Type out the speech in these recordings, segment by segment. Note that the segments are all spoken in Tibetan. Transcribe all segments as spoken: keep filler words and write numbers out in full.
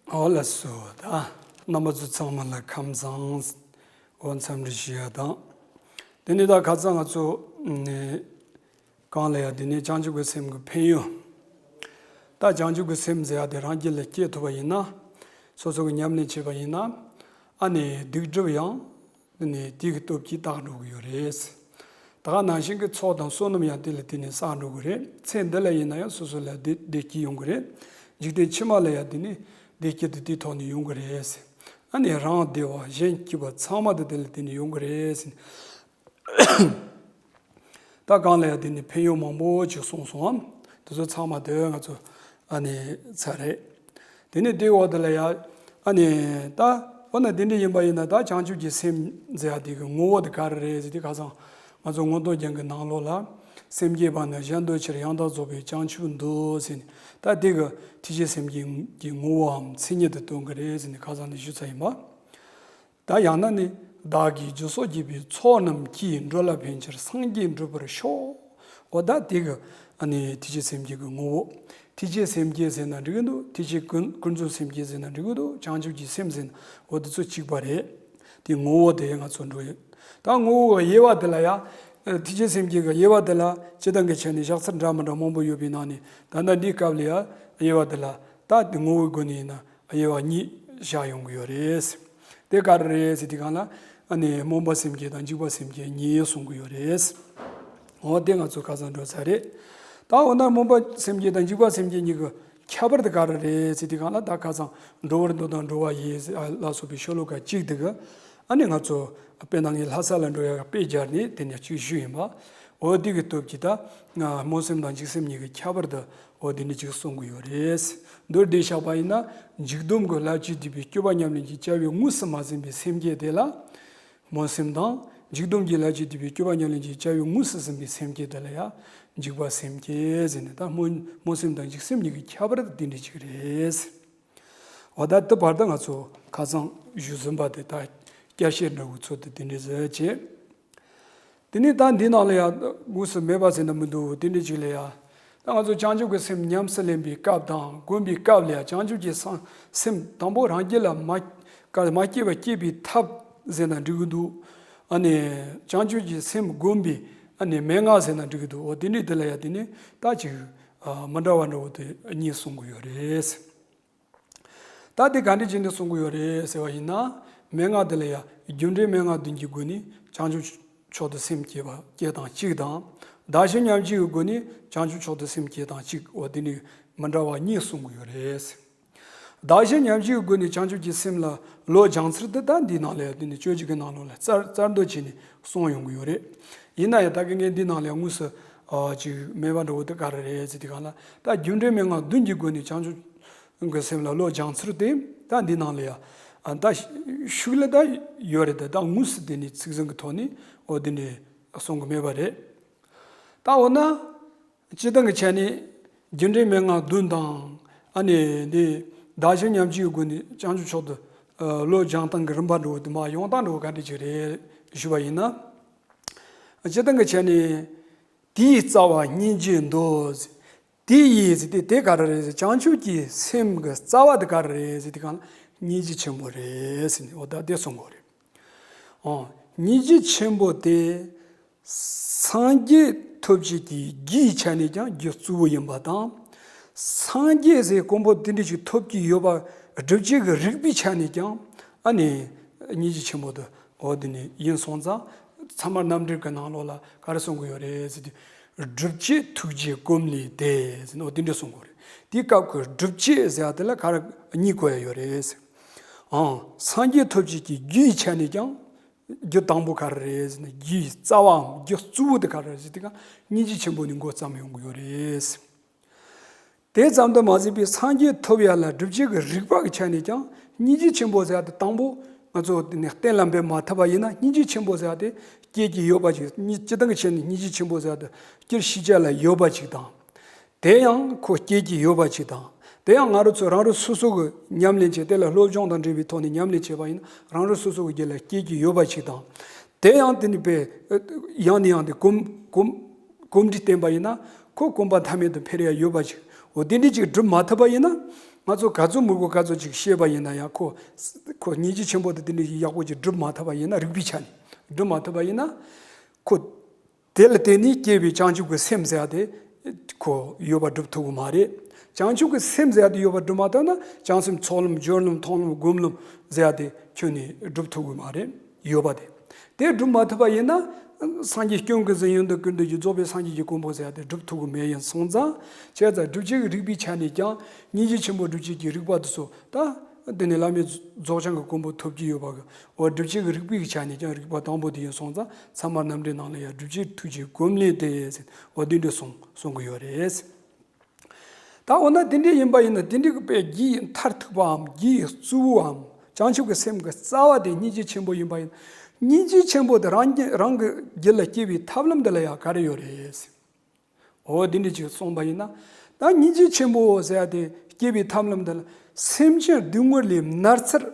འོ་ལགས་སོ། ད་རྣམ་པ་ཚོ་ཚང་མ་ལ་ཁམས་བཟང་། འོ་འཚམས་འདྲི་ཞུ་ཡ་དང་། དེ་ནས་ད་ཁ་སང་ང་ཚོ་ནས་གང་ལ་ཡ་དེ་ནས་བྱང་ཆུབ་ཀྱི་སེམས་ཀྱི་ཕན་ཡོན། ད་བྱང་ཆུབ་ཀྱི་སེམས་ཟེར་ཡ་དེ་རང་རྒྱུད་ལ་སྐྱེ་ཐུབ་པ་ཡིན་ན། སོ་སོ་གི་ཉམས་ལེན་བྱེད་པ་ཡིན་ན། ཨ་ནི་སྡིག་སྒྲིབ་ཡང་དེ་ནས་དེ་གི་སྟོབས་ཀྱིས་དག་འགྲོ་གི་ཡོད་རེད། ད་ག་ནང་བཞིན་གྱི་ཚོགས་དང་བསོད་ནམས་ཡང་དེ་ལ་དེ་ནས་བསགས་འགྲོ་གི་རེད། ཚེ་འདི་ལ་ཡིན་ན་ཡང་སོ་སོ་ལ་བདེ་བདེ་སྐྱིད་ཡོང་གི་རེད། འཇིག་རྟེན་ཕྱི་མ་ལ་ཡང་དེ་ནས་བདེ་སྐྱིད་དེ་དེའི་ཐོག་ནས་ཡོང་གི་རེད། ཨ་ནི་རང་བདེ་བ་གཞན་སྐྱིད་པ་ཚང་མ་དེ་དེ་ལ་དེ་ནས་ཡོང་གི་རེད། ད་གང་ལ་ཡང་དེ་ནི་ཕན་ཡོན་མང་པོ་ཅིག་གསུངས་སོང་ངམ། དེ་ཚོ་ཚང་མ་དེ་ང་ཚོ་ཨ་ནི་ཚར་རེད། དེ་ནི་དེའི་འོག་དེ་ལ་ཡང་ཨ་ནི་ད་འོ་ན་དེ་འདྲ་ཡིན་པ་ཡིན་ན། ད་བྱང་ཆུབ་ཀྱི་སེམས་ཟེར་ཡ་དེ་གི་ངོ་བོ་དེ་ག་རེ་རེད་ཟེར་དུས། ཁ་སང་ང་ཚོ་མངོན་རྟོགས་རྒྱན་གྱི་ནང་ལོགས་ལ། སེམས་བསྐྱེད་པ་ནི་གཞན་དོན་ཕྱིར། ཡང་དག་རྫོགས་པའི་བྱང་ཆུབ་འདོད་ཟེར་ནས། ད་དེ་གི་ཐེག་ཆེན་སེམས་བསྐྱེད་ཀྱི་ངོ་བོའམ་མཚན་ཉིད་དེ་སྟོན་གི་རེད་ཟེར་ནས་ཁ་སང་ནས་ཞུ་ཚར་ཡིན་པ། ད་ཡང་ན་ནི། བདག་གིས་སྦྱིན་སོགས་བགྱིས་པའི་ཚོགས་རྣམས་ཀྱིས། འགྲོ་ལ་ཕན་ཕྱིར་སངས་རྒྱས་འགྲུབ་པར་ཤོག། འོ་ད་དེ་གི་ཨ་ནི་ཐེག་ཆེན་སེམས་བསྐྱེད་ཀྱི་ངོ་བོ། ཐེག་ཆེན་སེམས་བསྐྱེད་ཟེར་ན་འགྲིག་གི་འདུག། ཐེག་ཆེན་ཀུན་ཀུན་རྫོབ་སེམས་བསྐྱེད་ཟེར་ན་འགྲིག་གི་འདུག། བྱང་ཆུབ་ཀྱི་སེམས་ཟེར་ན། འོ་དེ་ཚོ་གཅིག་པ་རེད། དེ་ངོ་བོ་དེ་ང་ཚོ་འགྲོ་ཡོད། ད་ངོ་བོ་གི་དབྱེ་བ་དེ་ལ་ཡ། ཐེག་ཆེན་སེམས་བསྐྱེད་ཀྱི་དབྱེ་བ་དེ་ལ་སྤྱིར་བཏང་གི་ཆ་ནས་བཞག་ཚུལ་འདྲ་མི་འདྲ་མང་པོ་ཡོད་པའི་ནང་ནས། ད་ལྟ་འདིའི་སྐབས་ལ་ཡ་དབྱེ་བ་དེ་ལ། ད་དེ་ངོ་བོའི་སྒོ་ནས་ཡིན་ན། དབྱེ་བ་གཉིས་བཞག་ཡོང་གི་ཡོད་རེད། དེ་ག་རེ་རེད་ཟེར་དུས་སྒང་ལ། ཨ་ནི་སྨོན་པ་སེམས་བསྐྱེད་དང་འཇིགས་པ་སེམས་བསྐྱེད་གཉིས་གསུང་གི་ཡོད་རེད། འོ་དེ་ང་ཚོ་ཁ་སང་འགྲོ་ཚར་རེད། ད་འོ་ན་སྨོན་པ་སེམས་བསྐྱེད་དང་འཇིགས་པ་སེམས་བསྐྱེད་གཉིས་ཀྱི་ཁྱད་པར་དེ་ག་རེ་རེད་ཟེར་དུས་སྒང་ལ། ད་ཁ་སང་འགྲོ་བར་འདོད་དང་འགྲོ་བ་ཡི་ལ་སོགས་པའི་ཤོ་ལོ་ཀ་གཅིག་དེ་གི། ཨ་ནི་ང་ཚོ་དཔེར་ན་ངས་ལྷ་ས་ལ་འགྲོ་ཡག་དཔེ་སྦྱར་ནས་དེ་ནས་གཅིག་ཞུས་ཡིན་པ། འོ་དེ་གི་སྟོབས་ཀྱིས་ད་སྨོན་སེམས་དང་འཇིགས་སེམས་གཉིས་ཀྱི་ཁྱད་པར་དེ། འོ་དེ་འདྲ་ཅིག་གསུང་གི་ཡོད་རེད། མདོར་བསྡུས་བཞག་པ་ཡིན་ན། འཇིག་སྡོམ་གྱི་བསླབ་བྱའི་སྡིག་པའི་སྐྱོ་བ་ཉམས་ལེན་གྱི་བྱ་བའི་དངོས་སུ་མ་ཟིན་པའི་སེམས་བསྐྱེད་དེ་ལ་སྨོན་སེམས་དང་། འཇིག་སྡོམ་གྱི་བསླབ་བྱའི་སྡིག་པའི་སྐྱོ་བ་ཉམས་ལེན་གྱི་བྱ་བའི་དངོས་སུ་ཟིན་པའི་སེམས་བསྐྱེད་དེ་ལ་ཡང་འཇིགས་པ་སེམས་བསྐྱེད་ཟེར་ནས། ད་སྨོན་སྨོན་སེམས་དང་འཇིགས་སེམས་གཉིས་ཀྱི་ཁྱད་པར་དེ་འདྲ་ཅིག་རེད། འོ་ད་དེ་བར་དུ་ང་ཚོ་ཁ་སང་ཞུས་ཟིན་པ་དེ། ད་བསྐྱར་བཤད་འདྲ་བོ་ཚོ་དེ་དེ་འདྲ་ཟེར་བྱས། དེ་ནས་ད་འདི་ནང་ལ་ཡང་དངོས་སུ་མེད་པ་ཟེར་ན་མི་འདུག། དེ་འདྲ་ཅིག་ལ་ཡང་། ད་ང་ཚོ་བྱང་ཆུབ་ཀྱི་སེམས་ཉམས་སུ་ལེན་པའི་སྐབས་དང་སྒོམ་པའི་སྐབས་ལ་ཡང་། བྱང་ཆུབ་ཀྱི་སེམས་སེམས་དང་པོ་རང་རྒྱུད་ལ་མ་ག་མ་སྐྱེས་པ་སྐྱེས་པའི་ཐབས་ཟེར་ན་འགྲིག་གི་འདུག། ཨ་ནི་བྱང་ཆུབ་ཀྱི་སེམས་སྒོམ་པའི་ཨ་ནི་མན་ངག་ཟེར་ན་འགྲིག་གི་འདུག། འོ་དེ་འདྲའི་དེ་ལ་ཡང་དེ་ནས་ད་ཅིག་ཨ་མི་འདྲ་བ་འདྲ་བོ་དེ་གཉིས་གསུང་གི་ཡོད་རེད། ད་དེ་ག་འདྲ་བྱས་ནས་གསུང་གི་ཡོད་རེད་ཟེར་བ་ཡིན་ན། མན་ངག་དེ་ལ་ཡང་རྒྱུ་འབྲས་མན་ངག་བདུན་གྱི་སྒོ་ནས་བྱང་ཆུབ་མཆོག་ཏུ་སེམས་བསྐྱེད་པ་བསྐྱེད་སྟངས་གཅིག་དང་། བདག་གཞན་མཉམ་བརྗེའི་སྒོ་ནས་བྱང་ཆུབ་མཆོག་ཏུ་སེམས་བསྐྱེད་སྟངས་གཅིག། འོ་དེ་ནི་མི་འདྲ་བ་གཉིས་གསུང་གི་ཡོད་རེད། བདག་གཞན་མཉམ་བརྗེའི་སྒོ་ནས་བྱང་ཆུབ་ཀྱི་སེམས་ལ་བློ་སྦྱང་ཚུལ་དེ་ད་འདིའི་ནང་ལ་ཡང་དེ་ནི་སྤྱོད་འཇུག་གི་ནང་ལོགས་ལ་གསར་གསར་འདོན་བྱས་ནས་གསུངས་ཡོང་གི་ཡོད་རེད། ཡིན་ན་ཡང་ད་གིན་ངས་འདིའི་ནང་ལ་ཡང་དངོས་སུ་ཨ་ཅིག་མེད་པ་འདྲ་བོ་དེ་ག་རེ་རེད་ཟེར་དུས་སྒང་ལ། ད་རྒྱུ་འབྲས་མན་ངག་བདུན་གྱི་སྒོ་ནས་བྱང་ཆུབ་གི་སེམས་ལ་བློ་སྦྱང་ཚུལ་དེ་ད་འདི་ནང་ལ་ཡང་ཨ་ད་ཤུགས་ལ་ད་ཡོད་རེད། ད་ད་དངོས་སུ་དེ་ནི་ཚིག་ཟིན་གྱི་ཐོག་ནས་འོ་དེ་འདྲ་གསུང་གི་མེད་པ་རེད། ད་འོ་ན་སྤྱིར་བཏང་གི་ཆ་ནས་རྒྱུ་འབྲས་མན་ངག་བདུན་དང་། ཨ་ནི་འདི་བདག་གཞན་མཉམ་བརྗེའི་སྒོ་ནས་བྱང་ཆུབ་མཆོག་ཏུ་ཨ་བློ་སྦྱང་སྟངས་ཀྱི་རིམ་པ་འདྲ་བོ་དེ་མ་ཡོང་སྟངས་འདྲ་བོ་ག་འདྲ་ཅིག་རེད་ཞུས་པ་ཡིན་ན། སྤྱིར་བཏང་གི་ཆ་ནས། དེའི་རྩ་བ་སྙིང་རྗེ་འདོད། དེ་ཡིས་ཟེར་དེ་དེ་ག་རེ་རེད་ཟེར། བྱང་ཆུབ་ཀྱི་སེམས་ཀྱི་རྩ་བ་དེ་ག་རེ་རེད་ཟེར་དུས་སྒང་ལ་སྙིང་རྗེ་ཆེན་པོ་རེད་ཟེར་ནས་འོ་ད་དེ་གསུང་གི་ཡོད་རེད། ཨོ། སྙིང་རྗེ་ཆེན་པོ་དེ་སངས་རྒྱས་ཐོབ་བྱེད་ཀྱི་རྒྱུའི་ཆ་ནས་ཀྱང་རྒྱུ་གཙོ་བོ་ཡིན་པ་དང་། སངས་རྒྱས་ཟེར་གོ་འཕང་དེ་འདྲ་ཞིག་ཐོབ་ཀྱི་ཡོད་པ། སྒྲུབ་བྱེད་ཀྱི་རིགས་པའི་ཆ་ནས་ཀྱང་ཨ་ནི་སྙིང་རྗེ་ཆེན་པོ་དེ། འོ་དེ་ནི་ཡིན་སོང་ཙང་། ཚད་མ་རྣམ་འགྲེལ་གྱི་ནང་ལོགས་ལ་ག་རེ་གསུང་གི་ཡོད་རེད་ཟེར་དུས། སྒྲུབ་བྱེད་ཐུགས་རྗེ་གོམས་ལས་འདས་ཟེར་ནས་འོ་དེ་འདྲ་གསུང་གི་ཡོད་རེད། དེའི་སྐབས་ཀྱི་སྒྲུབ་བྱེད་ཟེར་ཡ་དེ་ལ་ག་རེ་གཉིས་བཀོད་ཡ་ཡོད་རེད་ཟེར། ཨང་། སངས་རྒྱས་ཐོབ་བྱེད་ཀྱི་རྒྱུའི་ཆ་ནས་ཀྱང་། རྒྱུ་དང་པོ་ག་རེ་རེད་ཟེར་ན། རྒྱུའི་རྩ་བའམ་རྒྱུ་གཙོ་བོ་དེ་ག་རེ་རེད་ཟེར་དུས་སྒང་སྙིང་རྗེ་ཆེན་པོ་ནས་འགོ་བརྩམས་ཡོང་གི་ཡོད་རེད་ཟེར། དེ་ཙམ་དུ་མ་ཟད་པའི་སངས་རྒྱས་ཐོབ་ཡ་ལ་སྒྲུབ་བྱེད་ཀྱི་རིགས་པ་གི་ཆ་ནས་ཀྱང་སྙིང་རྗེ་ཆེན་པོ་ཟེར་ཡ་དེ་དང་པོ་ང་ཚོ་དེ་ནས་གཏན་ལ་འབེབས་མ་ཐུབ་པ་ཡིན་ན། སྙིང་རྗེ་ཆེན་པོ་ཟེར་ཡ་དེ་སྐྱེས་ཀྱི་ཡོད་པ་ཅིག། སྙིང་སྤྱིར་བཏང་གི་ཆ་ནས་སྙིང་རྗེ་ཆེན་པོ་ཟེར་ཡ་དེ་སྤྱིར་ཤེས་བྱ་ལ་ཡོད་པ་ཅིག་དང་། དེ་ཡང་ཁོ་སྐྱེས་ཀྱི་ཡོད་པ་ཅིག་དང་། དེ་ཡང་ང་རང་ཚོ་རང་རང་སོ་སོ་གི་ཉམས་ལེན་བྱས། དེ་ལ་སློབ་སྦྱོང་དང་འབྲེལ་བའི་ཐོག་ནས་ཉམས་ལེན་བྱས་པ་ཡིན་ན། རང་རང་སོ་སོ་གི་རྒྱུད་ལ་སྐྱེས་ཀྱི་ཡོད་པ་ཅིག་དང་། དེ་ཡང་དེ་ནི་པའི་ཡང་ནས་ཡང་དུ་གོམས་གོམས་གོམས་འདྲིས་བསྟེན་པ་ཡིན་ན། ཁོ་གོམས་པ་མཐའ་མེད་དུ་འཕེལ་ཡ་ཡོད་པ་ཅིག། འོ་དེ་འདྲ་ཅིག་སྒྲུབ་མ་ཐུབ་པ་ཡིན་ན། ང་ཚོ་ག་ཚོད་མི་དགོས་ག་ཚོད་ཅིག་བཤད་པ་ཡིན་ན་ཡང་ཁོ། ཁོ་སྙིང་རྗེ་ཆེན་པོ་དེ་དེ་འདྲ་ཡག་པོ་ཅིག་སྒྲུབ་མ་ཐུབ་པ་ཡིན་ན། རིགས་པའི་ཆ་ནས་སྒྲུབ་མ་ཐུབ་པ་ཡིན་ན། ཁོ་དེ་ལ་བརྟེན་ནས་སྐྱེས་པའི་བྱང་ཆུབ་ཀྱི་སེམས་ཟེར་ཡ་དེ་ཁོ་ཡོད་པ་སྒྲུབ་ཐུབ་ཀྱི་མ་རེད། བྱང་ཆུབ་ཀྱི་སེམས་ཟེར་ཡ་དེ་ཡོད་པ་སྒྲུབ་མ་ཐུབ་ན། བྱང་སེམས་ཚོགས་ལམ་སྦྱོར་ལམ་མཐོང་ལམ་སྒོམ་ལམ་ཟེར་ཡ་དེ་ཁྱོན་ནས་སྒྲུབ་ཐུབ་ཀྱི་མ་རེད། ཡོད་པ་དེ། དེ་སྒྲུབ་མ་ཐུབ་པ་ཡིན་ན། སངས་རྒྱས་སྐྱོན་ཀུན་ཟད་ཡོན་ཏན་ཀུན་ལྡན་གྱི་རྫོགས་པའི་སངས་རྒྱས་ཀྱི་གོ་འཕང་ཟེར་ཡ་དེ་སྒྲུབ་ཐུབ་ཀྱི་མེད་ཡིན་སོང་ཙང་། བྱས་ཙང་སྒྲུབ་བྱེད་ཀྱི་རིགས་པའི་ཆ་ནས་ཀྱང་སྙིང་རྗེ་ཆེན་པོ་སྒྲུབ་བྱེད་ཀྱི་རིགས་པ་དེ་ཚོ་ད། དེ་ནས་བླ་མེད་རྫོགས་བྱང་གི་གོ་འཕང་ཐོབ་ཀྱི་ཡོད་པ་གི། འོ་སྒྲུབ་བྱེད་ཀྱི་རིགས་པའི་ཆ་ནས་ཀྱང་རིགས་པ་དང་པོ་དེ་ཡིན་སོང་ཙང་། ཚད་མ་རྣམ་འགྲེལ་ནང་ལ་ཡང་སྒྲུབ་བྱེད་ཐུགས་རྗེའི་སྒོམ་ལས་ཏེ་ཟེར། འོ་དེ་འདྲ་གསུང་གསུང་གི་ཡོད་རེད། ད་འོ་ན་དེ་འདྲ་ཡིན་པ་ཡིན་ན། དེ་འདྲའི་གི་དཔེ་རྒྱུའི་མཐར་ཐུག་པའམ་རྒྱུའི་གཙོ་བོའམ་བྱང་ཆུབ་ཀྱི་སེམས་ཀྱི་རྩ་བ་དེ་སྙིང་རྗེ་ཆེན་པོ་ཡིན་པ་ཡིན། སྙིང་རྗེ་ཆེན་པོ་དེ་རང་གི་རང་གི་རྒྱུད་ལ་སྐྱེ་བའི་ཐབས་ལམ་འདི་ལ་ཡང་ག་རེ་ཡོད་རེད། འོ་དེ་འདྲ་ཅིག་གསུངས་པ་ཡིན་ན། ད་སྙིང་རྗེ་ཆེན་པོ་ཟེར་ཡ་དེ་སྐྱེ་བའི་ཐབས་ལམ་འདི་ལ་སེམས་ཅན་སྡུག་བསྔལ་ལས་མནར་ཚུལ་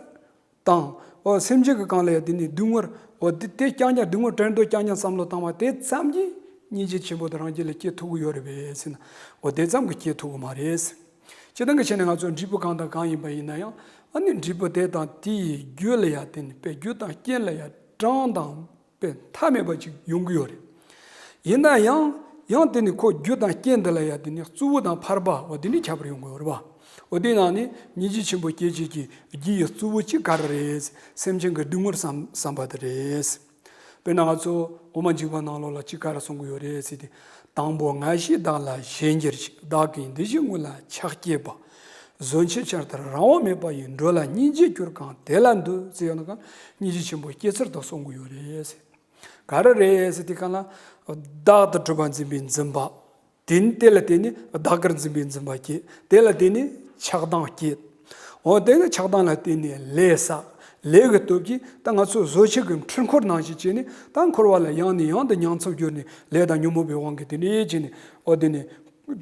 དང་། འོ་སེམས་ཅན་གྱི་སྒང་ལ་ཡང་དེ་ནི་སྡུག་བསྔལ། འོ་དེ་དེ་རྐྱང་རྐྱང་སྡུག་བསྔལ་བྲལ་འདོད་རྐྱང་རྐྱང་བསམ་བློ་བཏང་བ་དེ་ཙམ་གྱིས་སྙིང་རྗེ་ཆེན་པོ་དེ་རང་རྒྱུད་ལ་སྐྱེ་ཐུབ་ཀྱི་ཡོད་རེད་པས་ཟེར་ན། འོ་དེ་ཙམ་གྱིས་སྐྱེ་ཐུབ་ཀྱི་མ་རེད། སྤྱིར་བཏང་གི་ཆ་ནས་ང་ཚོ་འབྲས་བུ་གང་དང་གང་ཡིན་པ་ཡིན་ན་ཡང་། ཨ་ནི་འབྲས་བུ་དེ་དང་དེའི་རྒྱུ་ལ་ཡང་དེ་ནི་དཔེ་རྒྱུ་དང་རྐྱེན་ལ་ཡང་གྲངས་དང་དཔེ་མཐའ་མེད་པ་ཅིག་ཡོང་གི་ཡོད་རེད། ཡིན་ན་ཡང་། ཡང་དེ་ནི་ཁོ་རྒྱུ་དང་རྐྱེན་འདི་ལ་ཡང་དེ་ནི་གཙོ་བོ་དང་ཕར་པ། འོ་དེ་ནི་ཁྱད་པར་ཡོང་གི་ཡོད་རེད་པ། འོ་དེ་ནང་ནས་སྙིང་རྗེ་ཆེན་པོ་སྐྱེ་བྱེད་ཀྱི་རྒྱུ་ཡི་གཙོ་བོ་གཅིག་ག་རེ་རེད། སེམས་ཅན་གྱི་སྡུག་བསྔལ་བསམ་བསམ་པ་དེ་རེད། དཔེར་ན་ང་ཚོ་འོ་མ་འཇིགས་པ་ནང་ལོགས་ལ་གཅིག་ག་རེ་གསུང་གི་ཡོད་རེད་ཟེར་ཏེ། དང་པོ་ང་ཞེས་བདག་ལ་ཞེན་གྱུར་ཅིག། བདག་གི་འདི་ཞེས་དངོས་ལ་ཆགས་སྐྱེས་པ། བཟོད་ཆེན་ཆར་ལྟར་རང་དབང་མེད་པ་ཡི། འགྲོ་ལ་སྙིང་རྗེ་གྱུར་གང་དེ་ལ་འདུད། ཟེར་ཡོད་ན་གང་སྙིང་རྗེ་ཆེན་པོ་སྐྱེ་ཚུལ་དུ་གསུང་གི་ཡོད་རེད་ཟེར། ག་རེ་རེད་ཟེར་དུས་སྒང་ལ། བདག་ཏུ་གྲུབ་པ་འཛིན་པའི་འཛིན་པ། དེ་ནི་དེ་ལ་བརྟེན་ནས་བདག་གིར་འཛིན་པའི་འཛིན་པ་སྐྱེ། དེ་ལ་བརྟེན་ནས་ཆགས་སྡང་སྐྱེ། འོ་དེ་ནི་ཆགས་སྡང་ལ་བརྟེན་ནས་ལས་བསགས། ལས་ཀྱི་སྟོབས་ཀྱིས་ད་ང་ཚོ་བཟོད་བྱེད་ཀྱི་འཕྲུལ་འཁོར་ནང་བཞིན་བྱས་ནས། ད་འཁོར་བ་ལ་ཡང་ནས་ཡང་དུ་མྱོང་ཚུལ་གྱུར་ནས། ལས་དང་ཉོན་མོངས་པའི་དབང་གིས་དེ་འདྲ་བྱས་ནས། འོ་དེ་ནི།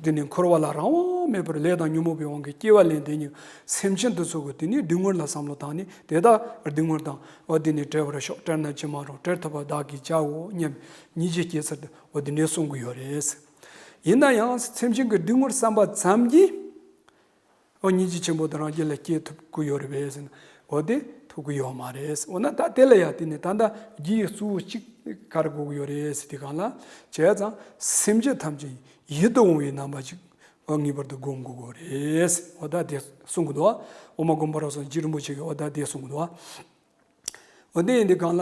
དེ་ནི་འཁོར་བ་ལ་རང་དབང་མེད་པར་ལས་དང་ཉོན་མོངས་པའི་དབང་གིས་སྐྱེ་བ་ལེན་དེ་ཉིད་སེམས་ཅན་དེ་ཚོ་གི་དེ་ནི་སྡུག་བསྔལ་ལ་བསམ་བློ་བཏང་ནས། དེ་དག་སྡུག་བསྔལ་དང་། འོ་དེ་ནི་བྲལ་བར་ཤོག། བྲལ་ན་ཅི་མ་རུང་། བྲལ་ཐུབ་པ་བདག་གིས་བྱའོ་སྙམ། སྙིང་རྗེ་སྐྱེ་ཚུལ་དུ་འོ་དེ་འདྲ་གསུང་གི་ཡོད་རེད། ཡིན་ན་ཡང་སེམས་ཅན་གྱི་སྡུག་བསྔལ་བསམ་པ་ཙམ་གྱིས། འོ་སྙིང་རྗེ་ཆེན་པོ་དེ་རང་རྒྱུད་ལ་སྐྱེ་ཐུབ་ཀྱི་ཡོད་རེད་པས་ཟེར་ན། འོ་དེ་ཐུབ་ཀྱི་ཡོད་མ་རེད། འོ་ན་ད་དེ་ལ་ཡང་དེ་ནི་ད་ལྟ་རྒྱུ་ཡི་གཙོ་བོ་གཅིག་ག་རེ་དགོས་ཀྱི་ཡོད་རེད་ཟེར་དུས་སྒང་ལ། བྱས་ཙང་སེམས་ཅན་ཐམས་ཅད་ཡིད་དུ་འོང་བའི་རྣམ་པ་ཅིག་འོ་ངེས་པར་དུ་སྒོམ་དགོས་ཀྱི་རེད། འོ་ད་དེ་གསུང་གི་འདུག། འོ་མ་དགོན་པ་རབ་གསལ་རྗེ་རིན་པོ་ཆེ་གིས་འོ་ད་དེ་གསུང་གི་འདུག། འོ་དེ་ཡིན་དུས་སྒང་ལ།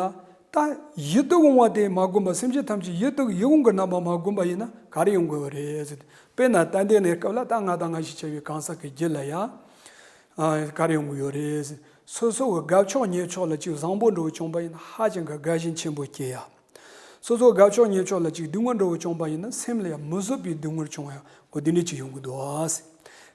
ད་ཡིད་དུ་འོང་བ་དེ་མ་བསྒོམས་པ། སེམས་ཅན་ཐམས་ཅད་ཡིད་དུ་ཡིད་འོང་གི་རྣམ་པ་མ་བསྒོམས་པ་ཡིན་ན་ག་རེ་ཡོང་གི་ཡོད་རེད་ཟེར་ཏེ། དཔེར་ན་ད་ལྟའི་གནས་སྐབས་ལ་ད་ང་དང་ང་ཞེས་བྱ་བའི་གང་ཟག་གི་རྒྱུད་ལ་ཡང་། ཨ། ག་རེ་ཡོང་གི་ཡོད་རེད་ཟེར། སོ་སོ་གི་དགའ་ཕྱོགས་ཉེ་ཕྱོགས་ལ་ཅིག་བཟང་པོ་འདྲ་བོ་བྱུང་པ་ཡིན་ན་ཧ་ཅང་གི་དགའ་ཞེན་ཆེན་པོ་སྐྱེ་ཡ། སོ་སོ་དགའ་ཕྱོགས་ཉེ་ཕྱོགས་ལ་ཅིག་སྡུག་བསྔལ་འདྲ་བོ་བྱུང་པ་ཡིན་ན་སེམས་ལ་ཡང་མི་བཟོད་པའི་སྡུག་བསྔལ་བྱུང་ཡ། འོ་དེ་འདྲ་ཅིག་ཡོང་གི་འདུག་ཨ།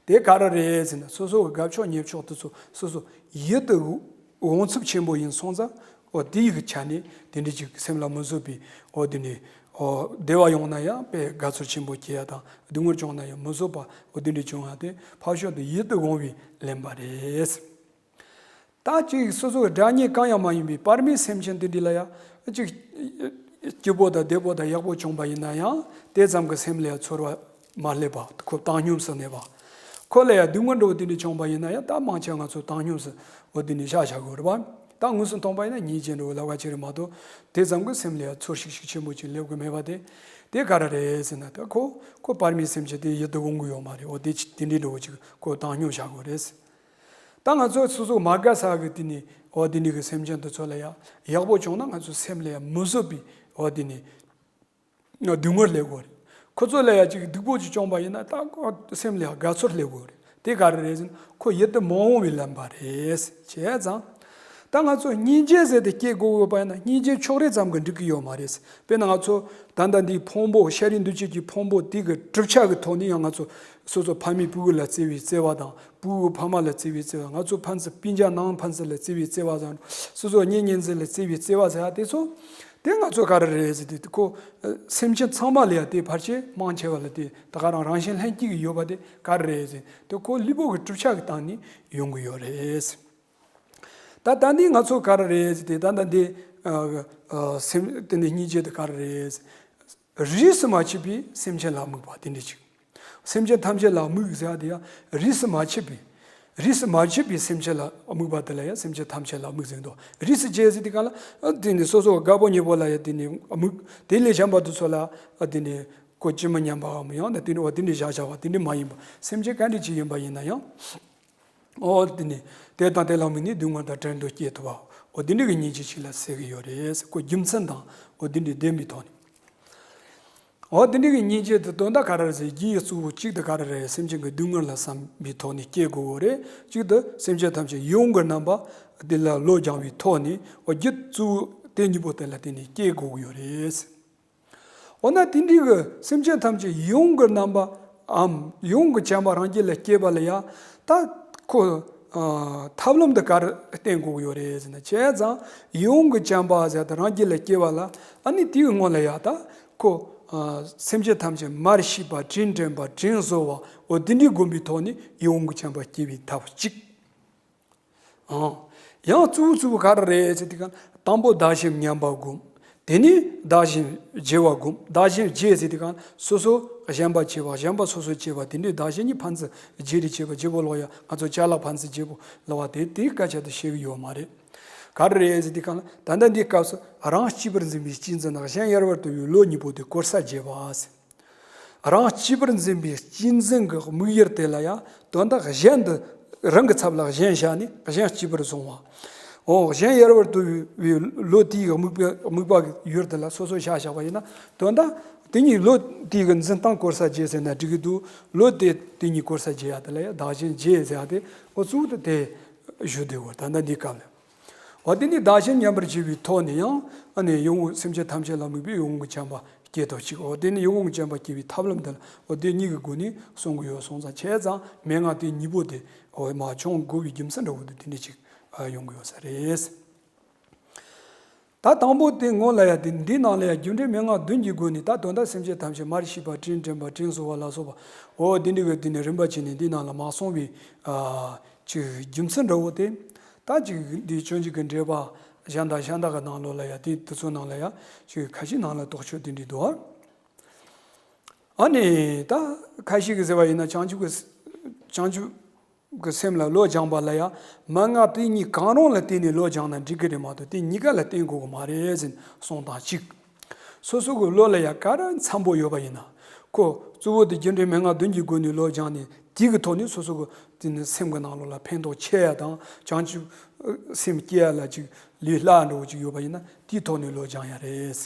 དེ་ག་རེ་རེད་ཟེར་ན། སོ་སོ་གི་དགའ་ཕྱོགས་ཉེ་ཕྱོགས་དེ་ཚོ་སོ་སོ་ཡིད་དུ་འོང་ཚབས་ཆེན་པོ་ཡིན་སོང་ཙང་། འོ་དེ་ཡི་གི་ཆ་ནས་དེ་འདྲ་ཅིག་སེམས་ལ་མི་བཟོད་པའི། འོ་དེ་ནས། འོ་བདེ་བ་ཡོང་ན་ཡང་དཔེ་དགའ་ཚོར་ཆེན་པོ་སྐྱེ་ཡ་དང་། སྡུག་བསྔལ་བྱུང་ན་ཡང་མི་བཟོད་པ། འོ་དེ་འདྲ་བྱུང་ཡ་དེ་ཕར་ཕྱོགས་དེ་ཡིད་དུ་འོང་བའི་ལེན་པ་རེད། ད་ཅིག་སོ་སོའི་དགྲ་གཉེན་གང་ཡང་མ་ཡིན་པའི་བར་མའི་སེམས་ཅན་དེ་འདྲ་ལ་ཡང་ཅིག་སྐྱིད་པོ་དང་བདེ་པོ་དང་ཡག་པོ་བྱུང་པ་ཡིན་ན་ཡང་དེ་ཙམ་གྱིས་སེམས་ལ་ཡང་ཚོར་བ་མ་སླེབས་པ། ཁོ་བཏང་སྙོམས་སུ་གནས་པ། ཁོ་ལ་ཡང་སྡུག་བསྔལ་འདྲ་བོ་དེ་འདྲ་བྱུང་པ་ཡིན་ན་ཡང་ད་མང་ཆེ་ང་ཚོ་བཏང་སྙོམས་སུ་འོ་དེ་འདྲ་བཞག་བཞག་དགོས་རེད་པ། ད་དངོས་སུ་མཐོང་པ་ཡིན་ན་ཉེས་ཅན་འདྲ་བོ་ལབ་ཀ་ཅིག་རེད་མ་གཏོགས། དེ་ཙམ་གྱིས་སེམས་ལ་ཡང་ཚོར་ཤིག་ཤིག་ཆེན་པོ་ཅིག་སླེབས་ཀྱི་མེད་པ་དེ། དེ་ག་རེ་རེད་ཟེར་ན། ད་ཁོ་ཁོ་བར་མའི་སེམས་ཅན་དེ་ཡིད་དུ་འོང་གི་ཡོད་མ་རེད། འོ་དེ་དེ་འདྲའི་འདྲ་བོ་ཅིག་ཁོ་བཏང་སྙོམས་བཞག་དགོས་རེད། ད་ང་ཚོ་སོ་སོ་མ་དགའ་ས་གི་དེ་ནས་འོ་དེ་འདྲའི་གི་སེམས་ཅན་དེ་ཚོ་ལ་ཡང་ཡག་པོ་བྱུང་ན་ང་ཚོ་སེམས་ལ་ཡང་མི་བཟོད་པའི་འོ་དེ་ནས་སྡུག་བསྔལ་སླེབས་དགོས་རེད། ཁོ་ཚོ་ལ་ཡང་ཅིག་སྡུག་པོ་ཅིག་བྱུང་པ་ཡིན་ན་ད་ཁོ་སེམས་ལ་ཡང་དགའ་ཚོར་སླེབས་དགོས་རེད། དེ་ག་རེ་རེད་ཟེར་ན་ཁོ་ཡིད་དུ་མི་འོང་བའི་ལེན་པ་རེད། བྱས་ཙང་། ད་ང་ཚོ་སྙིང་རྗེ་ཟེར་དེ་སྐྱེ་དགོས་དགོས་པ་ཡིན་ན་སྙིང་རྗེ་ཕྱོགས་རིས་ཙམ་གྱིས་འགྲིག་གི་ཡོད་མ་རེད། དཔེར་ན་ང་ཚོ་ད་ལྟ་འདིའི་ཕུང་པོ་ཤ་རུས་འདུ་བྱེད་ཀྱི་ཕུང་པོ་དེ་གི་གྲུབ་ཆ་གི་ཐོག་ནས་ཡང་ང་ཚོ་སོ་སོ་ཕ་མས་སྤུ་གུ་ལ་བརྩེ་བའི་བརྩེ་བ་དང་། སྤུ་གུ་ཕ་མ་ལ་བརྩེ་བའི་བརྩེ་བ། ང་ཚོ་ཕན་ཚུན་སྤུན་ཀྱག་ནང་ཕན་ཚུན་ལ་བརྩེ་བའི་བརྩེ་བ་དང་། སོ་སོ་གཉེན་ཉེ་ཚན་ལ་བརྩེ་བའི་བརྩེ་བ་ཟེར་ཡ་དེ་ཚོ། དེ་ང་ཚོ་ག་རེ་རེད་ཟེར་དུས་ཁོ་སེམས་ཅན་ཚང་མ་ལ་ཡང་དེ་ཕལ་ཆེར་མང་ཆེ་བ་ལ་དེ་ད་ག་རང་རང་བཞིན་ལྷན་སྐྱེས་ཀྱི་ཡོད་པ་དེ་ག་རེ་རེད་ཟེར་དུས་ཁོ་ལུས་པོ་གི་གྲུབ་ཆ་གི་སྟེང་ནས་ཡོང་གི་ཡོད་རེད། ད་ད་འདི་ང་ཚོ་ག་རེ་རེད་ཟེར་དུས་ད་ལྟ་འདི་ཨ་ཨ་སེམས་དེ་ནས་སྙིང་རྗེ་དེ་ག་རེ་རེད་ཟེར། རིས་སུ་མ་ཆད་པའི་སེམས་ཅན་ལ་དམིགས་པ་དེ་འདྲ་ཅིག། སེམས་ཅན་ཐམས་ཅད་ལ་དམིགས་ཟེར་ཡ་དེ་ཡང་རིས་སུ་མ་ཆད་པའི། རིས་སུ་མ་ཆད་པའི་སེམས་ཅན་ལ་དམིགས་པ་དེ་ལ་ཡང་སེམས་ཅན་ཐམས་ཅད་ལ་དམིགས་ཟེར་འདུག། རིས་སུ་བཅད་ཟེར་དུས་སྒང་ལ་ཨ་དེ་ནི་སོ་སོ་དགའ་པོ་ཉེ་པོ་ལ་ཡང་དེ་ནི་དམིགས། དེ་ལས་གཞན་པ་དེ་ཚོ་ལ་ཨ་དེ་ནི་ཁོ་ཅི་མི་སྙམ་པའམ། ཡང་ན་དེ་ནི་འོ་དེ་འདྲའི་བཞག་བཞག་པ་དེ་འདྲ་མ་ཡིན་པ། སེམས་ཅན་ག་འདྲ་ཅིག་ཡིན་པ་ཡིན་ན་ཡང་། འོ་དེ་ནི་དེ་དང་དེ་ལ་དམིགས་ནས་སྡུག་བསྔལ་དང་བྲལ་འདོད་སྐྱེ་ཐུབ་པ། འོ་དེ་འདྲ་གི་སྙིང་རྗེ་ཅིག་ལ་ཟེར་གི་ཡོད་རེད། ཁོ་རྒྱུ་མཚན་དང་འོ་དེ་འདྲའི་ལྡན་པའི་ཐོག་ནས། འོ་དེ་འདྲ་གི་སྙིང་རྗེ་དེ་དོན་དག་ག་རེ་རེད་ཟེར། རྒྱུ་གཙོ་བོ་གཅིག་དེ་ག་རེ་རེད། སེམས་ཅན་གྱི་སྡུག་བསྔལ་ལ་བསམ་པའི་ཐོག་ནས་སྐྱེ་དགོས་ཀྱི་རེད། གཅིག་དེ་སེམས་ཅན་ཐམས་ཅད་ཡིད་འོང་གི་རྣམ་པ་དེ་ལ་བློ་སྦྱང་བའི་ཐོག་ནས། འོ་རྒྱུ་གཙོ་བོ་དེ་གཉིས་པོ་དེ་ལ་བརྟེན་ནས་སྐྱེ་དགོས་ཀྱི་ཡོད་རེད། འོ་ན་དེ་འདྲའི་གི་སེམས་ཅན་ཐམས་ཅད་ཡིད་འོང་གི་རྣམ་པའམ་ཡིད་འོང་གི་བྱམས་པ་རང་རྒྱུད་ལ་སྐྱེས་པ་ལ་ཡང་ད་ཁོ་ཨ་ཐབས་ལམ་དེ་ག་རེ་བསྟེན་དགོས་ཀྱི་ཡོད་རེད་ཟེར་ན། བྱས་ཙང་ཡིད་འོང་གི་བྱམས་པ་ཟེར་དེ་རང་རྒྱུད་ལ་སྐྱེས་པ་ལ་ཨ་ནི་དེའི་སྔོན་ལ་ཡང་ད་ཁོ་ཨ་སེམས་ཅན་ཐམས་ཅད་མར་ཤེས་པ་དྲིན་དྲན་པ་དྲིན་གཟོ་བ། འོ་དེ་འདྲའི་སྒོམ་པའི་ཐོག་ནས་ཡིད་འོང་གི་བྱམས་པ་སྐྱེ་བའི་ཐབས་གཅིག། ཨང་། ཡང་གཙོ་བོ་གཙོ་བོ་ག་རེ་རེད་ཟེར་དུས་སྒང་། དང་པོ་བདག་གཞན་མཉམ་པ་སྒོམ། དེ་ནས་བདག་གཞན་བརྗེ་བ་སྒོམ། བདག་གཞན་བརྗེ་ཟེར་དུས་སྒང་། སོ་སོ་གཞན་པ་བརྗེ་བ། གཞན་པ་སོ་སོ་བརྗེ་བ། དེ་འདྲའི་བདག་གཞན་གཉིས་ཕན་ཚུན་བརྗེ་རེས་བྱེད་པ། བརྗེ་པོ་ལོག་ཡ། ང་ཚོ་ཅ་ལག་ཕན་ཚུན་བརྗེ་པོ་ལོག་པ་དེ་དེའི་སྐད་ཆ་དེ་བཤད་གི་ཡོད་མ་རེད། ག་རེ་རེད་ཟེར་དུས་སྒང་ལ། ད་ལྟ་འདིའི་སྐབས་སུ་རང་གཅེས་པར་འཛིན་པའི་གཅེས་འཛིན་དང་གཞན་ཡལ་བར་དོར་བའི་བློ་གཉིས་པོ་དེ་གོལ་ས་བརྗེ་བ་ཟེར། རང་གཅེས་པར་འཛིན་པའི་གཅེས་འཛིན་གྱི་དམིགས་ཡུལ་དེ་ལ་ཡང་དོན་དག་གཞན་དུ་རང་གི་ཚབ་ལ་གཞན་བཞག་ནས་གཞན་གཅེས་པར་བཟུང་བ། འོ་གཞན་ཡལ་བར་དོར་བའི་བློ་དེའི་དམིགས་པའི་དམིགས་པ་གི་ཡུལ་དེ་ལ་སོ་སོ་བཞག་བཞག་པ་ཡིན་ན། དོན་དག་དེ་གཉིས་བློ་དེའི་འཛིན་སྟངས་གོལ་ས་བརྗེ་ཟེར་ན་འགྲིག་གི་འདུག། བློ་དེ་དེ་གཉིས་གོལ་ས་བརྗེ་ཡ་དེ་ལ་ཡང་བདག་གཞན་བརྗེ་ཟེར་ཡ་དེ་འོ་གཙོ་བོ་དེ་དེ་ཞུ་བསྡད་ཡོད། ད་ལྟ་འདི་སྐབས་ལ། འོ་དེ་ནི་བདག་གཞན་མཉམ་པར་བརྗེ་བའི་ཐོག་ནས་ཡང་ཨ་ནི་ཡིད་འོང་སེམས་ཅན་ཐམས་ཅད་ལ་དམིགས་པའི་ཡིད་འོང་གི་བྱམས་པ་སྐྱེ་ཐབས་གཅིག། འོ་དེ་ནི་ཡིད་འོང་གི་བྱམས་པ་སྐྱེ་བའི་ཐབས་ལམ་དེ་ལ་འོ་དེ་གཉིས་ཀྱི་སྒོ་ནས་གསུང་གི་ཡོད་སོང་ཙང་། བྱས་ཙང་མན་ངག་དེ་གཉིས་པོ་དེ་འོ་མ་བྱུང་དགོས་པའི་རྒྱུ་མཚན་འདྲ་བོ་དེ་དེ་འདྲ་ཅིག་ཡོང་གི་ཡོད་ས་རེད། ད་དང་པོ་དེ་སྔོན་ལ་ཡ་དེ་འདི་ནང་ལ་ཡ་རྒྱུ་འབྲས་མན་ངག་བདུན་གྱི་སྒོ་ནས། ད་དོན་དག་སེམས་ཅན་ཐམས་ཅད་མར་ཤེས་པ་དྲིན་དྲན་པ་དྲིན་གཟོ་བ་ལ་སོགས་པ། འོ་དེ་འདྲ་གི་དེ་ནི་རིམ་པ་བྱས་ནས་འདི་ནང་ལ་མ་གསུངས་པའི་ཨ་ཅིག་རྒྱུ་མཚན་འདྲ་བོ་དེ། ད་ཅིག་འདི་སྤྱོད་འཇུག་གི་འགྲེལ་པ་གཞན་དང་གཞན་དག་གི་ནང་ལོགས་ལ་ཡ་དེ་དེ་ཚོ་ནང་ལ་ཡ་ཅིག་ཁ་ཤས་ནང་ལ་དོགས་གཅོད་དེ་འདྲ་འདུག། ཨ་ནི་ད་ཁ་ཤས་ཀྱིས་ཟེར་བ་ཡིན་ན། བྱང་ཆུབ་ཀྱི་བྱང་ཆུབ་ཀྱི་སེམས་ལ་བློ་སྦྱངས་པ་ལ་ཡང་མན་ངག་དེ་གཉིས་གང་རུང་ལ་བརྟེན་ནས་བློ་སྦྱངས་ན་འགྲིག་གི་རེད་མ་གཏོགས། དེ་གཉིས་ཀ་ལ་བརྟེན་དགོས་ཀྱི་མ་རེད་ཟེར་གསུངས་སྟངས་གཅིག། སོ་སོ་གི་བློ་ལ་ཡང་ག་རེ་འཚམ་པོ་ཡོད་པ་ཡིན་ན། ཁོ་གཙོ་བོ་དེ་རྒྱུ་འབྲས་མན་ངག་བདུན་གྱི་སྒོ་ནས་བློ་སྦྱངས་ནས། དེ་གི་ཐོག་ནས་སོ་སོ་གི་དེ་ནི་སེམས་ཀྱི་ནང་ལོགས་ལ་ཕན་ཐོགས་ཆེ་ཡ་དང་། བྱང་ཆུབ་སེམས་སྐྱེ་ཡ་ལ་ཅིག་ལས་སླ་འདྲ་བོ་ཅིག་ཡོད་པ་ཡིན་ན། དེའི་ཐོག་ནས་བློ་སྦྱང་ཡ་རེད།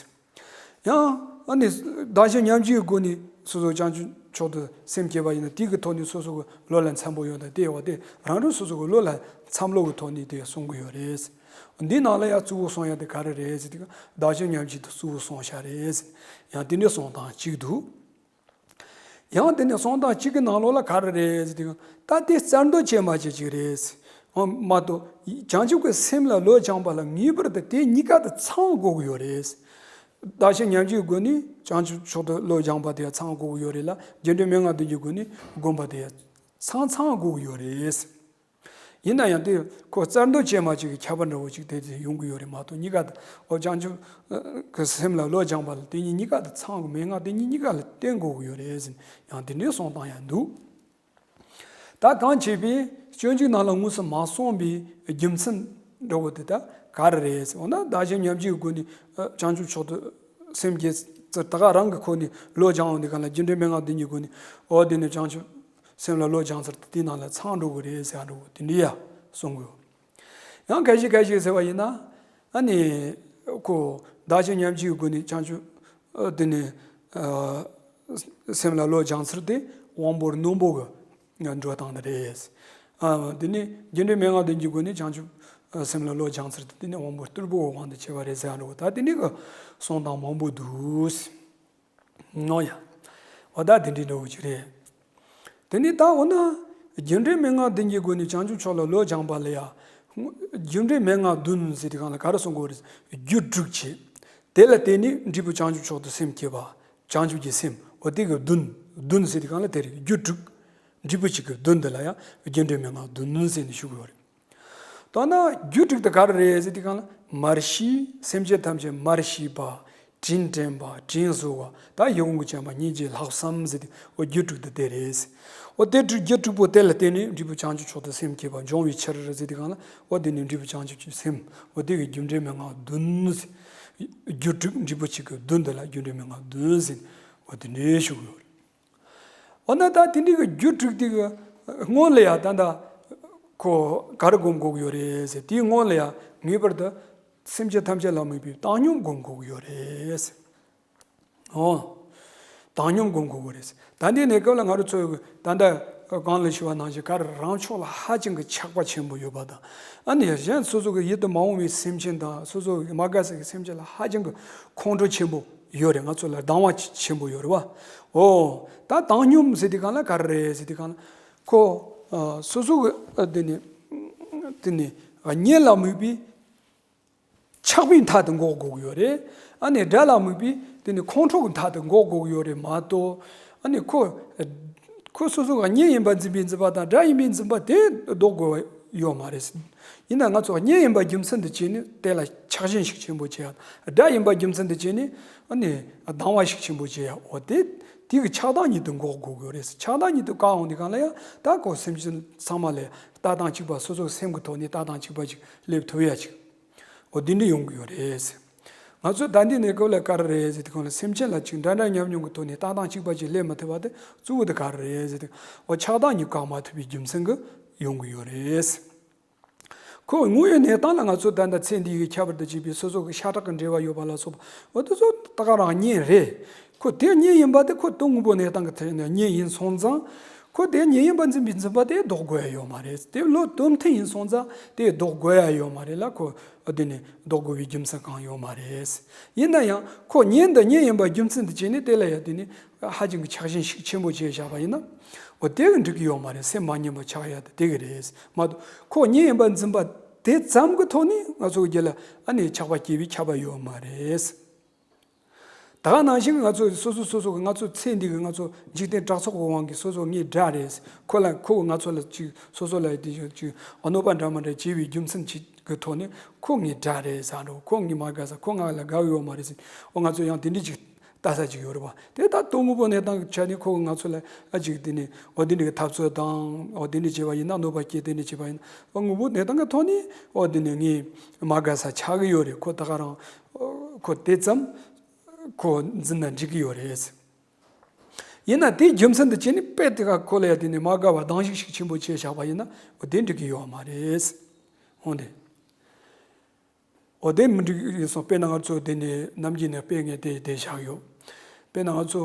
ཡང་ཨ་ནི་བདག་གཞན་མཉམ་བརྗེའི་སྒོ་ནས་སོ་སོ་བྱང་ཆུབ་མཆོག་ཏུ་སེམས་བསྐྱེད་པ་ཡིན་ན། དེ་གི་ཐོག་ནས་སོ་སོ་གི་བློ་ལ་འཚམ་པོ་ཡོད་ན། དེ་བ་དེ་རང་རང་སོ་སོ་གི་བློ་ལ་འཚམ་བློ་གི་ཐོག་ནས་དེ་གསུང་གི་ཡོད་རེད། འདི་ནང་ལ་ཡང་གཙོ་བོ་གསུང་ཡ་དེ་ག་རེ་རེད་ཟེར་དུས། བདག་གཞན་མཉམ་བརྗེ་དེ་གཙོ་བོ་གསུང་བྱ་རེད། ཡང་དེ་འདྲའི་གསུང་སྟངས་གཅིག་འདུག། ཡང་དེ་ནས་གསུང་སྟངས་གཅིག་གི་ནང་ལོགས་ལ་ག་རེ་རེད་ཟེར་དུས། ད་དེ་རྩལ་འདོན་བྱེད་མ་བྱེད་ཅིག་རེད། འོ་མ་གཏོགས་བྱང་ཆུབ་ཀྱི་སེམས་ལ་བློ་སྦྱངས་པ་ལ་ངེས་པར་དུ་དེ་གཉིས་ཀ་དེ་ཚང་དགོས་ཀྱི་ཡོད་རེད། བདག་གཞན་མཉམ་བརྗེའི་སྒོ་ནས་བྱང་ཆུབ་མཆོག་ཏུ་བློ་སྦྱངས་པ་དེ་ཚང་དགོས་ཀྱི་ཡོད་རེད་ལ། རྒྱུ་འབྲས་མན་ངག་བདུན་གྱི་སྒོ་ནས་སྒོམ་པ་དེ་ཚང་ཚང་དགོས་ཀྱི་ཡོད་རེད། ཡིན་ན་ཡང་དེ་ཁོ་རྩལ་འདོན་བྱེད་མ་བྱེད་ཀྱི་ཁྱད་པར་འདྲ་བོ་ཅིག་དེ་དེ་ཡོང་གི་ཡོད་རེད་མ་གཏོགས། གཉིས་ཀ་དེ་འོ་བྱང་ཆུབ་ཀྱི་སེམས་ལ་བློ་སྦྱངས་པ་ལ་དེ་གཉིས་གཉིས་ཀ་དེ་ཚང་དགོས། མན་ངག་དེ་གཉིས་གཉིས་ཀ་ལ་བརྟེན་དགོས་ཀྱི་ཡོད་རེད་ཟེར། ཡང་དེ་འདྲའི་གསུང་སྟངས་ཡང་འདུག། ད་གང་བྱས་པའི་སྤྱོད་འཇུག་ནང་ལ་དངོས་སུ་མ་གསུངས་པའི་རྒྱུ་མཚན་འདྲ་བོ་དེ་ད་ག་རེ་རེད་ཟེར། འོ་ན་བདག་གཞན་མཉམ་བརྗེའི་སྒོ་ནས་ཨ་བྱང་ཆུབ་མཆོག་ཏུ་སེམས་བསྐྱེད་ཚུལ་ད་ག་རང་གི་ཁོ་ནས་བློ་སྦྱང་འོང་དུས་སྒང་ལ། རྒྱུ་འབྲས་མན་ངག་བདུན་གྱི་སྒོ་ནས་འོ་དེ་ནས་བྱང་ཆུབ་སེམས་ལ་བློ་སྦྱང་ཚུལ་དེ་དེའི་ནང་ལ་ཚང་འགྲོ་གི་རེད་ཟེར་འགྲོ་གི། དེ་འདྲ་ཡ་གསུང་གི་ཡོད། ཡང་ཁ་ཤས་ཁ་ཤས་ཟེར་བ་ཡིན་ན། ཨ་ནི་ཁོ་བདག་གཞན་མཉམ་བརྗེའི་སྒོ་ནས་བྱང་ཆུབ་ཨ་དེ་ནས་ཨ་སེམས་ལ་བློ་སྦྱང་ཚུལ་དེ་དབང་པོ་རྣོན་པོ་གི་འགྲོ་སྟངས་དེ་རེད། ཨ་དེ་ནས་རྒྱུ་འབྲས་མན་ངག་བདུན་གྱི་སྒོ་ནས་བྱང་ཆུབ་ཨ་སེམས་ལ་བློ་སྦྱང་ཚུལ་དེ་དེ་ནས་དབང་པོ་རྟུལ་པོ་གི་དབང་དུ་བྱས་པ་རེད་ཟེར་ཡ་འདྲ་བོ། ད་དེ་འདྲའི་གི་གསུང་སྟངས་མང་པོ་འདུག། ནོ་ཡ། འོ་ད་དེ་འདྲའི་འདྲ་བོ་ཅིག་རེད། དེ་ནས་ད་འོ་ན་རྒྱུ་འབྲས་མན་ངག་བདུན་གྱི་སྒོ་ནས་བྱང་ཆུབ་མཆོག་ལ་བློ་སྦྱངས་པ་ལ་ཡ། རྒྱུ་འབྲས་མན་ངག་བདུན་ཟེར་དུས་སྒང་ལ་ག་རེ་གསུང་གི་ཡོད་རེད། རྒྱུ་དྲུག་བྱས། དེ་ལ་བརྟེན་ནས་འབྲས་བུ་བྱང་ཆུབ་མཆོག་ཏུ་སེམས་བསྐྱེད་པ། བྱང་ཆུབ་ཀྱི་སེམས། འོ་དེ་གི་བདུན། བདུན་ཟེར་དུས་སྒང་ལ་དེ་རེད། རྒྱུ་དྲུག། འབྲས་བུ་གཅིག་གི་བདུན་འདི་ལ་ཡང་རྒྱུ་འབྲས་མན་ངག་བདུན་ཟེར་ནས་ཞུ་གི་ཡོད་རེད། དོན་དག་རྒྱུ་དྲུག་དེ་ག་རེ་རེད་ཟེར་དུས་སྒང་ལ། མར་ཤེས། སེམས་ཅན་ཐམས་ཅད་མར་ཤེས་པ། དྲིན་དྲན་པ། དྲིན་གཟོ་བ། ད་ཡིད་འོང་གི་བྱམས་པ། སྙིང་རྗེ། ལྷག་བསམ་ཟེར་ཏེ། འོ་རྒྱུ་དྲུག་དེ་དེ་རེད། འོ་དེ་དྲུག་རྒྱུ་དྲུག་པོ་དེ་ལ་བརྟེན་ནས་འབྲས་བུ་བྱང་ཆུབ་མཆོག་ཏུ་སེམས་བསྐྱེད་པ་འབྱུང་བའི་ཕྱིར་ཟེར་དུས་སྒང་ལ། འོ་དེ་ནི་འབྲས་བུ་བྱང་ཆུབ་ཀྱི་སེམས། འོ་དེ་གི་རྒྱུ་འབྲས་མན་ངག་བདུན་ཟེར། རྒྱུ་དྲུག་འབྲས་བུ་གཅིག་གི་བདུན་དེ་ལ་རྒྱུ་འབྲས་མན་ངག་བདུན་ཟེར། འོ་དེ་འདྲའི་ཞུ་གི་ཡོད་རེད། འོ་ན་ད་དེ་འདྲའི་གི་རྒྱུ་དྲུག་དེ་གི་སྔོན་ལ་ཡ་ད་ད་ཁོ་ག་རེ་སྒོམ་དགོས་ཀྱི་ཡོད་རེད་ཟེར། དེའི་སྔོན་ལ་ཡ་ངེས་པར་དུ་སེམས་ཅན་ཐམས་ཅད་ལ་དམིགས་པའི་བཏང་སྙོམས་སྒོམ་དགོས་ཀྱི་ཡོད་རེད་ཟེར། འོ། བཏང་སྙོམས་སྒོམ་དགོས་ཀྱི་རེད་ཟེར། ད་འདི་ནས་སྐབས་ལ་ང་རང་ཚོ་ད་ལྟ་གོང་ལ་ཞུས་པ་ནང་བཞིན་ག་རེ་རང་ཕྱོགས་ལ་ཧ་ཅང་གི་ཆགས་པ་ཆེན་པོ་ཡོད་པ་དང་། ཨ་ནི་གཞན་སོ་སོ་གི་ཡིད་དུ་མ་འོང་བའི་སེམས་ཅན་དང་སོ་སོ་གི་མ་དགའ་ས་གི་སེམས་ཅན་ལ་ཧ་ཅང་གི་ཁོང་ཁྲོ་ཆེན་པོ་ཡོད་རེད། ང་ཚོ་ལ་སྡང་བ་ཆེན་པོ་ཡོད་རེད་བ། འོ། ད་བཏང་སྙོམས་ཟེར་དུས་སྒང་ལ་ག་རེ་རེད་ཟེར་དུས་སྒང་ལ། ཁོ་ཨ་སོ་སོ་གི་ཨ་དེ་ནི་དེ་ནི་གཉེན་ལ་དམིགས་པའི་ཆགས་པའི་མཐའ་དེ་འགོག་དགོས་ཀྱི་ཡོད་རེད། ཨ་ནི་དགྲ་ལ་དམིགས་པའི་དེ་ནི་ཁོང་ཁྲོ་གི་མཐའ་དེ་འགོག་དགོས་ཀྱི་ཡོད་རེད་མ་གཏོགས། ཨ་ནི་ཁོ་ཁོ་སོ་སོ་ག་གཉེན་ཡིན་པ་འཛིན་པའི་འཛིན་པ་དང་དགྲ་ཡིན་པའི་འཛིན་པ་དེ་ལྡོག་དགོས་ཡོད་མ་རེད། ཡིན་ན་ང་ཚོ་གཉེན་ཡིན་པ་རྒྱུ་མཚན་དུ་བྱས་ནས་དེ་ལ་ཆགས་ཞེན་ཞིག་ཆེན་པོ་བྱེད་ཡ། དགྲ་ཡིན་པ་རྒྱུ་མཚན་དུ་བྱས་ནས་ཨ་ནི་སྡང་བ་ཞིག་ཆེན་པོ་བྱེད་ཡ། འོ་དེ་དེ་གི་ཆགས་སྡང་གཉིས་དེ་འགོག་དགོས་ཀྱི་ཡོད་རེད། ཆགས་སྡང་གཉིས་དེ་བཀག་འོང་དུས་སྒང་ལ་ཡང་ད་ཁོ་སེམས་ཅན་ཚང་མ་ལ་ལྟ་སྟངས་གཅིག་པ། སོ་སོའི་སེམས་ཀྱི་ཐོག་ནས་ལྟ་སྟངས་གཅིག་པ་ཅིག་སླེབས་ཐུབ་ཡ་ཅིག་འོ་འདི་འདྲ་ཡོང་གི་ཡོད་རེད། ང་ཚོས་ད་འདི་ནས་སྐབས་ལ་ག་རེ་རེད་ཟེར་དུས་སྒང་ལ། སེམས་ཅན་ལ་ཅིག་འདྲ་འདྲ་མཉམ་མྱོང་གི་ཐོག་ནས་ལྟ་སྟངས་གཅིག་པ་ཅིག་སླེབས་མ་ཐུབ་པ་དེ་གཙོ་བོ་དེ་ག་རེ་རེད་ཟེར་དུས། འོ་ཆགས་སྡང་གཉིས་བཀག་མ་ཐུབ་པའི་རྒྱུ་མཚན་གྱིས་ཡོང་གི་ཡོད་རེད། ཁོའི་དངོས་ཡོད་གནས་སྟངས་ལ་ང་ཚོ་ད་ལྟ་ཚེ་འདི་ཡི་ཁྱད་པར་དུ་བྱས་པའི་སོ་སོ་གི་ཤ་ཁྲག་གི་འབྲེལ་བ་ཡོད་པ་ལ་སོགས་པ། འོ་དེ་ཚོ་ད་ག་རང་གཉེན་རེད། ཁོ་དེ་གཉེན་ཡིན་པ་དེ་ཁོ་དོན་དངོས་པོ་གནས་སྟངས་ཀྱི་ཐད་ནས་གཉེན་ཡིན་སོང་ཙང་། ཁོ་དེ་གཉེན་ཡིན་པ་འཛིན་པའི་འཛིན་པ་དེ་ལྡོག་དགོས་ཡ་ཡོད་མ་རེད། དེ་བློ་དོན་མཐུན་ཡིན་སོང་ཙང་དེ་ལྡོག་དགོས་ཡ་ཡོད་མ་རེད་ལ། ཁོ་འོ་དེ་ནས་ལྡོག་དགོས་པའི་རྒྱུ་མཚན་གང་ཡོད་མ་རེད། ཡིན་ན་ཡང་ཁོ་གཉེན་དང་གཉེན་ཡིན་པ་རྒྱུ་མཚན་དུ་བྱས་ནས་དེ་ལ་ཡ་དེ་ནི་ཧ་ཅང་གི་ཆགས་ཞེན་ཤུགས་ཆེན་པོ་བྱས་བཞག་པ་ཡིན་ན། འོ་དེ་གི་འགྲིག་གི་ཡོད་མ་རེད། སེམས་མ་མཉམ་པ་ཆགས་ཡ་དེ་དེ་གི་རེད་མ་གཏོགས། ཁོ་གཉེན་ཡིན་པ་འཛིན་པ་དེ་ཙམ་གྱི་ཐོག་ནས་ང་ཚོ་གི་རྒྱུད་ལ་ཨ་ནི་ཆགས་པ་སྐྱེ་བའི་ཁྱབ་པ་ཡོད་མ་རེད། ད་ག་ནང་བཞིན་ང་ཚོ་སོ་སོ་སོ་སོ་གི་ང་ཚོ་ཚེ་འདི་གི་ང་ཚོ་འཇིག་རྟེན་གྲགས་ཚོགས་ཀྱི་དབང་གིས་སོ་སོ་ངའི་དགྲ་རེད། ཁོ་ལ་ཁོ་གི་ང་ཚོ་ལ་ཅིག་སོ་སོ་ལ་དེ་ཅིག་གནོད་པ་འདྲ་མི་འདྲ་བྱས་པའི་རྒྱུ་མཚན་ཅིག་གི་ཐོག་ནས་ཁོ་ངའི་དགྲ་རེད་ཟེར་འགྲོ། ཁོ་ངའི་མ་དགའ་ས། ཁོ་ང་ལ་དགའ་གི་ཡོད་མ་རེད་ཟེར། འོ་ང་ཚོ་ཡང་དེ་འདྲ་ཅིག་ལྟ་ས་ཅིག་ཡོད་རེད་པ། དེ་ད་དོན་དངོས་པོ་གནས་སྟངས་ཀྱི་ཆ་ནས་ཁོ་གི་ང་ཚོ་ལ་ཨ་ཅིག་དེ་ནས་འོ་དེ་འདྲ་གི་འཐབ་རྩོད་དང་འོ་དེ་འདྲ་བྱས་པ་ཡིན་ན། གནོད་པ་སྐྱེལ་དེ་འདྲ་བྱས་པ་ཡིན་ན། འོ་དངོས་པོ་གནས་སྟངས་ཀྱི་ཐོག་ནས་འོ་དེ་ནས་ངའི་མ་དགའ་ས་ཆགས་གི་ཡོད་རེད། ཁོ་ད་ག་རང་ཁོ་དེ་ཙམ་ཁོ་འཛིན་ན་འགྲིག་གི་ཡོད་རེད། ཡིན་ན་དེའི་རྒྱུ་མཚན་དུ་བྱས་ནས་དཔེ་དེ་ག་ཁོ་ལ་ཡ་དེ་ནས་མ་དགའ་བ་སྡང་ཞིག་ཤུགས་ཆེན་པོ་བྱས་བཞག་པ་ཡིན་ན། འོ་དེ་འགྲིག་གི་ཡོད་མ་རེད། འོ་དེ། འོ་དེ་མི་འགྲིག་ཡིན་སོང་། དཔེར་ན་ང་ཚོ་དེ་ནས་ནམ་རྒྱུན་ནས་དཔེ་ངས་དེ་དེ་བཞག་ཡོད། དཔེར་ན་ང་ཚོ་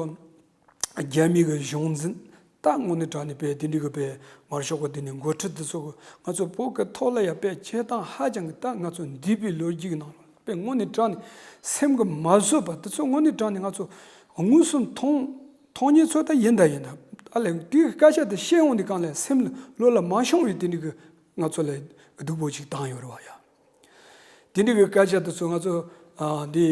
རྒྱ་མི་གི་གཞུང་འཛིན་ད་དངོས་གནས་དྲང་གནས་དཔེ་དེ་འདྲ་གི་དཔེ་དམར་ཤོག་གི་དེ་ནས་འགོ་ཁྲིད་དེ་ཚོ་གི་ང་ཚོ་བོད་ཀྱི་ཐོག་ལ་ཡ་དཔེ་བྱེད་སྟངས་ཧ་ཅང་གི་ད་ང་ཚོ་འདས་པའི་ལོ་རྒྱུས་ཀྱི་ནང་ལ་དཔེ་དངོས་གནས་དྲང་གནས་སེམས་ཀྱིས་མ་བཟོད་པ་དེ་ཚོ་དངོས་གནས་དྲང་གནས་ང་ཚོ་དངོས་སུ་མཐོང་མཐོང་མཁན་ཚོ་ད་ཡིན་ད་ཡིན་ད། ཨ་ལས་དེའི་སྐད་ཆ་དེ་བཤད་འོང་དུས་སྒང་ལ་སེམས་ལ་བློ་ལ་མ་ཤོང་བའི་དེ་འདྲ་གི་ང་ཚོ་ལ་སྡུག་པོ་ཅིག་བཏང་ཡོད་རེད་བ་ཡ། དེ་འདྲ་གི་སྐད་ཆ་དེ་ཚོ་ང་ཚོ་ཨ་འདི་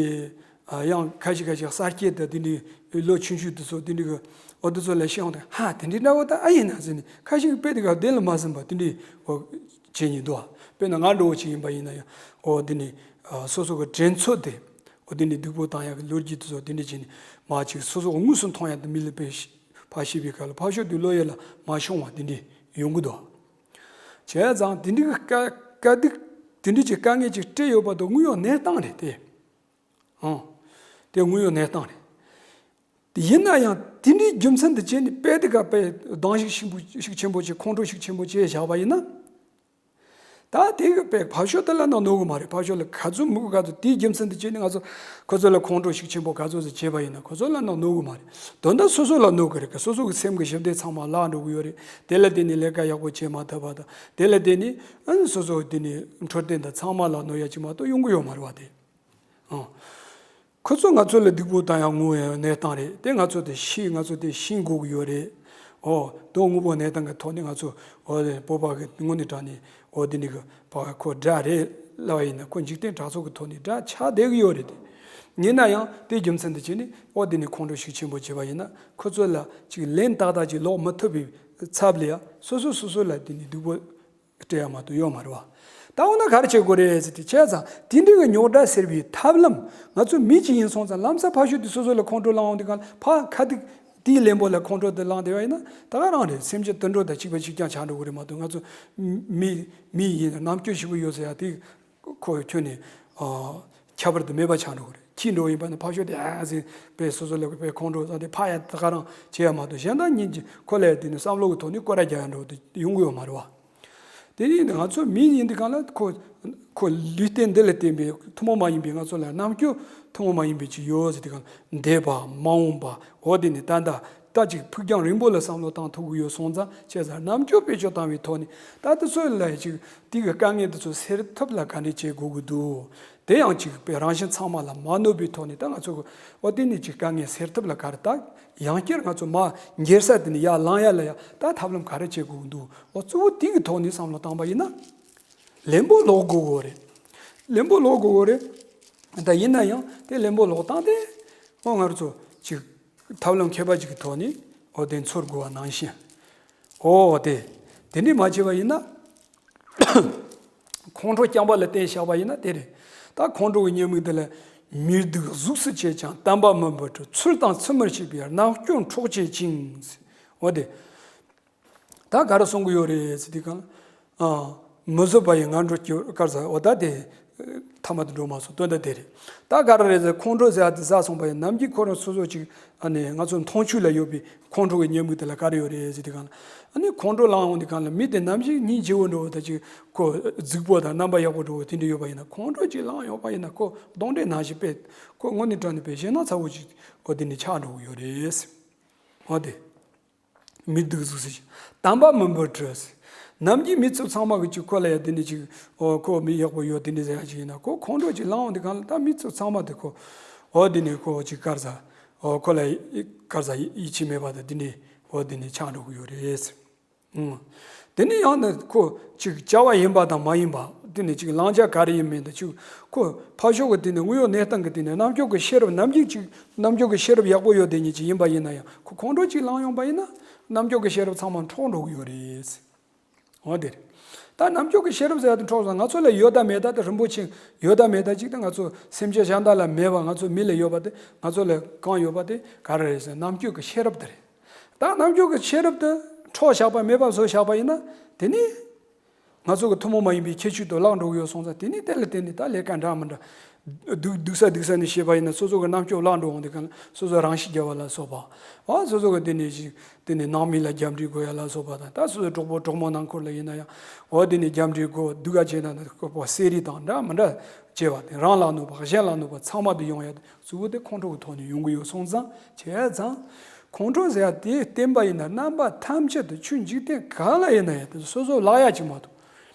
ཨ་ཡང་ཁ་ཤས་ཁ་ཤས་གསར་སྐྱེས་དང་དེ་འདྲའི་ལོ་ཆུང་ཆུང་དེ་ཚོ་དེ་འདྲ་གི་འོ་དེ་ཚོ་ལ་བཤད་འོང་དུས། ཧ་དེ་འདྲའི་འདྲ་བོ་ད་ཨ་ཡིན་ན་ཟེར་ནས་ཁ་ཤས་ཀྱིས་དཔེ་དེ་ག་བདེན་ལ་མ་ཟིན་པ་དེ་འདྲའི་འོ་བྱེད་ཉེན་འདུག་ཨ། དཔེར་ན་ང་འདྲ་བོ་ཅིག་ཡིན་པ་ཡིན་ན་ཡང་འོ་དེ་ནས་ཨ་སོ་སོ་གི་དྲན་ཚོད་དེ་འོ་དེ་ནས་སྡུག་པོ་བཏང་ཡག་གི་ལོ་རྒྱུས་དེ་ཚོ་དེ་འདྲ་བྱས་ནས་མ་ཅིག་སོ་སོ་དངོས་སུ་མཐོང་ཡག་དེ་མི་ལ་དཔེ་ཕར་བཤད་པའི་སྐབས་ལ་ཕར་ཕྱོགས་དེ་བློ་ཡུལ་ལ་མ་ཤོང་བ་དེ་འདྲ་ཡོང་གི་འདུག་ཨ། བྱས་ཙང་དེ་འདྲའི་གི་དཀའ་དཀའ་སྡུག་དེ་འདྲའི་ཅིག་དཀའ་ངལ་ཅིག་འཕྲད་ཡོད་པ་དེ་དངོས་ཡོད་གནས་སྟངས་རེད་དེ། ཨང་། དེ་དངོས་ཡོད་གནས་སྟངས་རེད། དེ་ཡིན་ན་ཡང་དེ་འདྲའི་རྒྱུ་མཚན་དུ་བྱས་ནས་དཔེ་དེ་ག་དཔེ་སྡང་ཞིག་ཤུགས་པོ་ཤུགས་ཆེན་པོ་བྱས། ཁོང་ཁྲོ་ཤུགས་ཆེན་པོ་བྱས་བཞག་པ་ཡིན་ན། ད་དེ་གི་དཔེ་ཕར་ཕྱོགས་དེ་ལ་ནང་གནོད་གི་མ་རེད། ཕར་ཕྱོགས་ལ་ག་ཚོད་མི་དགོས་ག་ཚོད་དེའི་རྒྱུ་མཚན་དུ་བྱས་ནས་ང་ཚོ་ཁོ་ཚོ་ལ་ཁོང་ཁྲོ་ཤུགས་ཆེན་པོ་ག་ཚོད་ཟིག་བྱས་པ་ཡིན་ན་ཁོ་ཚོ་ལ་ནང་གནོད་གི་མ་རེད། དོན་དག་སོ་སོ་ལ་གནོད་གི་རེད་གི། སོ་སོ་གི་སེམས་གི་ཞི་བདེ་ཚང་མ་བརླག་འགྲོ་གི་ཡོད་རེད། དེ་ལ་བརྟེན་ནས་ལས་ཀ་ཡག་པོ་བྱེད་མ་ཐུབ་པ་དང་། དེ་ལ་བརྟེན་ནས་ཨ་ནི་སོ་སོ་དེ་ནས་འཕྲོད་བསྟེན་དང་ཚང་མ་ལ་གནོད་ཡ་ཅིག་མ་གཏོགས་ཡོང་གི་ཡོད་མ་རེད་བ་དེ། ཨང་། ཁོ་ཚོ་ང་ཚོ་ལ་སྡུག་པོ་བཏང་ཡ་དངོས་ཡོད་གནས་སྟངས་རེད་དེ། ང་ཚོ་དེ་ཤེས། ང་ཚོ་དེ་ཤེས་དགོས་ཀྱི་ཡོད་རེད། ཨོ། དོན་དངོས་པོ་གནས་སྟངས་ཀྱི་ཐོག་ནས་ང་ཚོ་ཨོ་དེ་བོད་པ་གི་དངོས་གནས་དྲང་གནས་ཨོ་དེ་འདྲ་གི་བ་ཁོ་དགྲ་རེད་ལབ་པ་ཡིན་ན། ཁོ་འཇིག་རྟེན་གྲགས་ཚོགས་ཀྱི་ཐོག་ནས་དགྲ་ཆགས་བསྡད་ཀྱི་ཡོད་རེད་དེ། ཡིན་ན་ཡང་དེ་རྒྱུ་མཚན་དུ་བྱས་ནས་ཨོ་དེ་ནས་ཁོང་ཁྲོ་ཤུགས་ཆེན་པོ་བྱས་པ་ཡིན་ན། ཁོ་ཚོ་ལ་ཅིག་ལན་ཏག་ཏག་ཅིག་སློག་མི་ཐུབ་པའི་ཚབ་ལ་ཡ་སོ་སོ་སོ་སོ་ལ་དེ་ནས་སྡུག་པོ་སྤྲད་ཡ་མ་གཏོགས་ཡོད་མ་རེད་བ། ད་འོ་ན་ག་རེ་བྱེད་དགོས་རེད་ཟེར་དུས། བྱས་ཙང་དེ་འདྲའི་གི་རྙོག་དྲ་སེལ་བའི་ཐབས་ལམ། ང་ཚོ་མི་གཅིག་ཡིན་སོང་ཙང་ལམ་སང་ཕར་ཕྱོགས་དེ་སོ་སོ་ལ་ཁོང་ཁྲོ་ལངས་འོང་དུས་གང་ལ་ཕར་ཁ་ཐུག་དེའི་ལན་པོ་ལ་ཁོང་ཁྲོ་དེ་ལངས་བསྡད་པ་ཡིན་ན། ད་ག་རང་རེད། སེམས་ཅན་དུད་འགྲོ་དང་གཅིག་པ་གཅིག་རྐྱང་ཆགས་འགྲོ་གི་རེད་མ་གཏོགས། ང་ཚོ་མི་མི་ཡིན་རྣམ་དཔྱོད་ཞིག་པོ་ཡོད་ཟེར་ཡ་དེ་ཁོ་ཁྱོན་ནས་ཨ་ཁྱད་པར་དུ་མེད་པ་ཆགས་འགྲོ་གི་རེད། ཁྱི་འགྲོ་ཡིན་པ་ནི་ཕར་ཕྱོགས་དེ་ཨ་ཟེར་པས་སོ་སོ་ལ་པས་ཁོང་ཁྲོ་ཟ་དེ་ཕར་ཡ་ད་ག་རང་བྱེད་ཡ་མ་གཏོགས། གཞན་དག་ཉིད་ཀྱི་ཁོ་ལ་ཡ་དེ་ནི་བསམ་བློ་གི་ཐོག་ནས་སྐོར་ར་རྒྱག་ཡ་འགྲོ་དེ་ཡོང་གི་ཡོད་མ་རེད་བ། དེ་ཡིན་ང་ཚོ་མི་ཡིན་དུས་གང་ལ་ཁོ་ཁོ་ལུས་རྟེན་འདི་ལ་བརྟེན་པའི་ཐུན་མོང་མ་ཡིན་པའི་ང་ཚོ་ལ་རྣམ་དཔྱོད་ཐུན་མོང་མ་ཡིན་པའི་ཅིག་ཡོད་ཟེར་དུས་གང་ལ། འདས་པ་མ་འོངས་པ། འོ་དེ་ནི་ད་ལྟ་ད་ཅིག་ཕུགས་རྒྱང་རིང་པོ་ལ་བསམ་བློ་བཏང་ཐུབ་ཀྱི་ཡོད་སོང་ཙང་། བྱས་ཙང་རྣམ་དཔྱོད་བེད་སྤྱོད་བཏང་བའི་ཐོག་ནས་ད་དེ་ཚོ་ལ་ཅིག་དེ་གི་དཀའ་ངལ་དེ་ཚོ་སེལ་ཐབས་ལ་ག་འདྲ་བྱེད་དགོས་ཀྱི་འདུག་དེ་ཡང་ཅིག་པའི་རང་བཞིན་ཚང་མ་ལ་མ་གནོད་པའི་ཐོག་ནས། ད་ང་ཚོ་གི་འོ་དེ་ནས་ཅིག་དཀའ་ངལ་སེལ་ཐབས་ལ་ག་རེ། ད་ཡང་བསྐྱར་ང་ཚོ་མར་འགྱེལ་ས་དེ་ནས་ཡར་ལངས་ཡ་ལ་ཡ་ད་ཐབས་ལམ་ག་རེ་བྱེད་དགོས་ཀྱི་འདུག་འོ་གཙོ་བོ་དེ་གི་ཐོག་ནས་བསམ་བློ་བཏང་པ་ཡིན་ན། ལན་པོ་ལོག་དགོས་གོ་རེད། ལན་པོ་ལོག་དགོས་གོ་རེད། ད་ཡིན་ན་ཡང་དེ་ལན་པོ་ལོག་སྟངས་དེ་འོ་ང་ཚོ་ཅིག་ཐབས་ལམ་མཁས་པ་ཅིག་གི་ཐོག་ནས་འོ་དེ་འཚོལ་དགོས་པ་ནང་བཞིན། འོ་དེ་དེ་འདྲས་མ་བྱས་པ་ཡིན་ན། ཁོང་ཁྲོ་རྐྱང་པ་ལ་བརྟེན་བཞག་པ་ཡིན་ན་དེ་རེད། ད་ཁོང་ཁྲོ་གི་ཉེས་དམིགས་དེ་ལ། མི་སྡུག་གཟུགས་སུ་བྱེད་ཅིང་། བསྟན་པ་མི་འབོར་འཁྲུལ། ཚུལ་དང་ཚུལ་མིན་ཤེས་པའི། རྣམ་དཔྱོད་འཕྲོག་བྱེད་ཅིང་། འོ་དེ། ད་ག་རེ་གསུང་གི་ཡོད་རེད་ཟེར་དུས་གང་ལ། ཨ། མི་བཟོད་པ་ཡི་ངན་འགྲོར་སྐྱེ་བར་ཟེར། འོ་ད་དེ་ཐ་མ་དེ་འགྲོ་མ་སོང་། དོན་དག་དེ་རེད། ད་ག་རེ་རེད་ཟེར། ཁོང་ཁྲོ་ཟེར་ཡ་དེ་ཟ་སོང་པ་ཡིན་ནམ་གྱི་ཁོ་རང་སོ་སོ་ཅིག་ཨ་ནི་ང་ཚོ་མཐོང་ཆོས་ལ་ཡོད་པའི་ཁོང་ཁྲོ་གི་ཉེས་དམིགས་དེ་ལ་ག་རེ་ཡོད་རེད་ཟེར་དུས་གང་ལ། ཨ་ནི་ཁོང་ཁྲོ་ལངས་ཡོང་དུས་གང་ལ། མི་དེ་ནམ་ཞིག་སྙིང་རྗེ་བོ་འདྲ་བོ་དང་ཅིག་ཁོ་རྫིག་པོ་དང་རྣམ་པ་ཡག་པོ་འདྲ་བོ་དེ་འདྲ་ཡོད་པ་ཡིན་ན། ཁོང་ཁྲོ་ཅིག་ལངས་ཡོང་པ་ཡིན་ན་ཁོ་གདོན་འདྲེ་ནང་བཞིན་པས་ཁོ་དངོས་གནས་དྲང་གནས་པའི་ཞེད་སྣང་ཚ་བོ་ཅིག་འོ་དེ་ནི་ཆགས་འགྲོ་གི་ཡོད་རེད། འོ་དེ། མི་སྡུག་གཟུགས་སུ་བྱེད། བསྟན་པ་མི་འབོར་འཁྲུལ། ནམ་རྒྱུན་མི་ཚོ་ཚང་མ་གི་ཅིག་ཁོ་ལ་ཡ་དེ་ནི་ཅིག་འོ་ཁོ་མི་ཡག་པོ་ཡོད་དེ་འདྲ་ཟེར་ཡ་ཅིག་ཡིན་ན། ཁོ་ཁོང་ཁྲོ་ཅིག་ལངས་འོང་དུས་གང་ལ་ད་མི་ཚོ་ཚང་མ་དེ་ཁོ་འོ་དེ་ནི་ཁོ་ཅིག་ག་རེ་ཟ། འོ་ཁོ་ལ་ཡ་ག་རེ་ཟ་ཡིད་ཆེས་མེད་པ་དང་དེ་འདྲ་འོ་དེ་ནི་ཆགས་འགྲོ་གི་ཡོད་རེད། ཨང་། དེ་ནི་ཡང་ན་ཁོ་ཅིག་བྱ་བ་ཡིན་པ་དང་མ་ཡིན་པ། དེ་ནི་ཅིག་བླང་བྱ་ག་རེ་ཡིན་མིན་དང་ཅིག་ཁོ་ཕར་ཕྱོགས་ཀྱི་དེ་ནི་དངོས་ཡོད་གནས་སྟངས་ཀྱི་དེ་ནི་རྣམ་དཔྱོད་ཀྱི་ཤེས་རབ་ནམ་རྒྱུན་ཅིག་རྣམ་དཔྱོད་ཀྱི་ཤེས་རབ་ཡག་པོ་ཡོད་དེ་ཉིད་ཅིག་ཡིན་པ་ཡིན་ན་ཡང་། ཁོ་ཁོང་ཁྲོ་ཅིག་ལངས་ཡོང་པ་ཡིན་ན་རྣམ་དཔྱོད་ཀྱི་ཤེས་རབ་ཚང་མ་འཕྲོག་འགྲོ་གི་ཡོད་རེད། འོ་དེ་རེད། ད་རྣམ་དཔྱོད་ཀྱི་ཤེས་རབ་ཟེར་ཡ་དེ་འཕྲོག་ས། ང་ཚོ་ལ་ཡོད་དང་མེད་དང་དེ་རིན་པོ་ཆེ་ཡོད་དང་མེད་དང་ཅིག་དེ་ང་ཚོ་སེམས་ཅན་གཞན་དག་ལ་མེད་པ། ང་ཚོ་མི་ལ་ཡོད་པ་དེ། ང་ཚོ་ལ་གང་ཡོད་པ་དེ་ག་རེ་རེད་ཟེར། རྣམ་དཔྱོད་ཀྱི་ཤེས་རབ་དེ་རེད། ད་རྣམ་དཔྱོད་ཀྱི་ཤེས་རབ་དེ་འཕྲོག་བཞག་པ་མེད་པ་བཟོ་བཞག་པ་ཡིན་ན། དེ་ནི་ང་ཚོ་གི་ཐུན་མོང་མ་ཡིན་པའི་ཁྱད་ཆོས་དེ་བརླག་འགྲོ་གི་ཡོད་སོང་ཙང་། དེ་ནི་དེ་ལ་བརྟེན་ནས་ད་ལས་ཀ་འདྲ་མི་འདྲ། སྡུག་སྡུག་ས་སྡུག་ས་ནས་བཤད་པ་ཡིན་ན། སོ་སོ་གི་རྣམ་དཔྱོད་བརླག་འགྲོ་འོང་དུས་གང་ལ་སོ་སོ་རང་ཤི་རྒྱག་པ་ལ་སོགས་པ། འོ་སོ་སོ་གི་དེ་ནས་ཞིག་དེ་ནས་ནང་མི་ལ་རྒྱབ་འདྲེ་དགོས་ཡ་ལ་སོགས་པ་དང་། ད་སོ་སོ་གྲོགས་པོ་གྲོགས་མོ་ནང་འཁོར་ལ་ཡིན་ན་ཡང་འོ་དེ་ནས་རྒྱབ་འདྲེ་དགོས། སྡུག་ག་བྱས་ན་ནི་ཁོ་པ་གསེར་རི་དང་འདྲ་མི་འདྲ་བྱས་པ་དེ། རང་ལ་གནོད་པ་གཞན་ལ་གནོད་པ་ཚང་མ་དེ་ཡོང་ཡ་དེ་གཙོ་བོ་དེ་ཁོང་ཁྲོ་གི་ཐོག་ནས་ཡོང་གི་ཡོད་སོང་ཙང་། བྱས་ཙང་ཁོང་ཁྲོ་ཟེར་ཡ་དེ་བརྟེན་པ་ཡིན་ན་རྣམ་པ་ཐམས་ཅད་དུ་ཆོས་འཇིག་རྟེན་གང་ལ་ཡིན་ན་ཡང་དེ་སོ་སོ་བརླག་ཡ་ཅིག་མ་གཏོགས།